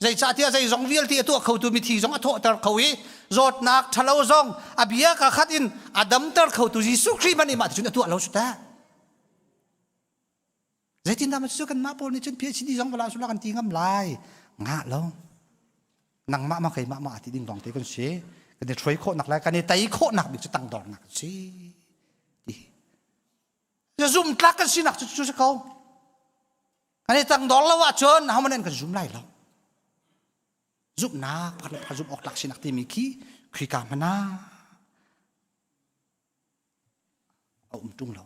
S12: zeicahtiah zeizong vialte a tuah khotu mithi zong a thawhter kho i zawtnak ṭhalo zong a bia ka khat in a damter khotu Jesuh Khrih hmanh nih mah ti cun a tuah lo cu teh Zeitindah maw cucu kanmah pawl nih cun PhD zong vala sula kan ti ngam lai. Ngah lo. Nangmah ma keimah ma ti ding lawng te kan si. Kan i hruai khawhnak le kan i tei khawhnak bik cu tangdornak kan si. Ti. Zum tlak kan sinak cu cu si ko. Kan i tangdor lo ahcun ahohmanh an kan zum lai lo. Zumhnak pakhat le pakhat zumh awk tlak sinak timi khi Khrika hmanh ah a um ṭung lo.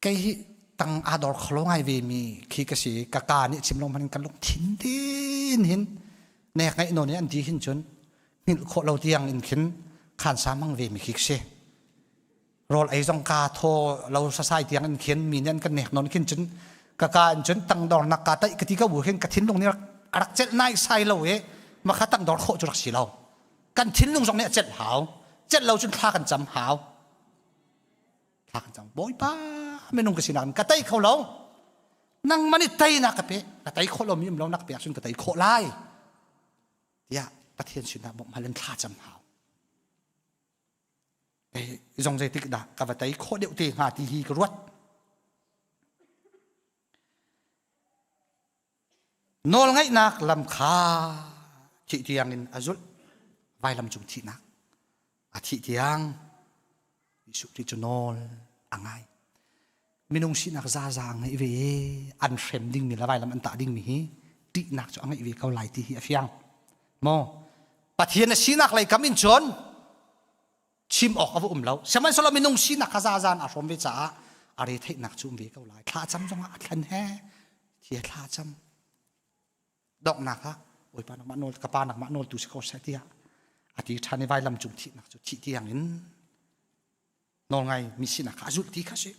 S12: Kei hi tang aa dor kholo ngai ve mi khi ka si ka ka nih chim lo hmanh kan lungthin tin hin nek ngaih nawn i an ti hin cun hngilh khawh lo tiang in khin khan sa mang ve mi khi ka si rawl ei zong ka thaw lo sasai tiang in khin mi nih an kan nek nawn khin cun ka ka in cun tangdor nak ka taih ka ti ka bu hin ka thinlung nih a rak celh nai sai lo i makha tangdor khawh cu rak si lo kan thinlung zong nih a celh hau celh lo cun thla kan cam hau thla kan cam bawipa minung ka sinak ka tei kho lo nangmah nih teinak ka pe ka tei khawh lo mi um lo nak pek cun ka tei khawh lai tiah pathian sinah bawmh hal in thla cam hau zong zeitik dah ka va tei khawh deuh te hnga ti hi ka ruat Nawlngaihnak lam kha thih tiang in a zulh. Vailam cung thihnak. A thih tiang Jesuh Khrih cu nawl a ngai. Minung sinak zaza a ngeih ve i an hrem dingmi le vailam an tah dingmi hi ṭihnak cu a ngeih ve ko lai ti hi a fiang. Maw Pathian a sinak lei kam in cun chim awk a va um lo sihmanhsehlaw minung sinak kha zazan aa hrawm ve caah a re theihnak cu um ve ko lai thla cam zongah a thlen he thia thla cam donghnak ah bawipa nangmah nawl ka pa nangmah nawl tu si ko seh tiah a ti ṭhan i vailam cung thihnak cu thih tiang in nawl ngai mi sinak kha a zulh ti kha si.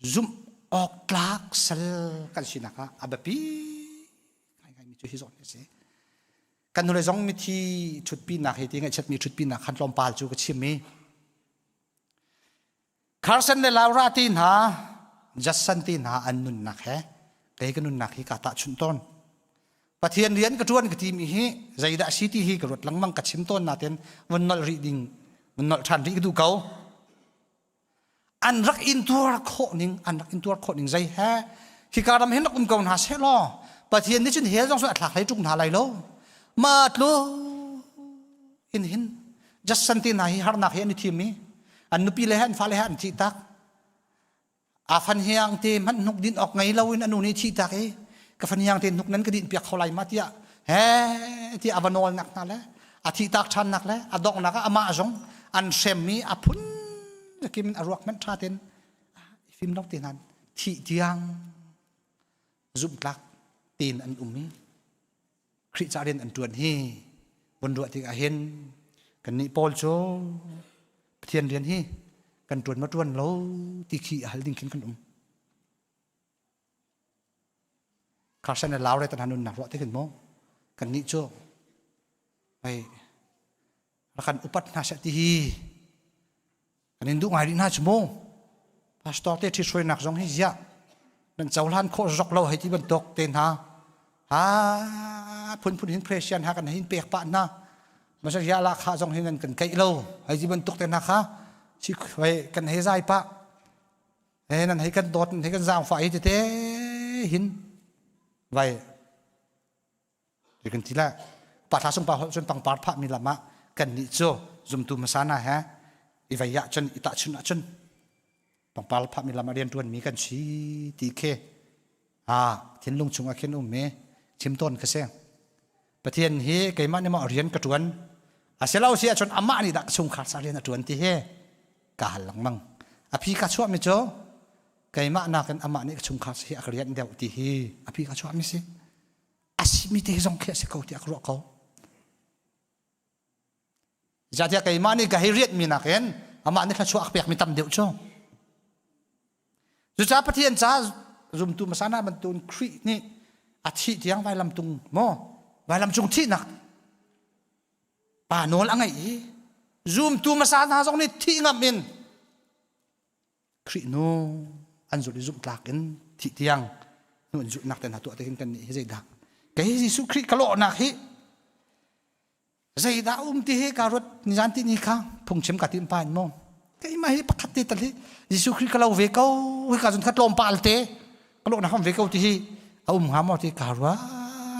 S12: Zumh awk tlak sal kan sinak ah a biapi ngaingaimi cu hi zawn hi a si. Kan nule zong mithi ṭhutpinak hi ti ngaihchiatmi ṭhutpinak khan tlawmpal cu ka chim i Carson le Laura ti hna Judson ti hna an nunnak he kei ka nunnak hi kaa tahchunh tawn. Pathian rian ka ṭuan ka timi hi zeidah si ti hi ka ruat lengmang ka chim tawn nain vun nolh rih ding vun nolh ṭhan rih ka duh ko. An rak intuar khawh ning an rak intuar khawh ning zei he hika ram hin rak um ko hna seh law Pathian nih cun hell zong cu a thlak hlei ṭung hna lai lo. Ma tlu in hin Judson ti hna hi harnak hi an i thim i an nupi le he an fale he an thih tak. A fan hiang te hmanh hnuk din awk ngei loin a nu nih thih tak i ka fan hiang te hnuk nan ka din piak kho lai ma tiah he ti a va nawl nak hna le a thih tak ṭhan nak le a donghnak ah amah zong an hrem i a phun kim a ruak hmanh ṭha ten i fim lo te nan thih tiang zumhtlak tein an um i Khrih ca rian an ṭuan hi vun ruah tikah hin kannih pawl cu Pathian rian hi kan ṭuan ma ṭuan lo ti khi a hal ding khin kan um. Carson le Laure tan nunnak ruah tikin maw kannih cu hei rak kan upat hna seh ti hi kan in duh ngai rih hna cu mu pastor te ṭhithruainak zong hi ziah nan cohlan khawh zok lo hei ti bantuk te hna ha phunphun hin presian ha kan hin pek pah hna masa ya la kha zong hin nan kan keih lo hei ti bantuk te hna kha si hei kan hei zai pah he nan hei kan dawt nan hei kan zaangfah hi tete hin vai kan ti la pa thla sung pa holh cun pangpar phah mi lam ah kan nih cu zumtu hmasa na he i vai ah cun i tahchun ah cun pangpar phah mi lam ah rian tuan mi kan si ti khi a thinlung chung ah khin um mi chim tawn ka si Pathian hi keimah nih maw rian ka tuan a si lo si ahcun amah nih dah ka chungkhar sa rian a tuan ti hi ka hal lengmang a phi ka chuah mi cu keimah nakin amah nih ka chungkhar hi a ka rianh deuh ti hi a phi ka chuah mi si a simi te zong khi a si ko tiah ka ruah ko. Zeicahtiah keimah nih ka hei rianhmi nakin amah nih thluachuah a pekmi tam deuh cu. Cucaah Pathian ca zumtu hmasa hna bantukin Khrih nih a thih tiang vailam tung maw vailam cung thihnak pa nawl a ngeih i zumtu hmasa hna zong nih thih ngam in Khrih nu an zulh i zumhtlak in thih tiang hnu an zulhnak te hna tuah te hin kan nih hi zeidah kei Jesuh Khrih ka lawhnak hi zeidah um ti hi ka ruat nizan ti ni kha phungchim ka tim pa in maw keimah hi pakhat te tal hi Jesuh Khrih ka lo ve ko hi ka zun kha tlawmpal te ka lawhnak um ve ko ti hi a um hnga maw ti ka rua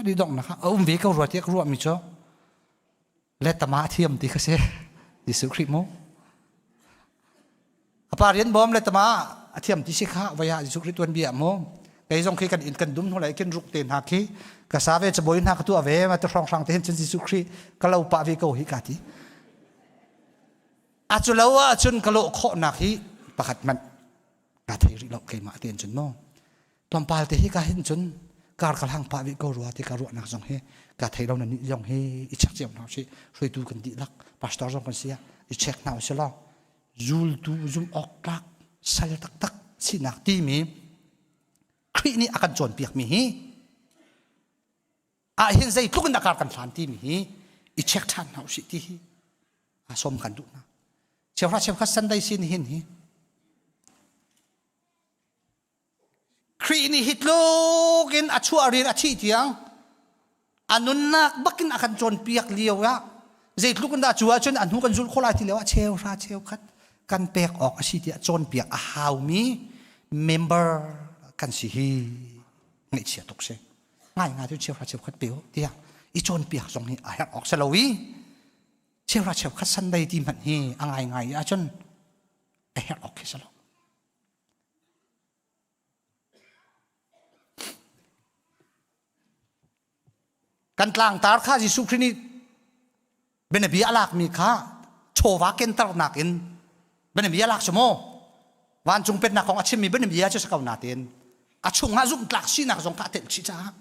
S12: di donghnak a um ve ko rua ti ka ruah mi cu le tama thiam ti kha si Jesuh Khrih mu a pa rian bawm le tama a thiam ti si kha vaya Jesuh Khrih tuan bia mu kei zong khi kan in kan dum hnu lai kin ruk te hna khi ka sa ve chaboy hna ka tu ave ma te hrong hrang te hin cun Jesuh Khrih ka lo pa ve ko hi ka ti a cu lo ah cun ka lo khawh nak hi pakhat man ka thei rih lo keimah te cun mu tlawmpal te hi ka hin cun kar ka hlang pah ve ko rua ti ka ruahnak zong hi ka thei lo na nih zong hi i check cio hna usih hruaitu kan dihlak pastor zong kan si ah i check hna usih law zultu zum awk tlak sal taktak sinak timi Khrih nih a kan cawnpiak mi hi ah hin zeitluk in a kar kan hlan timi hi i check ṭhan hna usih ti hi a som kan duh hna cheuhra cheukhat Sunday sin hin hi Khrih nih hi tluk in a chuah rian a thih tiang a nunnak bakin a kan cawnpiak lio ah zeitluk in dah cu ahcun a hnu kan zulh khawh lai ti lio ah cheu hra cheu khat kan pek awk a si tiah cawnpiak a haumi member kan si hi ngaihchia tuk si ngai ngai cu cheu hra cheu khat pe u tiah i cawnpiak zong hi a herh awk si lo i cheu hra cheu khat Sunday ti hmanh hi a ngai ngai ahcun a herh awk khi si lo Kan tlangtar kha Jesuh Khrih nih bianabia a lakmi kha chawva kenternak in bianabia a lak cu maw? Vancung pennak kong a chimmi bianabia cu si ko nain a chungah zumhtlak sinak zong kha a telh chih caah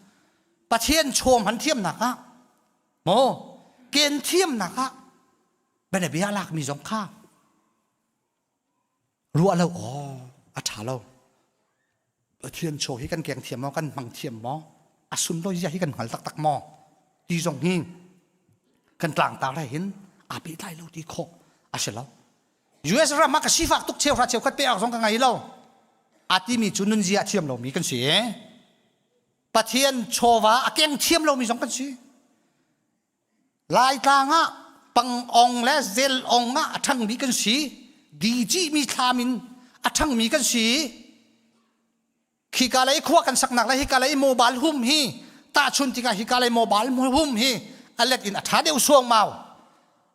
S12: Pathian chawm han thiamnak ah maw ken thiamnak ah bianabia a lakmi zong kha ruah lo aw a ṭha lo. Pathian chaw hi kan keng thiam maw kan hmang thiam maw a sunlawi zia hi kan hngal taktak maw ti zong hi kan tlangtar he hin aa pehtlai lo ti khawh a si lo. US ram ah ka sifak tuk cheuhra cheukhat pe awk zong ka ngei lo a timi cu nunzia a thiam lomi kan si. Pathian chawva a keng thiam lomi zong kan si. Laitlang ah pangong le zelong ah a ṭhangmi kan si. Dicihmi thlam in a ṭhangmi kan si. Khika lei khua kan saknak le hika lei mobile hum hi tahchun tikah hika lei mobile hum hi a let in a ṭha deuh suangmau.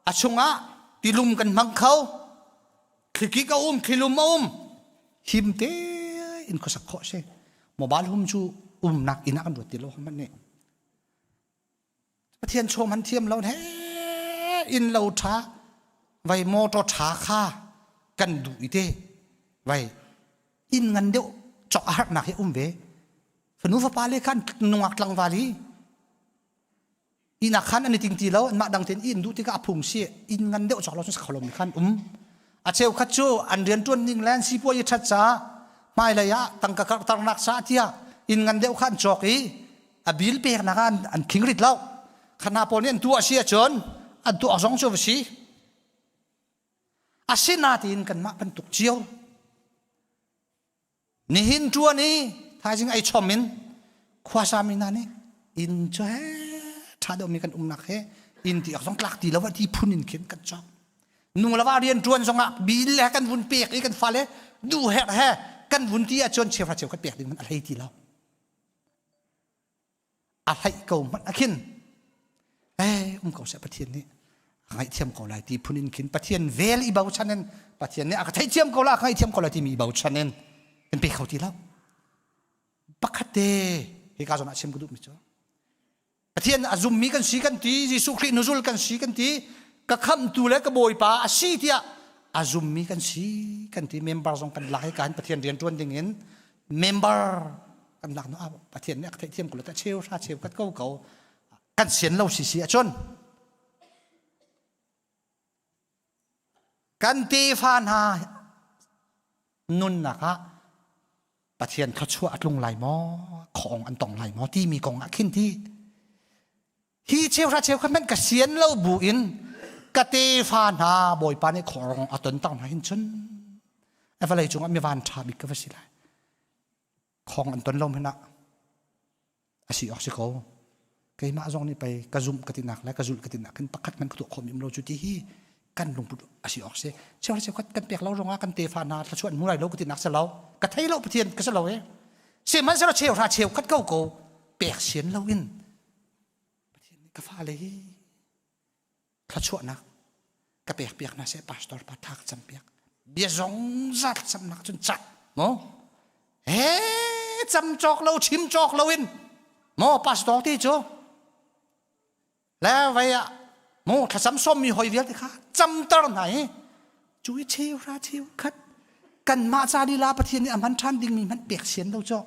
S12: A chungah tilum kan hmang kho. Thlikik a um, thlilum a um. Him tein khuasak khawh a si. Mobile hum cu umnak inn ah kan ruat ti lo hman nih. Pathian chawm han thiam lo he inn lo ṭha vai motor ṭha kha kan duh i te vai inn ngan deuh cawk a harnak hi um ve fanu fapa le khan nungak tlangval hi inn ah khan an i ting ti lo anmah dang tein inn duh tikah a phung si inn ngan deuh cawk lo cun sakho lomi khan um a cheukhat cu an rian ṭuan ning le an sipuai i ṭhat caah hmailei ah tangka karhternak caah tiah inn ngan deuh kha an cawk i a bil peknak ah an khing rit lo khana pawl nih an tuah si ahcun an tuah zong cu va si asinain kanmah bantuk cio nihin tuan i thaizing ei chom in khuasa mi hna nih inn cu he ṭha deuhmi kan umnak he inn ti ak zong tlak ti lo ti phun in khin kan cawk nu le va rian ṭuan zongah bil le kan vun pek i kan fale duh herh he kan vun ti ahcun cheuhra cheu kan pek ding man a hlei ti lo a hlaih ko hmanh a khin eh um ko seh Pathian nih a ngaihthiam ko lai ti phun in khin Pathian vel i bochan in Pathian nih a ka theihthiam ko lai a ka ngaihthiam ko lai timi i bochan in kan pe kho ti lo pakhat te hika zawn ah chim ka duhmi cu Pathian a zummi kan si kan ti Jesuh Khrih nuzul kan si kan ti ka khamhtu le ka bawipa a si tiah a zummi kan si kan ti member zong kan lak i kan Pathian rian ṭuan ding in member kan lak no Pathian nih a ka theihthiam ko ta cheu hra cheu kat ko ko kan sian lo si si ahcun kan tefa hna nunnak ah Pathian thluachuah a tlung lai maw khong an tong lai maw timi kong ah khin ti Hi cheuhra cheukhat hmanh ka sian lo bu in ka tefa hna Bawipa nih khorong a ton tak hna hin cun vawlei cungah mi van ṭha bik ka va si lai. Khong an ton lo hmanh ah a si awk si ko. Keimah zong nih pei ka zumh ka tinak le ka zulh ka tinak khin pakhat hmanh ka tuah khawh mi um lo cu ti hi kan lungput a si awk si. Cheuhra cheukhat kan pek lo ruangah kan tefa hna thluachuah an hmu lai lo ka tinak si lo. Ka thei lo Pathian ka si lo e. Sihmanhsehlaw cheuhra cheukhat ko ko pek sian lo in Pathian nih ka fale hi thluachuahnak ka pek piak hna seh pastor pa tha ka cam piak bia zong zat camnak cun cak mo he cam cawk lo chim cawk lo in mo pastor ti cu le vei ah mo thlacam som mi hoi vialte kha camter hna hi cu i cheu ra cheu khat kan mah ca lila Pathian nih a hman ṭhan dingmi hmanh pek sian lo cu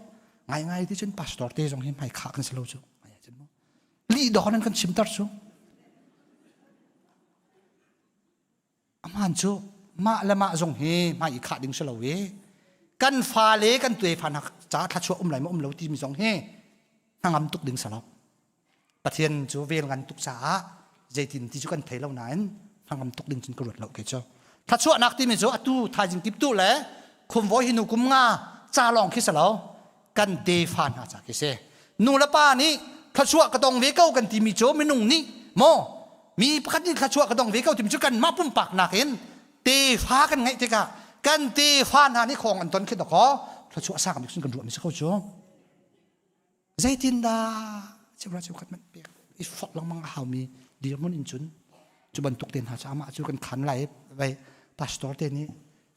S12: ngai ngai ti cun pastor te zong hi hmai khah kan si lo cu lih dawk nan kan chimter cu aman cu mah le mah zong hi hmai i khah ding si lo i kan fale kan tuefa nak ca thlachuah um lai ma um lo timi zong hi hnangam tuk ding si lo Pathian cu vel ngan tuk caah zeitin ti cu kan thei lo nain hnangam tuk ding cun ka ruat lo ke cu thlachuahnak timi cu atu thaizing kip tu le khumvoi hi nu kum nga ca lawng khi si lo kan tefa hna ca khi si nu le pa nih thluachuah ka tong ve ko kan timi cu minung nih maw mi pakhat nih thluachuah ka tong ve ko timi cu kan mah pumpak nakin tefa kan ngeih tikah kan tefa hna nih khong an ton khi dakaw thluachuah sang bik sun kan ruah mi si ko cu zeitindah cheuhra cheukhat man pek i fok lengmang a haumi dirhmun in cun cu bantuk te hna cu amah cu kan khan lai vai pastor te nih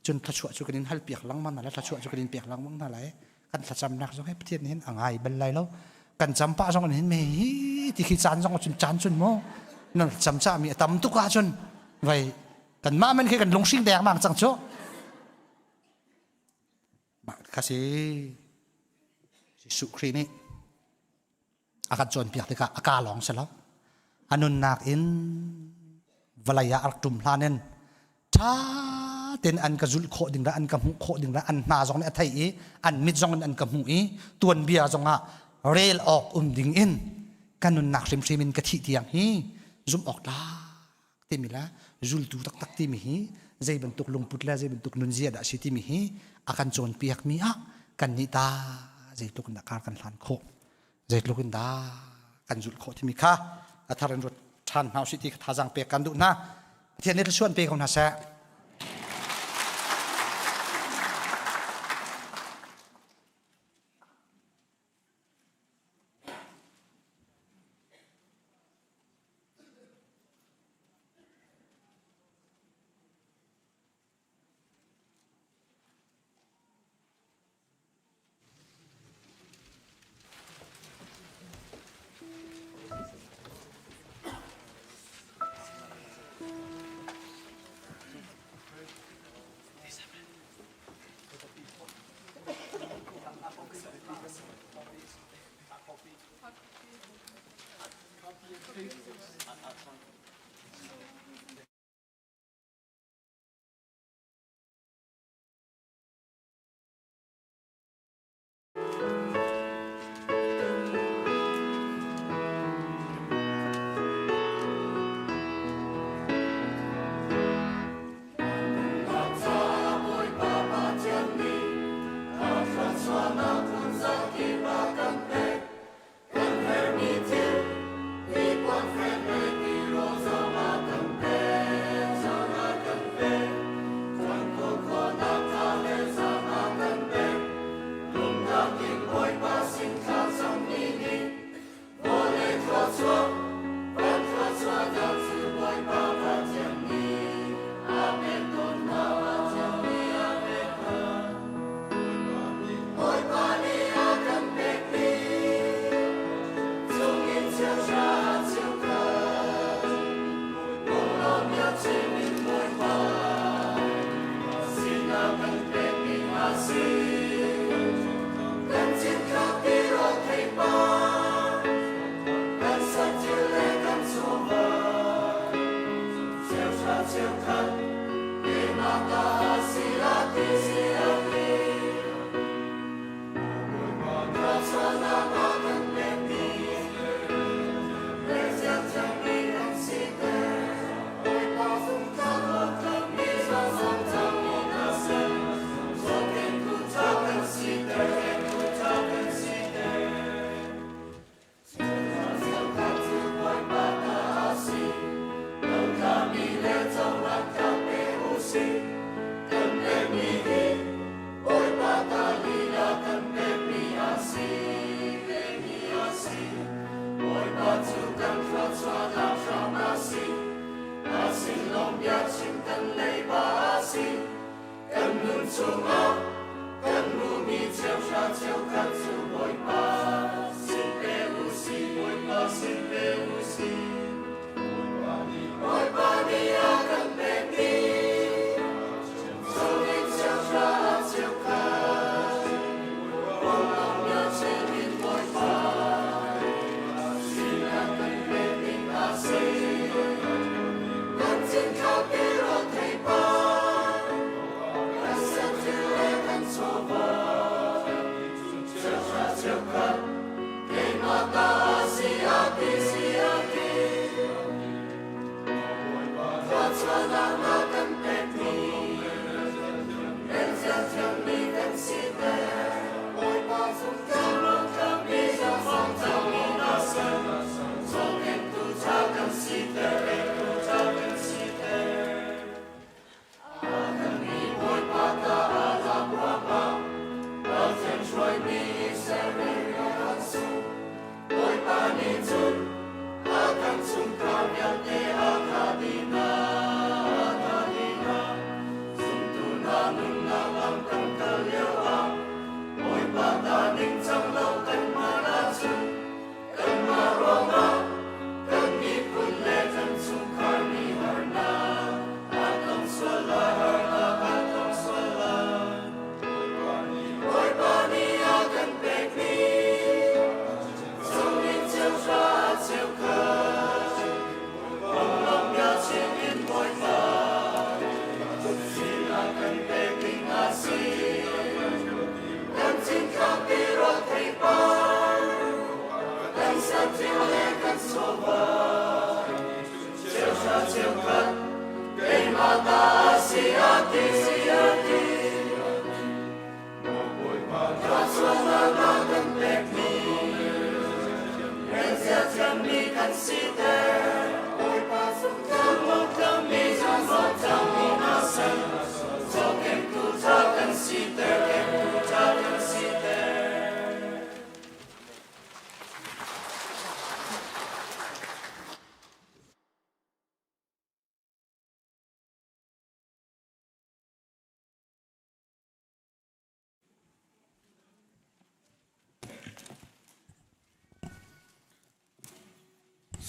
S12: cun thluachuah cu kan in hal piak lengmang hna lai thluachuah cu kan in pek lengmang hna lai kan thlacamnak zong hi Pathian nih hin a ngai bal lai lo kan cam pah zong hin me hi ti khi caan zong cun caan cun mu nan cam ca mi a tam tuk ahcun vai kan mah man khi kan lungsing deng mang cang cu mah kha si Jesuh Khrih nih a kan cawnpiak tikah a ka lawng si lo a nunnak in vawlei ah a rak ṭum hlan in ṭha ten an ka zulh khawh ding la an ka hmuh khawh ding la an hna zong nih a thei i an mit zong in an ka hmuh i tuanbia zong ah rel awk um ding in ka nunnak hrimhrim in ka thih tiang hi zumh awk tlak timi le zultu taktak timi hi zei bantuk lungput le zei bantuk nunzia dah si timi hi a kan cawnpiak mi ah kan nih ta zeitluk in dah kar kan hlan khawh zeitluk in dah kan zulh khawh timi kha a thar in ruat ṭhan hna usih ti kha thazaang pek kan duh hna. Pathian nih thluachuah pe ko hna seh.
S3: cheukhat keimah ta si a ti si a ti. Thluachuahnak na kan pekmi kan ziathiammi kan siter. Bawipa tlangmi zumhawk tlangmi hna sal cawkengtu ṭha kan siter, kengtu ṭha kan siter.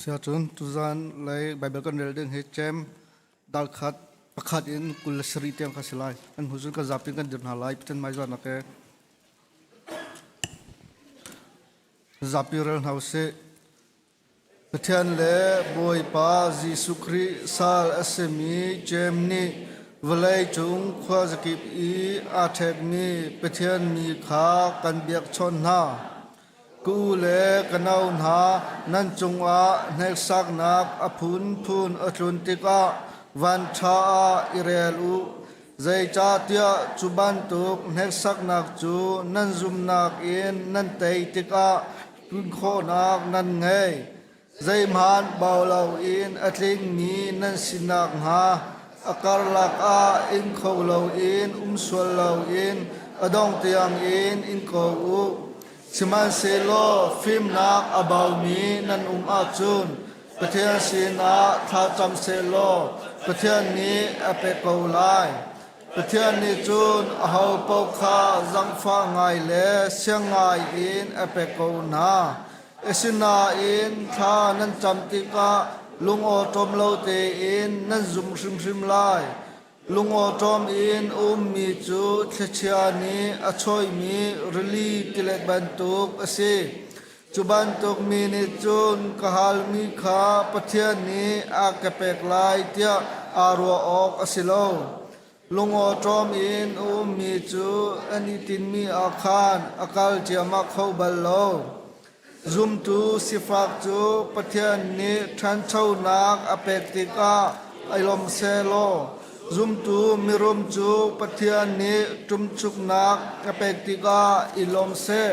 S13: Siacun tuzan lei Bible kan rel ding hi cem dal khat pakhat in 27 tiang kha si lai. An hnu kan zapi kan dir hna lai. Pathian mai zan ke zapi rel hna usih. Pathian le Bawipa Jesuh Khrih sal a simi Jeim nih vawleicung khuazakip i aa ṭhekmi Pathian mi kha kan biakchawnh hna. Ka u le ka nau hna, nan cungah hneksaknak a phunphun a tlun tikah vanṭha ah i rel u. Zeicahtiah cu bantuk hneksaknak cu nan zumhnak in nan tei tikah tlun khawhnak nan ngei. Zeihmanh bau loin a tlingmi nan si nakhnga a karlak ah in kho loin um sual loin a dong tiangin in ko u. Sihmanhsehlaw fimnak a baumi nan um ahcun Pathian sinah thlacam sehlaw Pathian nih a pek ko lai. Pathian nih cun ahopaoh kha zangfah ngai le siang ngai in a pek ko hna. Asinain thla nan cam tikah lungawṭawm lo tein nan zum hrimhrim lai. Lungawṭawm in ummi cu thlichia nih a chawihmi rili tilet bantuk a si. Cu bantuk mi nih cun ka halmi kha Pathian nih a ka pek lai tiah aa ruah awk a si lo. Lungawṭawm in a ummi cu an i tinhmi ah khan a kal ciammah kho bal lo. Zumtu sifak cu Pathian nih ṭhanchonak a pek tikah i lawm sehlaw zumtu mirum cu Pathian nih ṭumchuknak a pek tikah i lawm seh.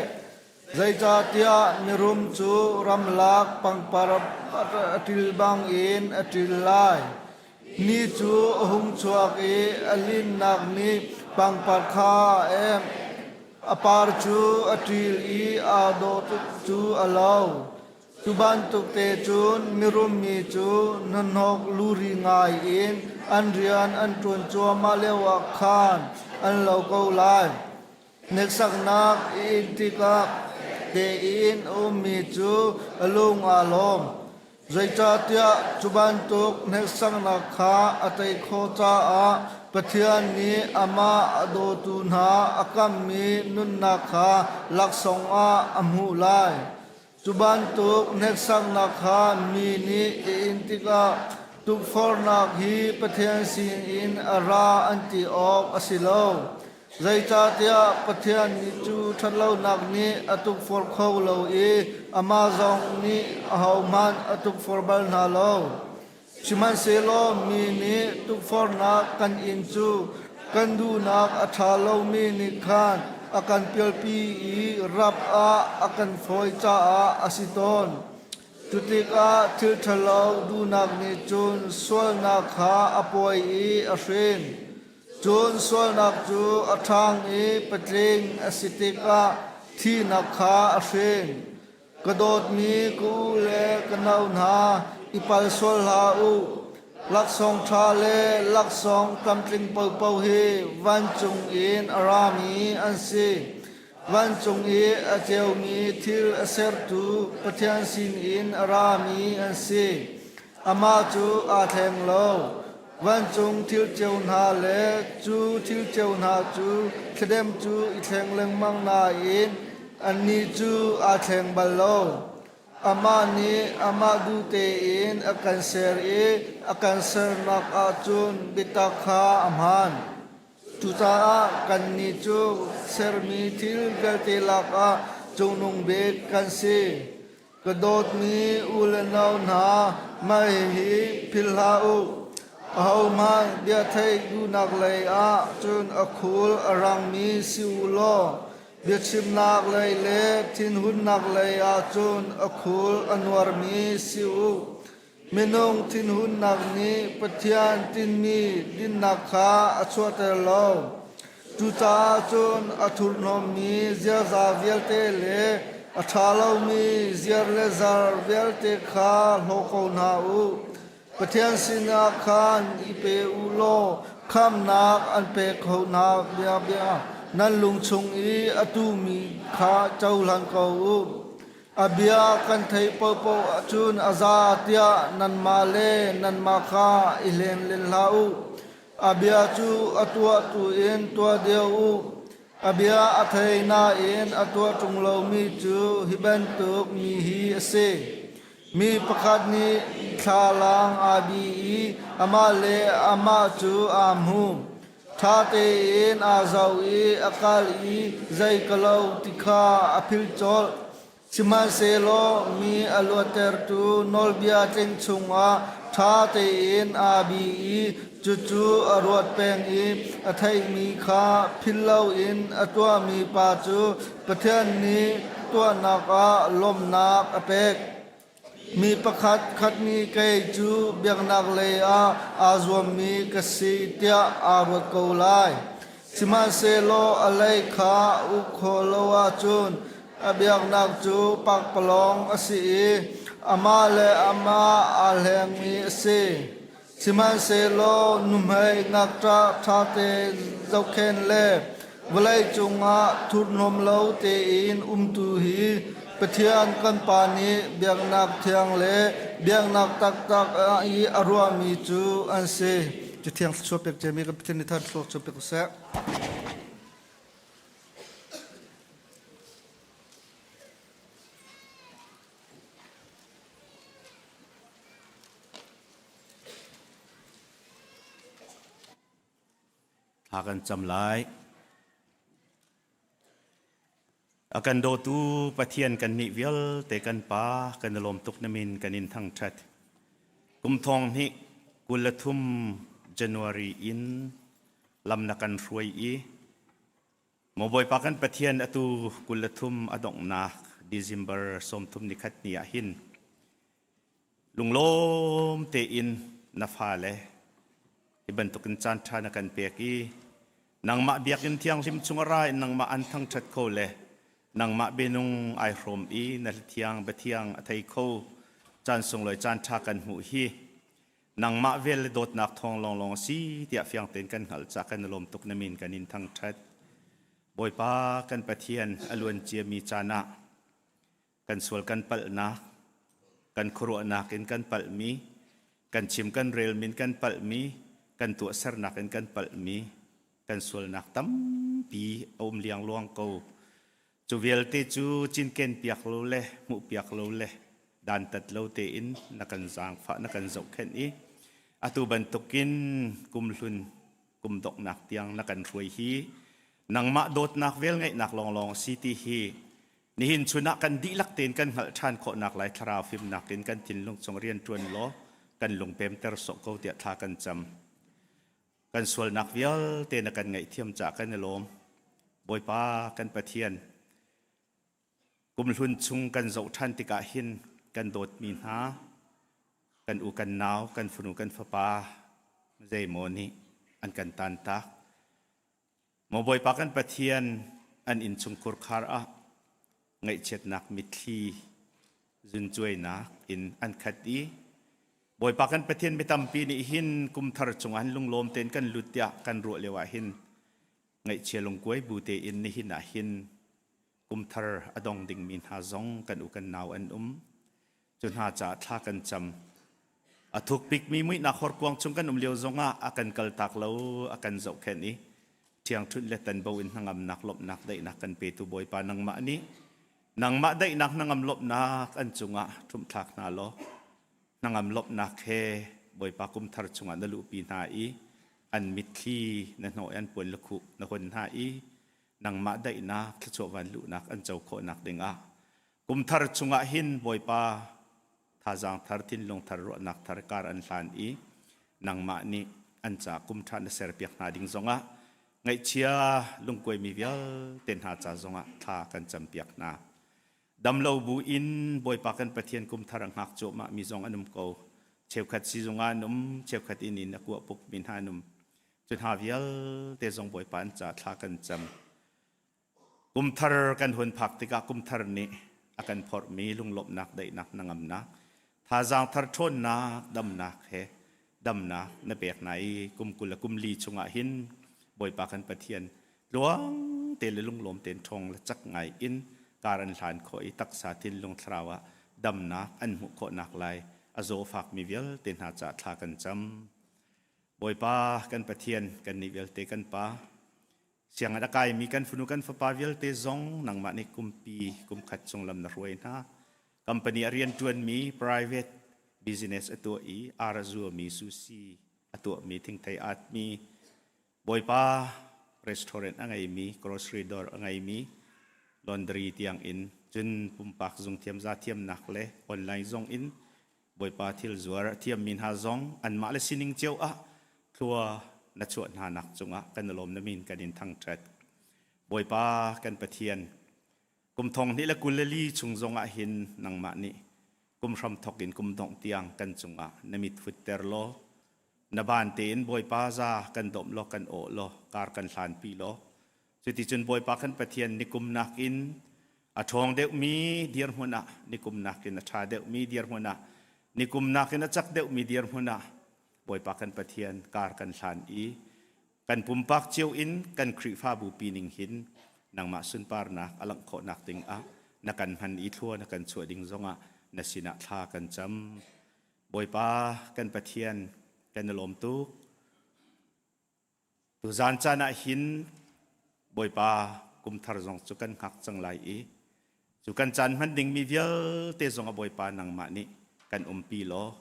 S13: Zeicahtiah mirum cu ramlak pangpar a ṭil bangin a ṭil lai. Ni cu a hung chuak i a linnak nih pangpar kha a emh. A par cu a ṭil i aa dawh tuk cu a lo. Cu bantuk te cun mirum mi cu hnahnawk luri ngai in an rian an ṭuan cuahmah lioah khan an lo ko lai. Hneksaknak i in tikah tein a ummi cu a lung aa lawm. Zeicahtiah cu bantuk hneksaknak kha a tei khawh caah Pathian nih amah a dawtu hna a kammi nunnak kha laksawng ah a hmuh lai. Cu bantuk hneksaknak kha mi nih i in tikah tukforhnak hi Pathian sinin a ra an ti awk a si lo. Zeicahtiah Pathian nih cu ṭhatlonak nih a tukforh kho lo i amah zong nih ahohmanh a tukforh bal hna lo. Sihmanhsehlaw mi nih tukforhnak kan in cu kan duhnak a ṭha lomi nih khan a kan pialpi i rap ah a kan fawi caah a si tawn. Cu tikah thil ṭhalo duhnak nih cun sualnak kha a pawi i a hrin. Cun sualnak cu a ṭhang i patling a si tikah thihnak kha a hrin. Ka dawtmi ka u le ka nau hna, i pal sual hlah u. Laksawng ṭha le laksawng tlamtling paohpaoh hi vancung in a rami an si. Vancung i a ceumi thil a sertu Pathian sinin a rami an si. Amah cu aa thleng lo. Vancung thil ceu hna le cu thil ceu hna cu thladem cu i thleng lengmang nain annih cu aa thleng bal lo. Amah nih amah duh tein a kan ser i a kan sernak ahcun biatak kha a hmaan. Cucaah kannih cu sermi thil vialte lakah cungnung bik kan si. Ka dawtmi u le nau hna, mah hihi philh hlah u. Ahohmanh bia theih duhnak lei ah cun a khul a rangmi si u law biachimnak lei le thinhunnak lei ah cun a khul a nuarmi si u. Minung thinhunnak nih Pathian tinhmi dinnak kha a chuahter lo. Cucaah cun a thurhnawmmi ziaza vialte le a ṭha lomi ziar le zar vialte kha hlaw ko hna u. Pathian sinah khan i pe u law khamhnak an pek kho hna bia nan lung chung i a tuhmi kha cohlang ko u. A bia kan theih paohpaoh ahcun a za tiah nanmah le nanmah kha i hleng len hlah u. A bia cu a tuahtu in tuah deuh u. A bia a thei nain a tuah ṭung lomi cu hi bantuk mi hi a si. Mi pakhat nih thlalang aa bi i amah le amah cu aa hmu. Ṭha tein aa zoh i a kal i zei ka lo ti kha a philh colh. Sihmanhsehlaw mi a luattertu nawlbia tling chungah ṭha tein aa bi i cucu a ruat peng i a theihmi kha philh loin a tuahmi pa cu Pathian nih tuahnak ah lawmhnak a pek. Mi pakhat khat nih kei cu biaknak lei ah aa zuammi ka si tiah aa ruat ko lai. Sihmanhsehlaw a lei kha uk khawh lo ahcun a biaknak cu pakpalawng a si i amah le amah aa hlengmi a si. Sihmanhsehlaw nuhmei ngakṭah ṭhate zohkhenh le vawleicung ah thurhnawm lo tein umtu hi Pathian kan Pa nih biaknak thiang le biaknak taktak i a ruahmi cu an si. Cathiang thluachuah pek ciami kan Pathian nih thar thluachuah pek seh.
S14: Thla kan cam lai. A kan dawtu Pathian kan nih vialte kan pa kan i lawm tuk na min kan in thangṭhat. Kum thong hnih 23 January in lam na kan hruai i Maw Bawipa kan Pathian atu 23 a donghnak December 30 nikhat ni ah hin lunglawm tein na fale hi bantukin caan ṭha na kan pek i nangmah biakinn thianghlim chung a ra in nangmah an thangṭhat kho le nangmah bianung ai hrawm i na thiang biathiang a thei kho caan sunglawi caan ṭha kan hmuh hi Nangmah vel le dawtnak thawng lawnglawng a si tiah fiang tein kan hngalh caah kan i lawm tuk na min kan in thangṭhat. Bawipa kan Pathian a luan ciami caan ah kan sual kan palhnak, kan khuaruahnak in kan palhmi, kan chim kan rel min kan palhmi, kan tuahsernak in kan palhmi, kan sualnak tampi a um liangluang ko. Cu vialte cu cinken piak lo le hmuh piak lo le dantat lo tein na kan zaangfah na kan zohkhenh i atu bantukin kumhlun kum donghnak tiang na kan hruai hi nangmah dawtnak velngeihnak lawnglawng si ti hi nihin chun ah kan dihlak tein kan hngalh ṭhan khawhnak lai thlarau fimnak in kan thinlung chung rian ṭuan law kan lungpemter sawh ko tiah thla kan cam. Kan sualnak vialte na kan ngaihthiam caah kan i lawm. Bawipa kan Pathian, kumhlun chung kan zoh ṭhan tikah hin kan dawtmi hna, kan u kan nau, kan fanu kan fapa zeimaw nih an kan tantak. Maw Bawipa kan Pathian, an innchungkhur khar ah ngaihchiatnak mitthli zuncuainak in an khat i Bawipa kan Pathian mi tampi nih hin kumthar chungah hin lunglawm tein kan lut tiah kan ruah lio ah hin ngaihchia lungkuai bu tein nihin ah hin kumthar a dong dingmi hna zong kan u kan nau an um. Cu hna caah thla kan cam. A thuk bikmi muihnak horkuang chung kan um lio zongah a kan kaltak lo, a kan zohkhenh i ṭhiangṭhunh le tanbo in hnangamnak lawmhnak daihnak kan petu Bawipa nangmah nih nangmah daihnak hnangam lawmhnak an cungah ṭhumhthlak hna law hnangam lawmhnak he Bawipa kumthar chungah na luhpi hna i an mitthli na hnawh i an puan lakhuh na hon hna i nangmah daihnak thluachuah van luhnak an co khawhnak dingah. Kum thar chungah hin Bawipa thazaang thar thinlung thar ruahnak thar kar an hlan i nangmah nih an ca kum ṭha na serpiak hna ding zongah ngaihchia lungkuaimi vialte hna ca zongah thla kan campiak hna. Damlo bu in Bawipa kan Pathian kum thar a hngak cuahmah mi zong an um ko. Cheukhat sizung ah an um, cheukhat inn in a kuah puk mi hna an um. Cu hna vialte zong Bawipa an ca thla kan cam. Kumthar kan hun phak tikah kumthar nih a kan phorhmi lunglawmhnak, daihnak, hnangamnak, thazaang thar ṭhawnnak, damnak he damnak na pek hna i kum 20 le kum li chungah hin Bawipa kan Pathian tluang te le lunglawm tein ṭhawng le cak ngai in kar an hlan khawh i taksa thinlung thlarau ah damnak an hmuh khawhnak lai a zawfakmi vialte hna caah thla kan cam. Bawipa kan Pathian kannih vialte kan Pa Sianginn a kaimi kan fanu kan fapa vialte zong nangmah nih kumpi kumkhat chung lam na hruai hna. Company a rianṭuanmi private business a tuah i ar a zuami sushi a tuahmi thingthei aatmi Bawipa restaurant a ngeimi grocery dawr a ngeimi laundry tiang in cun pumpak zungthiam zathiamnak le online zong in Bawipa thil zuar a thiammi hna zong anmah le sining cio ah thlua na chuah hna nak cungah kan i lawm na min kan in thangṭhat. Bawipa kan Pathian, kum thong hnih le 24 chung zongah hin nangmah nih kum hram thawk in kum dongh tiang kan cungah na mit futter law na ban tein Bawipa za kan dawmh law kan awh law kar kan hlanpi law Cuticun Bawipa kan Pathian nikum nakin a ṭhawng deuhmi dirhmun ah, nikum nakin a ṭha deuhmi dirhmun ah, nikum nakin a cak deuhmi dirhmun ah Bawipa kan Pathian kar kan hlan i kan pumpak cio in kan Khrihfabu pi ning hin nangmah sunparnak a langh khawhnak ding ah na kan hman i thlua na kan chuah ding zongah na sinah thla kan cam. Bawipa kan Pathian kan i lawm tuk. Tuzaan caan ah hin Bawipa kumthar zong cu kan hngak cang lai i cu kan caan hman dingmi vialte zong a Bawipa nangmah nih kan umpi law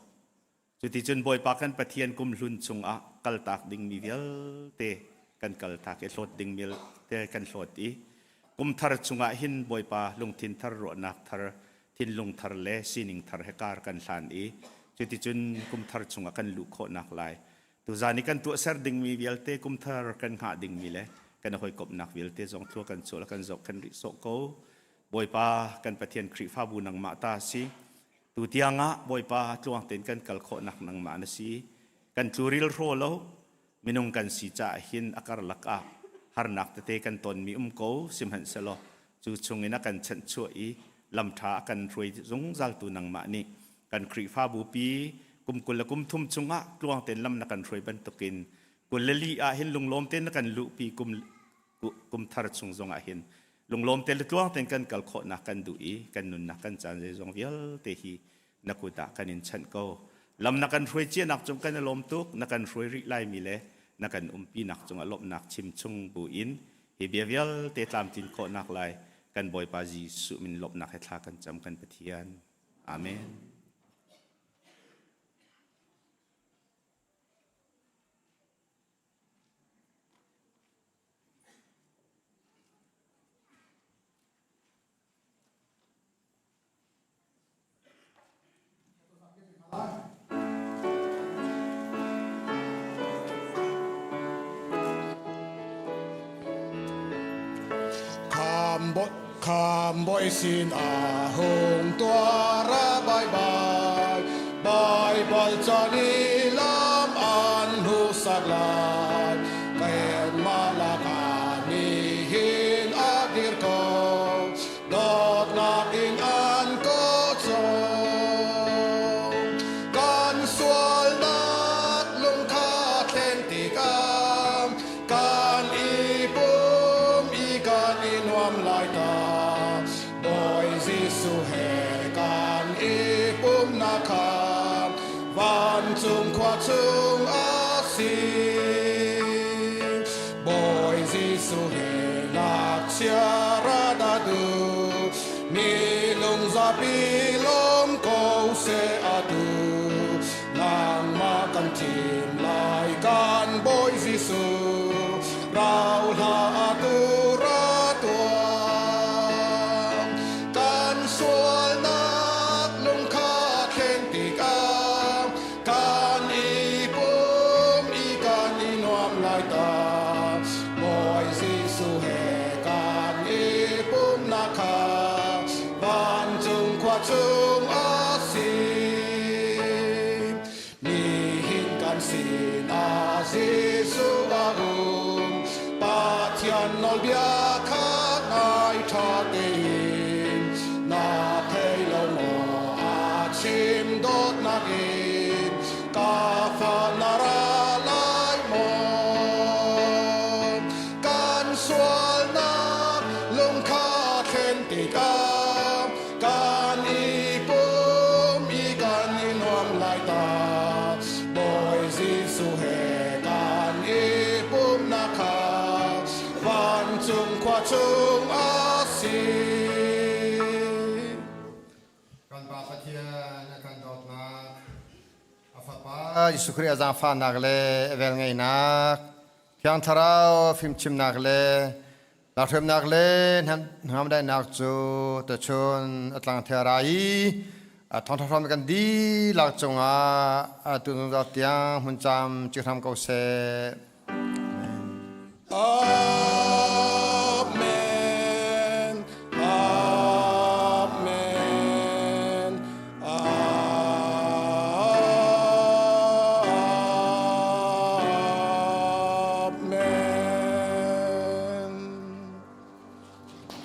S14: cuticun Bawipa kan Pathian kumhlun chungah kaltak dingmi vialte kan kaltak i hlawt dingmi te kan hlawt i kumthar chungah hin Bawipa lungthin thar ruahnak thar thinlung thar le sining thar he kar kan hlan i cuticun kumthar chungah kan luh khawhnak lai Tuzaan i kan tuahser dingmi vialte kumthar kan hngah dingmi le kan hawikomhnak vialte zong thlua kan chuah le kan zoh kan rih sawh ko. Bawipa kan Pathian Khrihfabu nangmah ta si. Tu tiang ah Bawipa tluang tein kan kal khawhnak nangmah na si. Kan tluril hraw lo. Minung kan si caah hin a karlak ah harnak tete kan tonmi um ko sihmanhsehlaw cu chungin a kan chanhchuah i lamṭha a kan hruai zungzaltu nangmah nih kan Khrihfabu pi kum 20 le kum thum chungah tluang tein lam na kan hruai bantukin 24 ah hin lunglawm tein na kan luhpi kum kum thar chung zongah hin lunglawm te le tluang tein kan kal khawhnak kan duh i kan nunnak kan caan zeizong vialte hi na kut ah kan in chanh ko lam na kan hruai cianak cung kan i lawm tuk na kan hruai rih laimi le na kan umpinak cungah lawmhnak chim chung bu in hi bia vialte tlamtlin khawhnak lai kan Bawipa Jesuh min lawmhnak he thla kan cam kan Pathian Amen.
S15: Kham boi sin a hung tuara bai bai Bible chan i lam an hu sak lai Ken malaka ni hin a dir ko Dawtnak in an ko cawm Kan sualnak lungkha thlen tikah Kan i pum i kan i nuam lai ta Bawi Jesuh he kan i pumnak kha vancung khua chung a si. Bawi Jesuh he ngakchia ra da du mi lung zapi lawm ko seh atu nangmah kan thim lai kan Bawi Jesuh rau hlah atu ra tuah kan sual. tikah kan i pum i kan i nuam lai ta. Bawi Jesuh he kan i pumnak kha vancung khua chung a si. Nihin kan sinah Jesuh a um. Pathian nawlbia kha ngai ṭha tein na thei lo maw? A chim dawtnak in ka fa na ra lai maw? Kan sualnak lungkha thlen tikah kan i pum i kan i nuam lai ta. Bawi Jesuh he kan i pumnak kha vancung khua chung a si.
S9: Kan Pa Pathian a kan dawtnak, a Fapa Jesuh Khrih a zaangfahnak le a velngeihnak, Thiang Thlarau fimchimnak le Lahremnak le hnamdaihnak cu tuchun a tlang thea ra i a thawngṭha hrawm kan dihlak cungah atu zungzal tiang hmun cam ci hram ko seh.
S15: Amen.